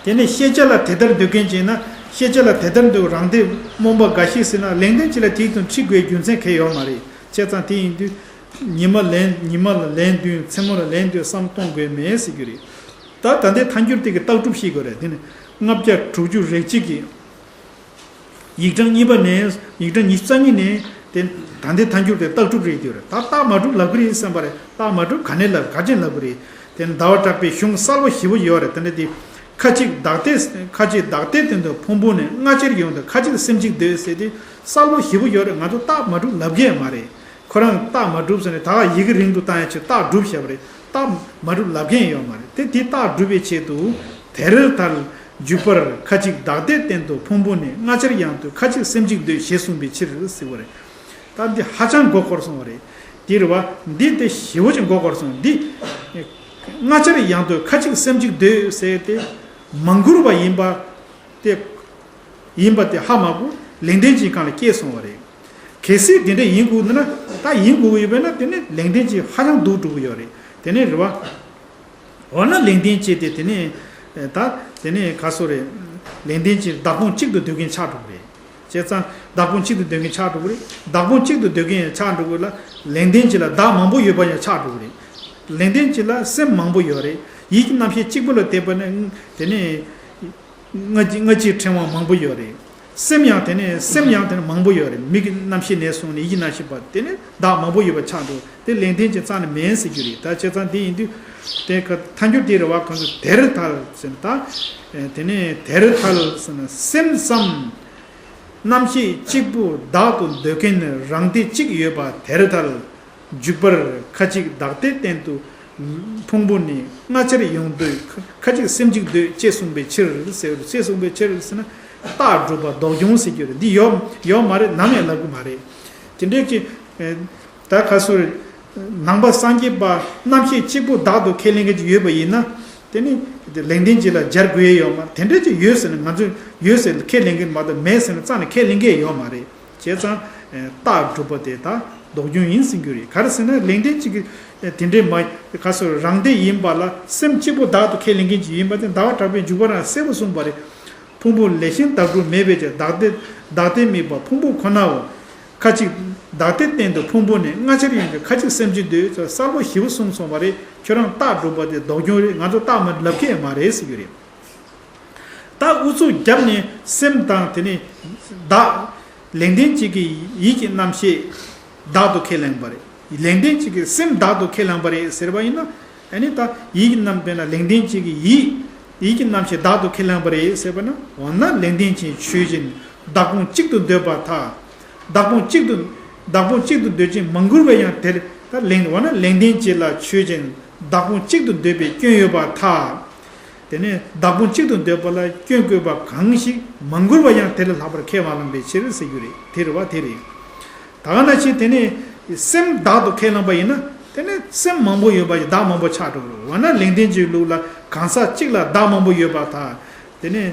དེ་ནས་ཤེས་བྱ་ལ་དེ་ལྟར་འདོད་མཁན་ཅིག་ན་ ཤེས་བྱ་ལ་དེ་ལྟར་འདུག་རང་སྡེ་རྨོངས་པ་འགའ་ཞིག་ཟེར་ན། ལེགས་ལྡན་འབྱེད་ལ་དེའི་དོན་ཁྲིད་དགོས་རྒྱུ་མཚན་གང་ཡང་ཡོད་མ་རེད། བྱས་ཙང་དེ་ཡིན་དུས། ཉི་མ་ལན་ཉི་མ་ལ་ལན་བདུན། མཚན་མོ་ལ་ལན་བདུན་བསམ་གཏོང་དགོས་མེད་ཟེར་རྒྱུ་རེད། ད་ད་ལྟའི་ཐལ་འགྱུར་དེ་གི་ལྟག་གྲུབ་ཤེས་དགོས་རེད། དེ་ནི་ལྔ་བརྒྱ་དྲུག་ཅུ་རེ་གཅིག་གི་ཡིག་གྲངས་གཉིས་པ་ནས། ཡིག་གྲངས་ཉི་ཤུ་རྩ་གཉིས་ནས་དེ་ད་ལྟའི་ཐལ་འགྱུར་དེ་ལྟག་གྲུབ་རེད་ཟེར་རེད། ད་རྟགས་མ་གྲུབ་ལབ་གི་རེད་བསམ་པ་རེད། རྟགས་མ་གྲུབ་ག་ནས་ལབ། ག་ཅན་ལབ་གི་རེད། དེ་ནི་ཟླ་བ་གྲགས་པའི་གཞུང་གསལ་པོ་ཞེ་པོ་ཡོད་རེད། དེ་འདྲ་དེ། ཁ་ཅིག་བདག་ལྟས། ཁ་ཅིག་བདག་ལྟས་སྟེང་དུ་ཕུང་པོ་ནི་སྔ་ཕྱིར་ཡོང་དུ། ཁ་ཅིག་སེམས་གཅིག་འདོད་ཟེར་དེ་གསལ་པོ་ཞེ་པོ་ཡོད་རེད། ང་ཚོ་རྟགས་མ་གྲུབ་ལབ་མཁན་མ་རེད། ཁོ་རང་རྟགས་མ་གྲུབ་ཟེར་ནས་ད་ག་ཡི་གེ་རིང་དུ་བཏང་ཡ་ཆེད་རྟགས་གྲུབ་བྱས་པ་རེད། རྟགས་མ་གྲུབ་ལབ་མཁན་ཡོད་མ་རེད། དེ་དེ་རྟགས་སྒྲུབ་པའི་ཆེད་དུ། དེར་ཐལ། འཇུག་པར་ཁ་ཅིག་བདག་ལྟས་སྟེང་དུ་ཕུང་པོ་ནི། སྔ་ཕྱིར་ཡོང་དུ་ཁ་ཅིག་སེམས་གཅིག་འདོད་ཞེས་གསུངས་པའི་ཕྱིར་ཟེར་བ་རེད། ད་འདི་ཧ་ཅང་མགོ་འཁོར་སོང་བ་རེད། དེ་རེད་བ། འདི་དེ་ཞེ་པོ་ཅིག་མགོ་འཁོར་སོང་། འདི་སྔ་ཕྱིར་ཡོང་དུ་ཁ་ཅིག་སེམས་གཅིག་འདོད་ཟེར་དེ་མ་མགུར་བ་ཡིན་པ་དེ། ཡིན་པ་དེ་ཧ་མ་གོ། ལེགས་ལྡན་འབྱེད་སྒང་ལ་སྐྱེས་སོང་བ་རེད། གལ་སྲིད་དེ་འདྲ་ཡིན་དགོས་ན། ད་ཡིན་དགོས་ཀྱི་ཡོད་པས་ན། དེ་ནི་ལེགས་ལྡན་འབྱེད་ཧ་ཅང་སྡུག་འགྲོ་གི་ཡོད་རེད། དེ་ནི་རེད་བ། འོ་ན་ལེགས་ལྡན་འབྱེད་དེ་དེ་ནི། ད་དེ་ནི་ག་སོ་རེད། ལེགས་ལྡན་འབྱེད་བདག་ཕུང་གཅིག་ཏུ་འདོད་མཁན་ཆགས་འགྲོ་གི་རེད། བྱས་ཙང་བདག་ཕུང་གཅིག་ཏུ་འདོད་མཁན་ཆགས་འགྲོ་གི་རེད། བདག་ཕུང་གཅིག་ཏུ་འདོད་མཁན་ཆགས་འགྲོ་གི་ལ། ལེགས་ལྡན་འབྱེད་ལ་བདག་མང་པོ་ཡོད་པ་ཡང་ཆགས་འགྲོ་གི་རེད། ལེགས་ལྡན་འབྱེད་ལ་སེམས་མང་པོ་ཡོད་རེད། ཡིད་ཀྱི་རྣམ་ཤེས་གཅིག་པུ་ལ་བལྟས་པ་ན་དེ་ནི། སྔ་ཕྱི་སྔ་ཕྱིའི་ཕྲེང་བ་མང་པོ་ཡོད་རེད། སེམས་ཡང་དེ་ནས་སེམས་ཡང་དེ་ནས་མང་པོ་ཡོད་རེད། མིག་གི་རྣམ་ཤེས་ནས་བཟུང་ནས་ཡིད་ཀྱི་རྣམ་ཤེས་བར་དེ་ནས་བདག་མང་པོ་ཡོད་པ་ཆགས་འགྲོ། དེ་ལེགས་ལྡན་འབྱེད་རྩ་ནས་མེད་ཟེར་རྒྱུ་རེད། ད་བྱས་ཙང་དེ་ཡིན་དུས། དེ་ཀ་ཐལ་འགྱུར་དེ་རེད་བ། གང་ཟེར། དེར་ཐལ་ཟེར་ན། ད་དེ་ནས་དེར་ཐལ་ཟེར་ན། སེམས་སམ་རྣམ་ཤེས་གཅིག་པུ་བདག་ཏུ་འདོད་མཁན་ནི་རང་སྡེ་གཅིག་ཡོད་པ་དེར་ཐལ། འཇུག་པར་ཁ་ཅིག་བདག་ལྟས་སྟེང་དུ་ཕུང་པོ་ནི། སྔ་ཕྱིར་ཡོང་འདོད་ཁ་ཅིག་སེམས་གཅིག་འདོད་ཅེས་གསུངས་པའི་ཕྱིར་ཟེར། ཅེས་གསུངས་པའི་ཕྱིར་ཟེར་ན། རྟགས་སྒྲུབ་པ་ལྡོག་འབྱུང་ཟེར་རྒྱུ་རེད། འདི་ཡོད་ཡོད་མ་རེད། ནམ་ཡང་ལབ་གི་མ་རེད། དེ་འདྲའི་ཅིག་ད་ག་སོ་རེད། ནང་པ་སངས་རྒྱས་པ་རྣམ་ཤེས་གཅིག་པུ་བདག་ཏུ་ཁས་ལེན་མཁན་ཅིག་ཡོད་པ་ཡིན་ན། དེ་ནི་ལེགས་ལྡན་འབྱེད་ལ་སྦྱར་དགོས་ཡས་ཡོད་མ་རེད། དེ་འདྲ་ཅིག་ཡོད་ཟེར་ན་ང་ཚོས་ཡོད་ཟེར་ཁས་ལེན་གྱི་མ་གཏོགས། མེད་ཟེར་ན་རྩ་ནས་ཁས་ལེན་གྱི་ཡོད་མ་རེད། བྱས་ཙང་། རྟགས་སྒྲུབ་པ་དེ་དག་ལྡོག་འབྱུང་ཡིན་ཟེར་རྒྱུ་རེད། ག་རེ་ཟེར་ན། ལེགས་ལྡན་འབྱེད་ཀྱི་དེ་འདྲའི་མ་ག་སོ་རང་སྡེ་ཡིན་པ་ལ་སེམས་གཅིག་པུ་བདག་ཏུ་ཁས་ལེན་མཁན་ཅིག་ཡིན་པ་དེ་ཟླ་བ་གྲགས་པས་འཇུག་པ་རང་གསལ་པོ་གསུངས་པ་རེད། ཕུང་པོ་ལས་གཞན་བདག་སྒྲུབ་མེད་པའི་ཕྱིར། བདག་སྡེ་བདག་སྡེ་དམིགས་པ་ཕུང་པོ་ཁོ་ནའོ། ཁ་ཅིག་བདག་ལྟས་སྟེང་དུ་ཕུང་པོ་ནི། སྔ་ཕྱིར་ཡོང་དུ་ཁ་ཅིག་སེམས་གཅིག་འདོད་ཅེས་གསལ་པོ་ཞེ་པོ་གསུངས་སོང་བ་རེད། ཁྱོད་རང་རྟགས་སྒྲུབ་པ་དེ་ལྡོག་འབྱུང་རེད། ང་ཚོ་རྟགས་མ་ལབ་མཁན་མ་རེད་ཟེར་རྒྱུ་རེད། ད་ཨུ་ཚུགས་བརྒྱབ་ནས་སེམས་དང་དེ་ནས་བདག་ལེགས་ལྡན་འབྱེད་ཀྱི་ཡིད་ཀྱི་རྣམ་ཤེས་བདག་ཏུ་ཁས་ལེན་པ་རེད། ལེགས་ལྡན་འབྱེད་ཀྱི་སེམས་བདག་ཏུ་ཁས་ལེན་པ་རེད་ཟེར་བ་ཡིན་ན། ཨ་ནི་ད་ཡིད་ཀྱི་རྣམ་པས་ན་ལེགས་ལྡན་འབྱེད་ཀྱི་ཡིད། ཡིད་ཀྱི་རྣམ་ཤེས་བདག་ཏུ་ཁས་ལེན་པ་རེད་ཟེར་བ་ན། འོ་ན་ལེགས་ལྡན་འབྱེད་ཆོས་ཅན། བདག་ཕུང་གཅིག་ཏུ་འདོད་པར་ཐལ། བདག་ཕུང་གཅིག་ཏུ། བདག་ཕུང་གཅིག་ཏུ་འདོད་ཅིང་མ་མགུར་བས་ཡང་དེར། ད་ལེགས། འོ་ན་ལེགས་ལྡན་འབྱེད་ལ་ཆོས་ཅན། བདག་ཕུང་གཅིག་ཏུ་འདོད་པའི་སྐྱོན་ཡོད་པར་ཐལ། དེ་ནས་བདག་ཕུང་གཅིག་ཏུ་འདོད་པ་ལ་སྐྱོན་བཀོད་པ་གང་ཞིག་མ་མགུར་བ་ཡང་དེ་ལས་ལྷག་པར་ཁས་མ་བླངས་པའི་ཕྱིར་ཟེར་རྒྱུ་རེད། དེ་རེད་བ། དེ་རེད། ད་ག་ནང་བཞིན་དེ་ནས་སེམས་བདག་ཏུ་ཁས་བླངས་པ་ཡིན་ན། དེ་ནས་སེམས་མང་པོ་ཡོད་པ་ཡི་བདག་མང་པོ་ཆགས་འགྲོ་གི་རེད། འོ་ན་ལེགས་ལྡན་གྱི་ལུགས་ལ་གང་ཟག་གཅིག་ལ་བདག་མང་པོ་ཡོད་པར་ཐལ། དེ་ནས་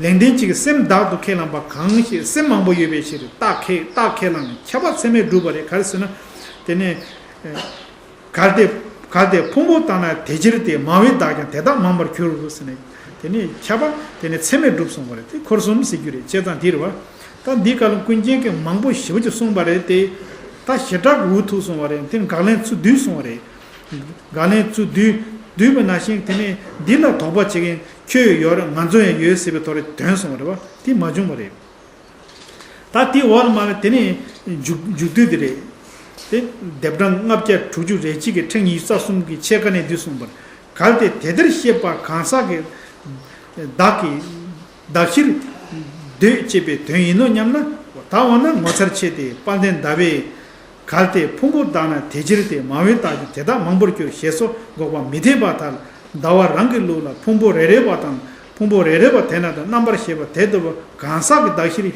ལེགས་ལྡན་གྱི་སེམས་བདག་ཏུ་ཁས་བླངས་པ་གང་ཞིག་སེམས་མང་པོ་ཡོད་པའི་ཕྱིར། རྟགས་ཁས་རྟགས་ཁས་བླངས་ནས་ཁྱབ་པ་ཚད་མས་གྲུབ་པ་རེད། ག་རེ་ཟེར་ན། དེ་ནས། གལ་ཏེ། གལ་ཏེ་ཕུང་པོ་བཏང་ན་དེ་ཕྱིར་ཏེ། མང་བས་བདག་ཀྱང་དེ་དག་མང་པར་འགྱུར་ཟེར་ནས། དེ་ནས་ཁྱབ་པ་དེ་ནས་ཚད་མས་གྲུབ་གསུངས་པ་རེད། དེ་འཁོར་གསུམ་ཟེར་རྒྱུ་རེད། བྱས་ཙང་འདི་རེད་བ། ད་འདི་ག་ལ་ཀུན་མཁྱེན་གྱིས་མང་པོ་ཞེ་པོ་ཅིག་གསུངས་པ་རེད་དེ། ད་ཞེ་དྲག་འུ་ཐུག་སོང་བ་རེད། དེ་དགག་ལན་ཚུར་བསྡུས་སོང་བ་རེད། དགག་ལན་ཚུར་བསྡུས་བསྡུས་པ་ནང་བཞིན། དེ་ནས་འདི་ལ་དོགས་པ་བྱེད་མཁན་ཁྱོད་ཡོད་རེད། ང་ཚོ་ཡང་ཡོད་ཟེར་བའི་ཐོག་ལ་དོན་སོང་བ་རེད་བ། དེ་མ་བྱུང་བ་རེད། ད་དེའི་འོག་ལ་མར་དེ་ནས་མཇུག་མཇུག་བསྡུ་དེ་རེད། དེ་ལྡེབ་གྲངས་ལྔ་བརྒྱ་དྲུག་ཅུ་རེ་གཅིག་གི་ཕྲེང་ཉི་ཤུ་རྩ་གསུམ་གྱི་ཕྱེད་ཀ་ནས་འདི་གསུངས་པར། གལ་ཏེ་དེ་ལྟར་ཤེས་པ་གང་ཟག་གི་བདག་གིས་བདག་གཞིར་འདོད་ཅེས་པའི་དོན་ཡིན་ནོ་སྙམ་ན། ད་འོ་ན་ངོ་མཚར་ཆེ་སྟེ། དཔལ་ལྡན་ཟླ་བས། གལ་ཏེ་ཕུང་པོ་བདག་ན་དེ་ཕྱིར་ཏེ། མང་བས་བདག་ཀྱང་དེ་དག་མང་པོར་འགྱུར་ཞེས་སོགས་འགོག་པ་མི་འཐད་པར་ཐལ། ཟླ་བ་རང་གི་ལུགས་ལ་ཕུང་པོ་རེ་རེ་བ་དང་། ཕུང་པོ་རེ་རེ་བ་དེ་ན་དང་རྣམ་པར་ཤེས་པ་དེ་ལྟ་བུ་གང་ཟག་གི་བདག་གཞིར་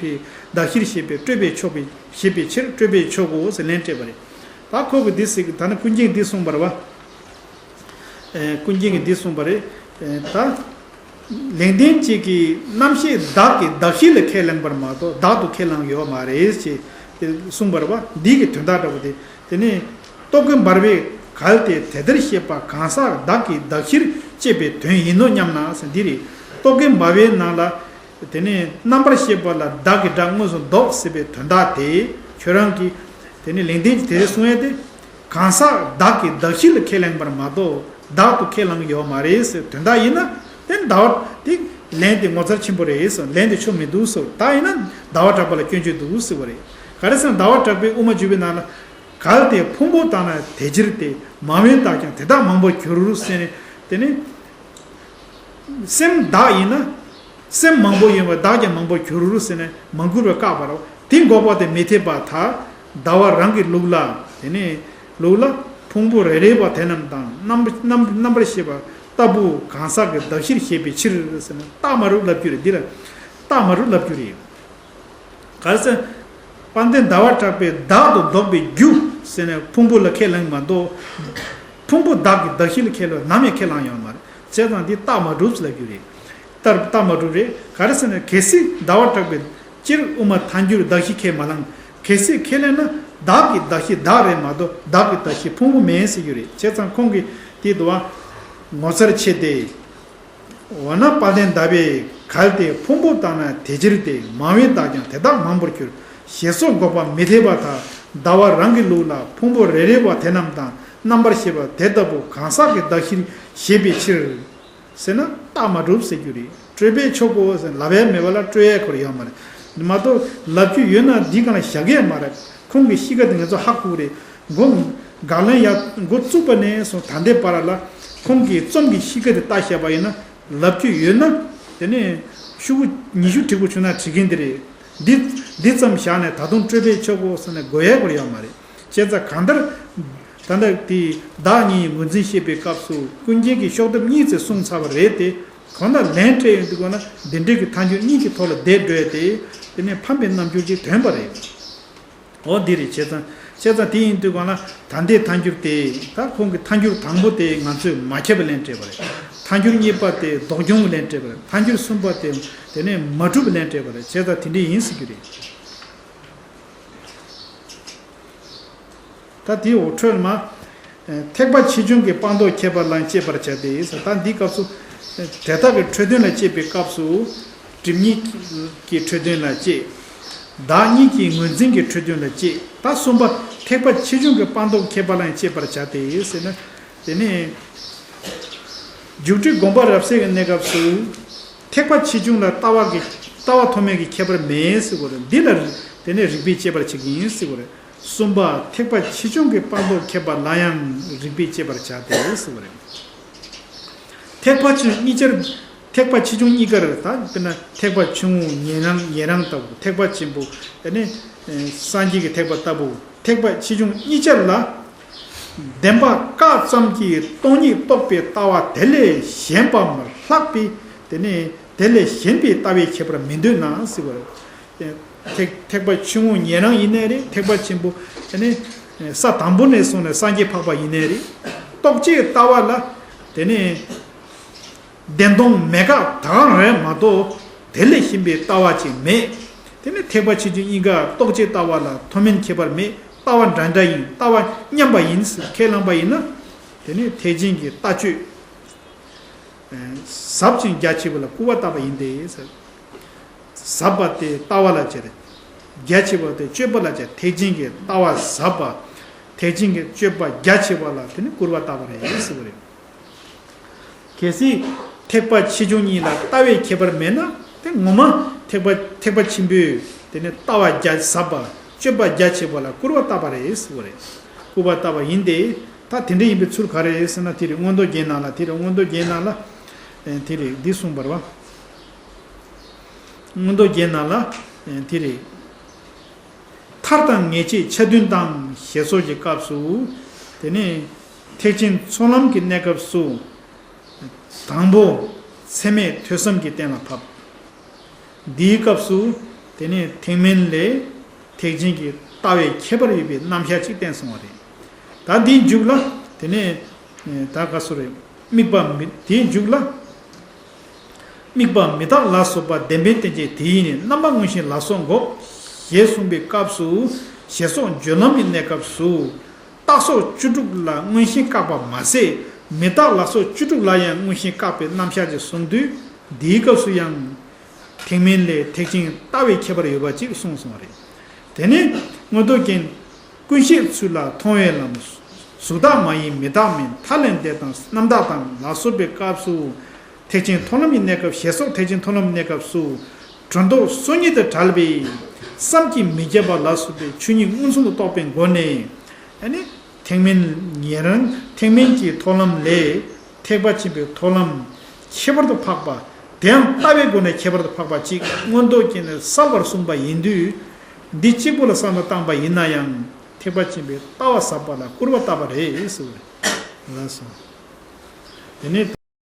བདག་གཞིར་བྱེད་པའི་སྤྲོས་པས་ཆོག་པའི་བྱེད་པའི་ཕྱིར་སྤྲོས་པས་ཆོག་གོ་ཟེར་ལན་སྤྲད་པ་རེད། ད་ཁོ་གི་འདི་ཟེར་གི། ད་ནི་ཀུན་མཁྱེན་འདི་གསུངས་པ་རེད་བ། ཨེ། ཀུན་མཁྱེན་གྱིས་འདི་གསུངས་པ་རེད། ཨེ། ད། ལེགས་ལྡན་འབྱེད་ཀྱི་རྣམ་ཤེས་བདག་གིས་བདག་གཞི་ལ་ཁས་བླངས་པར་མ་གཏོགས་བདག་ཏུ་ཁས་བླངས་ཡོད་མ་རེད་ཅེས་གསུངས་པ་རེད་བ། འདི་གི་དོན་དག་འདྲ་པོ་དེ། དེ་ནས་རྟོག་གེ་འབར་བས། གལ་ཏེ་དེ་ལྟར་ཤེས་པ་གང་ཟག་བདག་གི་བདག་གཞིར་བྱེད་པའི་དོན་ཡིན་ནོ་སྙམ་ན་ཟེར་འདི་རེད། རྟོག་གེ་འབར་བའི་ནང་ལ། དེ་ནས་རྣམ་པར་ཤེས་པ་ལ་བདག་གི་སྒྲ་དངོས་སུ་འདོགས་ཟེར་བའི་དོན་དག་དེ་ཁྱོད་རང་གིས་དེ་ནས་ལེགས་ལྡན་གྱིས་དེ་རེ་གསུང་ཡས་དེ། གང་ཟག་བདག་གི་གདགས་གཞི་ལ་ཁས་ལེན་པར་མ་གཏོགས་བདག་ཏུ་ཁས་བླངས་ཡོད་མ་རེད་ཟེར། དོན་དག་ཡིན་ན་དེ་ཟླ་བ་དེ་ལན་དེ་ངོ་མཚར་ཆེན་པོ་རེད་ཟེར། ལན་དེ་ཆོ་མི་འདུག་ཟེར། ད་ཡིན་ན་ཟླ་བ་གྲགས་པ་ལ་སྐྱོན་བརྗོད་འདུག་ཟེར་བ་རེད། ག་རེ་ཟེར་ན་ཟླ་བ་གྲགས་པའི་དབུ་མ་འཇུག་པའི་ནང་ལ། གལ་ཏེ་ཕུང་པོ་དག་ན་དེ་ཕྱིར་ཏེ། མ་བུའི་བདག་ཀྱང་དེ་དག་མང་པོར་འགྱུར་ཟེར་ནས། དེ་ནི་སེམས་བདག་ཡིན་ན། སེམས་མང་པོ་ཡིན་པ་བདག་ཀྱང་མང་པོར་འགྱུར་ཟེར་ནས་མ་འགུལ་བར་བཀག་པ་རེད། དེ་འགོག་པ་དེ་མི་འཐད་པར་ཐལ། ཟླ་བ་རང་གི་ལུགས་ལ། དེ་ནི་ལུགས་ལ་ཕུང་པོ་རེ་རེ་བ་དེ་རྣམས་དང་། རྣམ་རྣམ་རྣམ་པར་ཤེས་པ་ལྟ་བུ་གང་ཟག་གི་གདགས་གཞིར་བཞེད་པའི་ཕྱིར་ཟེར་ན། རྟགས་མ་གྲུབ་ལབ་རྒྱུ་རེད། འདི་ལ་རྟགས་མ་གྲུབ་ལབ་རྒྱུ་རེད། ག་རེ་ཟེར། དཔལ་ལྡན་ཟླ་བ་གྲགས་པས་བདག་ཏུ་འདོགས་པའི་རྒྱུ་ཟེར་ནས་ཕུང་པོ་ལ་ཁས་བླངས་མ་གཏོགས། ཕུང་པོ་བདག་གི་གདགས་གཞི་ལ་ཁས་བླངས་ནམ་ཡང་ཁས་བླངས་ཡོད་མ་རེད། བྱས་ཙང་འདི་རྟགས་མ་གྲུབ་ལབ་རྒྱུ་རེད། རྟགས་རྟགས་མ་གྲུབ་རེད། ག་རེ་ཟེར་ན་གལ་སྲིད་ཟླ་བ་གྲགས་པས་སྤྱིར་དབུ་མ་ཐལ་འགྱུར་གདགས་གཞི་ཁས་མ་བླངས། གལ་སྲིད་ཁས་ལེན་ན་བདག་གི་གདགས་གཞི་བདག་རེད་མ་གཏོགས་བདག་གི་གདགས་གཞི་ཕུང་པོ་མིན་ཟེར་རྒྱུ་རེད། བྱས་ཙང་ཁོང་གིས་དེ་དུ་བ་ངོ་མཚར་ཆེ་སྟེ། འོ་ན་དཔལ་ལྡན་ཟླ་བས། གལ་ཏེ་ཕུང་པོ་དག་ན་དེ་ཕྱིར་ཏེ། མ་བུའི་བདག་ཀྱང་དེ་དག་མང་པོར་འགྱུར། ཞེས་སོགས་འགོག་པ་མི་འཐད་པར་ཐལ། ཟླ་བ་རང་གི་ལུགས་ལ་ཕུང་པོ་རེ་རེ་བ་དེ་རྣམས་དང་། རྣམ་པར་ཤེས་པ་དེ་ལྟ་བུ་གང་ཟག་གི་གདགས་གཞིར་བཞེད་པའི་ཕྱིར། ཟེར་ན་རྟགས་མ་གྲུབ་ཟེར་རྒྱུ་རེད། སྤྲོས་པས་ཆོག་གོ་ཟེར། ལབ་ཡས་མེད་པ་ལ་སྤྲོས་ཡས་ཁོ་རང་ཡོད་མ་རེད། མ་གཏོགས་ལབ་རྒྱུ་ཡོད་ན་འདིའི་སྒང་ལ་བཞག་གི་ཡོད་མ་རེད། ཁོང་གི་གཤིས་ཀ་དེ་ང་ཚོ་ཧ་གོ་གི་རེད། མགོ་དགག་ལན་ཡར་འགོ་བཙུགས་པ་ནས་བཟུང་ད་ལྟའི་བར་ལ་ཁོང་གི་རྩོམ་གྱི་གཤིས་ཀ་དེ་ལྟ་བཞག་པ་ཡིན་ན། ལབ་རྒྱུ་ཡོད་ན་དེ་ནས་ཤོག་གུ་ཉི་ཤུ་བྲི་དགོས་བྱུང་ན་བྲི་གིན་དེ་རེད། འདི་འདི་ཙམ་བཞག་ནས་ད་དུང་སྤྲོས་པས་ཆོག་གོ་ཟེར་ནས་དགོས་ཡས་ཁོ་རང་ཡོད་མ་རེད། བྱས་ཙང་གང་ལྟར་ད་ལྟ་དེ་བདག་ཉིད་ངོས་འཛིན་བཤད་པའི་སྐབས་སུ་ཀུན་མཁྱེན་གྱིས་ཕྱོགས་བསྡོམས་གཉིས་ཙམ་གསུངས་ཚར་བ་རེད་དེ། གང་ལྟར་ལན་སྤྲད་ཡོང་དུས་གོ་ན་འདི་འདྲའི་གི་ཐལ་འགྱུར་གཉིས་ཀྱི་ཐོག་ལ་བསྡད་འགྲོ་ཡས་དེ། དེ་ནས་ཕམ་པའི་རྣམ་འགྱུར་ཅིག་ཐོན་པ་རེད། འོ་འདི་རེད། བྱས་ཙང་བྱས་ཙང་དེ་ཡིན་དུས་གང་ལ་ད་ལྟའི་ཐལ་འགྱུར་དེ། ད་ཁོང་གི་ཐལ་འགྱུར་དང་པོ་དེ་ང་ཚོས་མ་ཁྱབ་པའི་ལན་སྤྲད་པ་རེད། ཐལ་འགྱུར་གཉིས་པ་དེ་ལྡོག་འབྱུང་གི་ལན་སྤྲད་པ་རེད། ཐལ་འགྱུར་གསུམ་པ་དེ་དེ་ནས་མ་གྲུབ་པའི་ལན་སྤྲད་པ་རེད། བྱས་ཙང་དེ་འདྲ་ཡིན་ཟེར་རྒྱུ་རེད། ད་དེའི་འོག་འཕྲོས་མ། ཐེག་པ་ཆེ་ཆུང་གི་སྤངས་རྟོགས་ཁྱད་པར་ལའང་དཔྱད་པར་བྱ་སྟེ། ད་འདིའི་སྐབས་སུ། དེ་དག་གི་འཕྲོས་དོན་ལ་དཔྱད་པའི་སྐབས་སུ། སྒྲིབ་གཉིས་ཀྱི་འཕྲོས་དོན་ལ་དཔྱད། བདག་གཉིས་ཀྱི་ངོས་འཛིན་གྱི་འཕྲོས་དོན་ལ་དཔྱད། ད་གསུམ་པ་ཐེག་པ་ཆེ་ཆུང་གི་སྤངས་རྟོགས་ཁྱད་པར་ལའང་དཔྱད་པར་བྱ་སྟེ་ཟེར་ན། དེ་ནས། རྒྱུ་འབྲས་སྒོམ་པ་རབ་གསལ་གྱི་གནས་སྐབས་སུ། ཐེག་པ་ཆེ་ཆུང་ལ་ལྟ་བ་གི་ལྟ་བ་མཐོ་དམན་གྱི་ཁྱད་པར་མེད་ཟེར་གོ་རེད། འདི་ལ་དེ་ནས་རིགས་པས་དཔྱད་པར་བྱེད་ཀྱི་ཡིན་ཟེར་གོ་རེད། གསུམ་པ་ཐེག་པ་ཆེ་ཆུང་གི་སྤངས་རྟོགས་ཁྱད་པར་ལ་ཡང་རིགས་པས་དཔྱད་པར་བྱ་སྟེ་ཟེར་བ་རེད། ཐེག་པ་ཆེ་ཆུང་གཉིས་ཆར། ཐེག་པ་ཆེ་ཆུང་གཉིས་ཀར་ད་དཔེར་ན་ཐེག་པ་ཆུང་ངུ་ཉན་རང་ཉན་རང་ལྟ་བུ། ཐེག་པ་ཆེན་པོ་དེ་ནི་སངས་རྒྱས་ཀྱི་ཐེག་པ་ལྟ་བུ། ཐེག་པ་ཆེ་ཆུང་གཉིས་ཆར་ལ། བདེན་པ་བཀག་ཙམ་གྱིས་སྟོང་ཉིད་རྟོགས་པའི་ལྟ་བ་དེ་ལས་གཞན་པ་མར་ལྷག་པའི་དེ་ནི་དེ་ལས་གཞན་པའི་ལྟ་བའི་ཁྱད་པར་མི་འདོད་ན་ཟེར་བ་རེད། ཐེག་ཐེག་པ་ཆུང་ངུ་ཉན་རང་ཡིན་ནའི་རེད། ཐེག་པ་ཆེན་པོ་དེ་ནི་ས་དང་པོ་ནས་བཟུང་ནས་སངས་རྒྱས་འཕགས་པ་ཡིན་ནའི་རེད། རྟོགས་བྱའི་ལྟ་བ་ལ་དེ་ནི་བདེན་སྟོང་མེད་དགག་དགག་རེད་མ་གཏོགས་དེ་ལས་གཞན་པའི་ལྟ་བ་ཅིག་མེད། དེ་ནི་ཐེག་པ་ཆེ་ཆུང་གཉིས་ཀ་རྟོགས་བྱའི་ལྟ་བ་ལ་མཐོ་དམན་ཁྱད་པར་མེད། ལྟ་བ་འདྲ་འདྲ་ཡིན། ལྟ་བ་མཉམ་པ་ཡིན་ཟེར་ཁས་བླངས་པ་ཡིན་ན། དེ་ནི་ཐེག་ཆེན་གྱི་ལྟ་སྤྱོད་ཟབ་ཅིང་རྒྱ་ཆེ་བ་ལ་སྐུར་བ་བཏབ་པ་ཡིན་ཏེ། ཟབ་པ་དེ་ལྟ་བ་ལ་བྱ། རྒྱ་ཆེ་བ་དེ་སྤྱོད་པ་ལ་བྱ། ཐེག་ཆེན་གྱི་ལྟ་བ་ཟབ་པ། ཐེག་ཆེན་གྱི་སྤྱོད་པ་རྒྱ་ཆེ་བ་ལ་དེ་ནི་སྐུར་བ་བཏབ་པ་རེད་ཟེར་བ་རེད། གལ་སྲིད་ཐེག་པ་ཆེ་ཆུང་གཉིས་ལ་ལྟ་བའི་ཁྱད་པར་མེད་ན། དེ་ངོ་མ་ཐེག་པ་ཐེག་པ་ཆེན་པོས་དེ་ནི་ལྟ་བ་རྒྱ་ཟབ་པ། སྤྱོད་པ་རྒྱ་ཆེ་བ་ལ་སྐུར་བ་བཏབ་པ་རེད་ཟེར་བ་རེད། སྐུར་བ་བཏབ་པ་ཡིན་ཏེ། ད་དེ་འདྲ་ཡིན་པའི་ཚུལ་ག་རེ་ཟེར་ན། དེ་རེད། མངོན་རྟོགས་རྒྱན་ནང་ལ། དེ་རེད། མངོན་རྟོགས་རྒྱན་ནང་ལ། ཨེ་དེ་རེད། འདི་གསུངས་པ་རེད་པ། མངོན་རྟོགས་རྒྱན་ནང་ལ། ཨེ་དེ་རེད། མཐར་དང་ངེས་བྱེད་ཆ་མཐུན་དང་ཞེས་སོགས་ཀྱི་སྐབས་སུ། དེ་ནས་ཐེག་ཆེན་ཚོགས་ལམ་གྱི་གནས་སྐབས་སུ། དང་པོ། ཚད་མས་ཐོས་བསམ་གྱི་གཏན་ལ་ཕབ། འདིའི་སྐབས་སུ། དེ་ནས་ཐེག་དམན་ལས་ཐེག་ཆེན་གྱི་ལྟ་བའི་ཁྱད་པར་ཡོད་པའི་རྣམ་གཞག་ཅིག་བསྟན་སོང་བ་རེད། ད་འདིའི་མཇུག་ལ། དེ་ནས་ད་ག་སུ་རེད། དམིགས་པ་མི། དེའི་མཇུག་ལ། དམིགས་པ་མི་རྟག་ལ་སོགས་པ་བདེན་པའི་རྟེན་ཅན་དེ་ཡིས་ནི། རྣམ་པ་མངོན་ཞེན་ལ་སོགས་འགོག་ཞེས་གསུངས་པའི་སྐབས་སུ། ཞེས་སོགས་སྦྱོར་ལམ་གྱི་གནས་སྐབས་སུ། རྟག་སོགས་བཅུ་དྲུག་ལ་མངོན་ཞེན་བཀག་པ་མ་ཟད། མི་རྟག་ལ་སོགས་བཅུ་དྲུག་ལ་ཡང་མངོན་ཞེན་བཀག་པའི་རྣམ་གཞག་ཅིག་གསུངས་དུས། འདིའི་སྐབས་སུ་ཡང་། ཐེག་དམན་ལས་ཐེག་ཆེན་ལྟ་བའི་ཁྱད་པར་ཡོད་པ་ཅིག་གསུངས་སོང་བ་རེད། དེ་ནས་མངོན་རྟོགས་རྒྱན། ཀུན་ཤེས་ཚུལ་ལ་མཐོང་བའི་ལམ། གཟུགས་བདག་མ་ཡིན་མི་རྟག་མིན། མཐའ་ལས་འདས་དང་རྣམ་དག་དང་ལ་སོགས་པའི་སྐབས་སུ། ཐེག་ཆེན་མཐོང་ལམ་གྱི་གནས་སྐབས། ཞེས་སོགས་ཐེག་ཆེན་མཐོང་ལམ་གནས་སྐབས་སུ། སྒྲོ་འདོགས་སོ་གཉིས་དང་བྲལ་བའི་བསམ་གྱིས་མི་ཁྱབ་པ་ལ་སོགས་པའི་ཆོས་ཉིད་མངོན་སུམ་དུ་རྟོགས་པའི་སྒོ་ནས། ཨ་ནི། ཐེག་དམན་ཉན་རང་ཐེག་དམན་གྱི་མཐོང་ལམ་ལས། ཐེག་པ་ཆེན་པོའི་མཐོང་ལམ་ཁྱད་པར་དུ་འཕགས་པ། དེའང་ལྟ་བའི་སྒོ་ནས་ཁྱད་པར་དུ་འཕགས་པ་གཅིག་མངོན་རྟོགས་རྒྱན་ནས་གསལ་བར་གསུངས་པ་ཡིན་དུས། འདི་གཅིག་པུ་ལ་བསམ་བློ་བཏང་པ་ཡིན་ན་ཡང་། ཐེག་པ་ཆེན་པོའི་ལྟ་བ་ཟབ་པ་ལ་སྐུར་བ་བཏབ་པ་རེད་ཟེར་བ་རེད། ལགས་སོ། དེ་ནས་